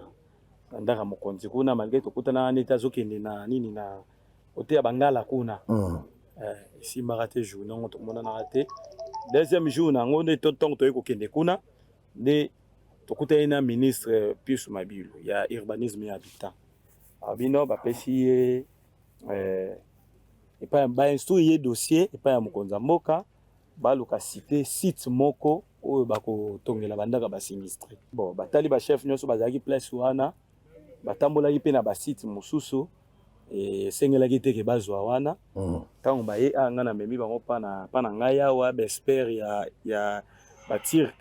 ndako ya mokonzi kuna. Malgré tokutanaka neti azokende na nini, na oteya bangala kuna. Esimbaka te. Jour nango tomonanaka te. Deuxième jour nango nde ntongo toyei kokende kuna, nde tokutani na ministre Pius Mabilu ya urbanisme ya habitat. Bino bapesi ye epai, bainstruire ye dossier epai ya mokonzi ya mboka, baluka cité, site moko oyo bakotongela bandako basinistrés. Bon, batali, bachef nyonso bazalaki place wana, batambolaki mpe na basite mosusu, esengelaki te ke bazwa wana. Ntango baye awa, ngai namemi bango mpa na ngai awa. Baexpert ya baturc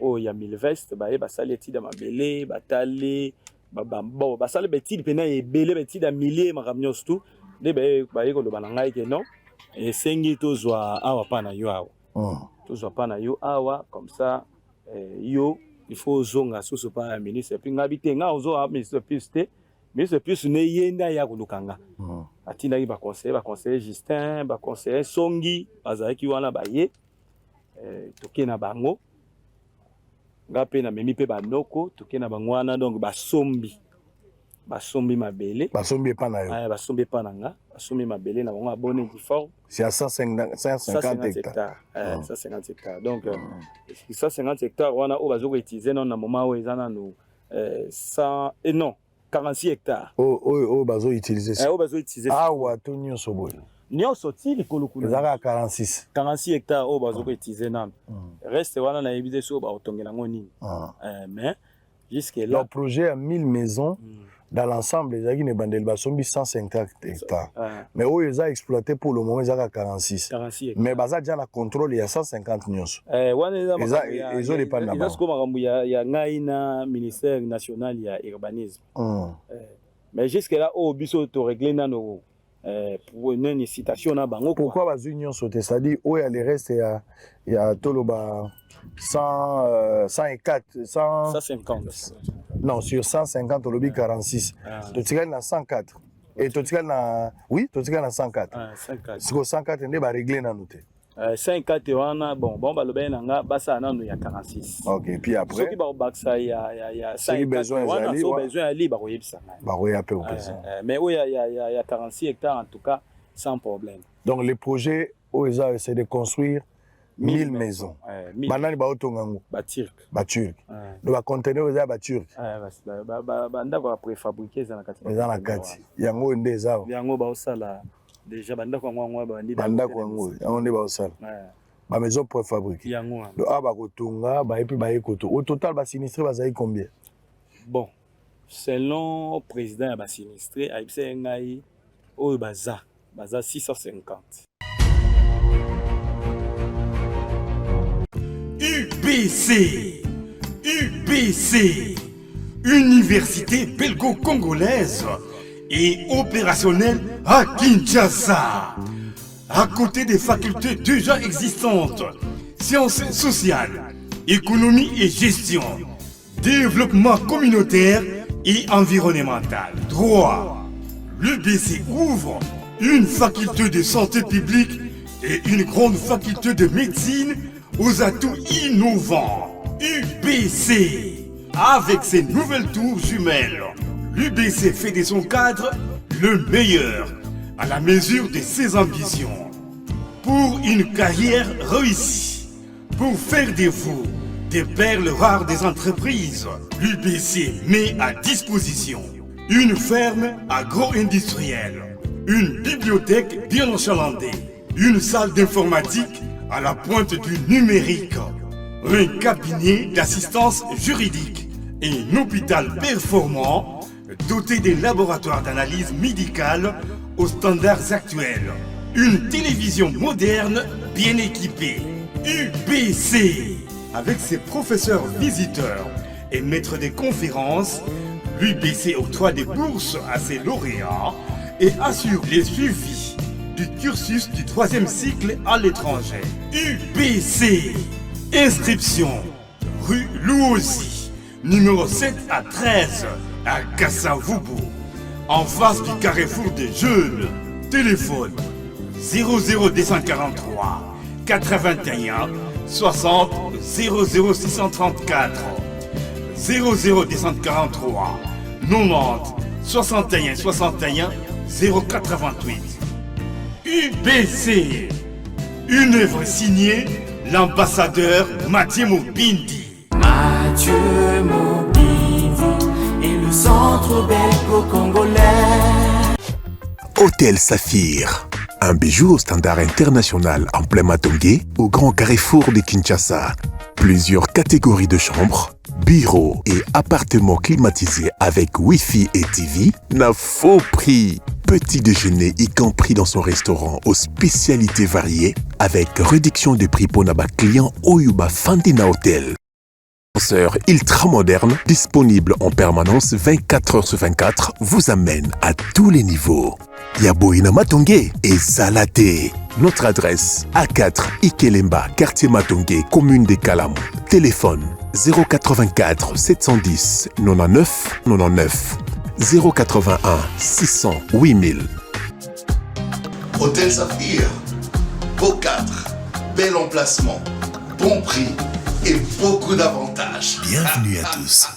oyo ya Milvest baye, basali étude ya mabele, batali bon, basali baétude mpena ebele, baétude ya millier, makambo nyonso tu. Nde baye koloba na ngai ke non, esengi tozwa awa mpa na yo awa, tozwa mpa na yo awa. Comme ça yo il faut ozonga susu mpa ya ministre. Puis ngai bi te, ngai ozonga ministre Pius te. Ministre Pius ne ye nde aya koluka nga. Atindaki baconseiller, baconseiller Justin, baconseiller Songi bazalaki wana, baye toke na bango. Nga mpe namemi mpe bandoko, toke na bango wana. Donc basombi mabele. Basombi epa na yo? Basombi epa na nga, basombi mabele na bango ya bonne et due forme. C'est à 150, 150 hectares. Hectares, 150 hectares. Donc 150 hectares wana oyo baza koutiliser nano na moment oyo eza nano 100 et non 46 hectares. Oyo bazoutiliser? Oyo bazoutiliser. Awa to nyonso boye? Nyonso ti likolo kuna. Ezaka 46? 46 hectares oyo baza koutiliser nano. Reste wana nayebi te soki bakotongela yango nini, mais jusque là. Donc projet ya 1000 maisons dans l'ensemble ezalaki na ebandeli, basombi 150 hectares, mais oyo eza exploité pour le moment ezaka 46. 46. Mais baza déjà na contrôle ya 150 nyonso? Wana eza Ezodépendre na bango. Sikoyo makambo ya ngai na ministère national ya urbanisme. Mais jusque là oyo biso torégler nano nini, citation na bango. Pourquoi bazwi nyonso te? C'est-à-dire oyo ya le reste ya toloba 100, 104, 100... 150. Non, sur 150, olobi 46. Ah. Totikali na 104 et totikali na, oui, totikali na 104. Ah, 104. Sikoyo 104 nde barégler nanu te? 104 wana, bon, balobaki na nga basala nanu ya 46. Ok, puis après? Soki bakobakisa ya Soki besoin ezali, so besoin yali, bakoyebisa ngai. Bakoya mpe opesa. Mais oyo ya 46 hectares, en tout cas sans problème. Donc le projet Oyo eza c'est de construire 1000 maisons. Banani baotonga yango? Baturc. Baturc. Donc baconteneur eza ya baturc. Bandako ya préfabriqué eza na kati. Eza na kati yango oyo nde eza. Yango baosala déjà bandako yango yango babandi. Bandako yango yango nde baosala bamaison préfabriqué. Yango wana. Donc awa bakotonga, baye mpe baye koto. Au total, basinistré bazali combien? Bon, selon président ya basinistré, ayebisa ye ngai oyo baza 650. UBC, UBC, Université belgo-congolaise et opérationnelle à Kinshasa. À côté des facultés déjà existantes, sciences sociales, économie et gestion, développement communautaire et environnemental, droit. L'UBC ouvre une faculté de santé publique et une grande faculté de médecine aux atouts innovants. UBC, avec ses nouvelles tours jumelles, l'UBC fait de son cadre le meilleur, à la mesure de ses ambitions. Pour une carrière réussie, pour faire de vous des perles rares des entreprises, l'UBC met à disposition une ferme agro-industrielle, une bibliothèque bien achalandée, une salle d'informatique à la pointe du numérique, un cabinet d'assistance juridique et un hôpital performant doté des laboratoires d'analyse médicale aux standards actuels. Une télévision moderne bien équipée. UBC, avec ses professeurs visiteurs et maîtres des conférences, l'UBC octroie des bourses à ses lauréats et assure les suivis du cursus du troisième cycle à l'étranger. UBC, inscription, rue Louosi, numéro 7 à 13, à Kassavubu, en face du carrefour des jeunes. Téléphone 00243 81 60 00634 00243 90 61 61 088. UBC, une œuvre signée l'ambassadeur Mathieu Mobindi. Mathieu Mobindi et le centre belgo-congolais. Hôtel Saphir. Un bijou au standard international en plein Matonge, au grand carrefour de Kinshasa. Plusieurs catégories de chambres, bureaux et appartements climatisés avec Wi-Fi et TV n'a faux prix. Petit déjeuner y compris dans son restaurant aux spécialités variées avec réduction de prix pour ba client oyo bafandi na hôtel. Ascenseur ultra moderne, disponible en permanence 24 heures sur 24, vous amène à tous les niveaux. Ya boye na Matonge ezala te. Notre adresse: A4 Ikelemba, quartier Matonge, commune de Kalamu. Téléphone 084 710 99 99 081 600 8000. Hôtel Saphir, beau cadre, bel emplacement, bon prix et beaucoup d'avantages. Bienvenue à tous.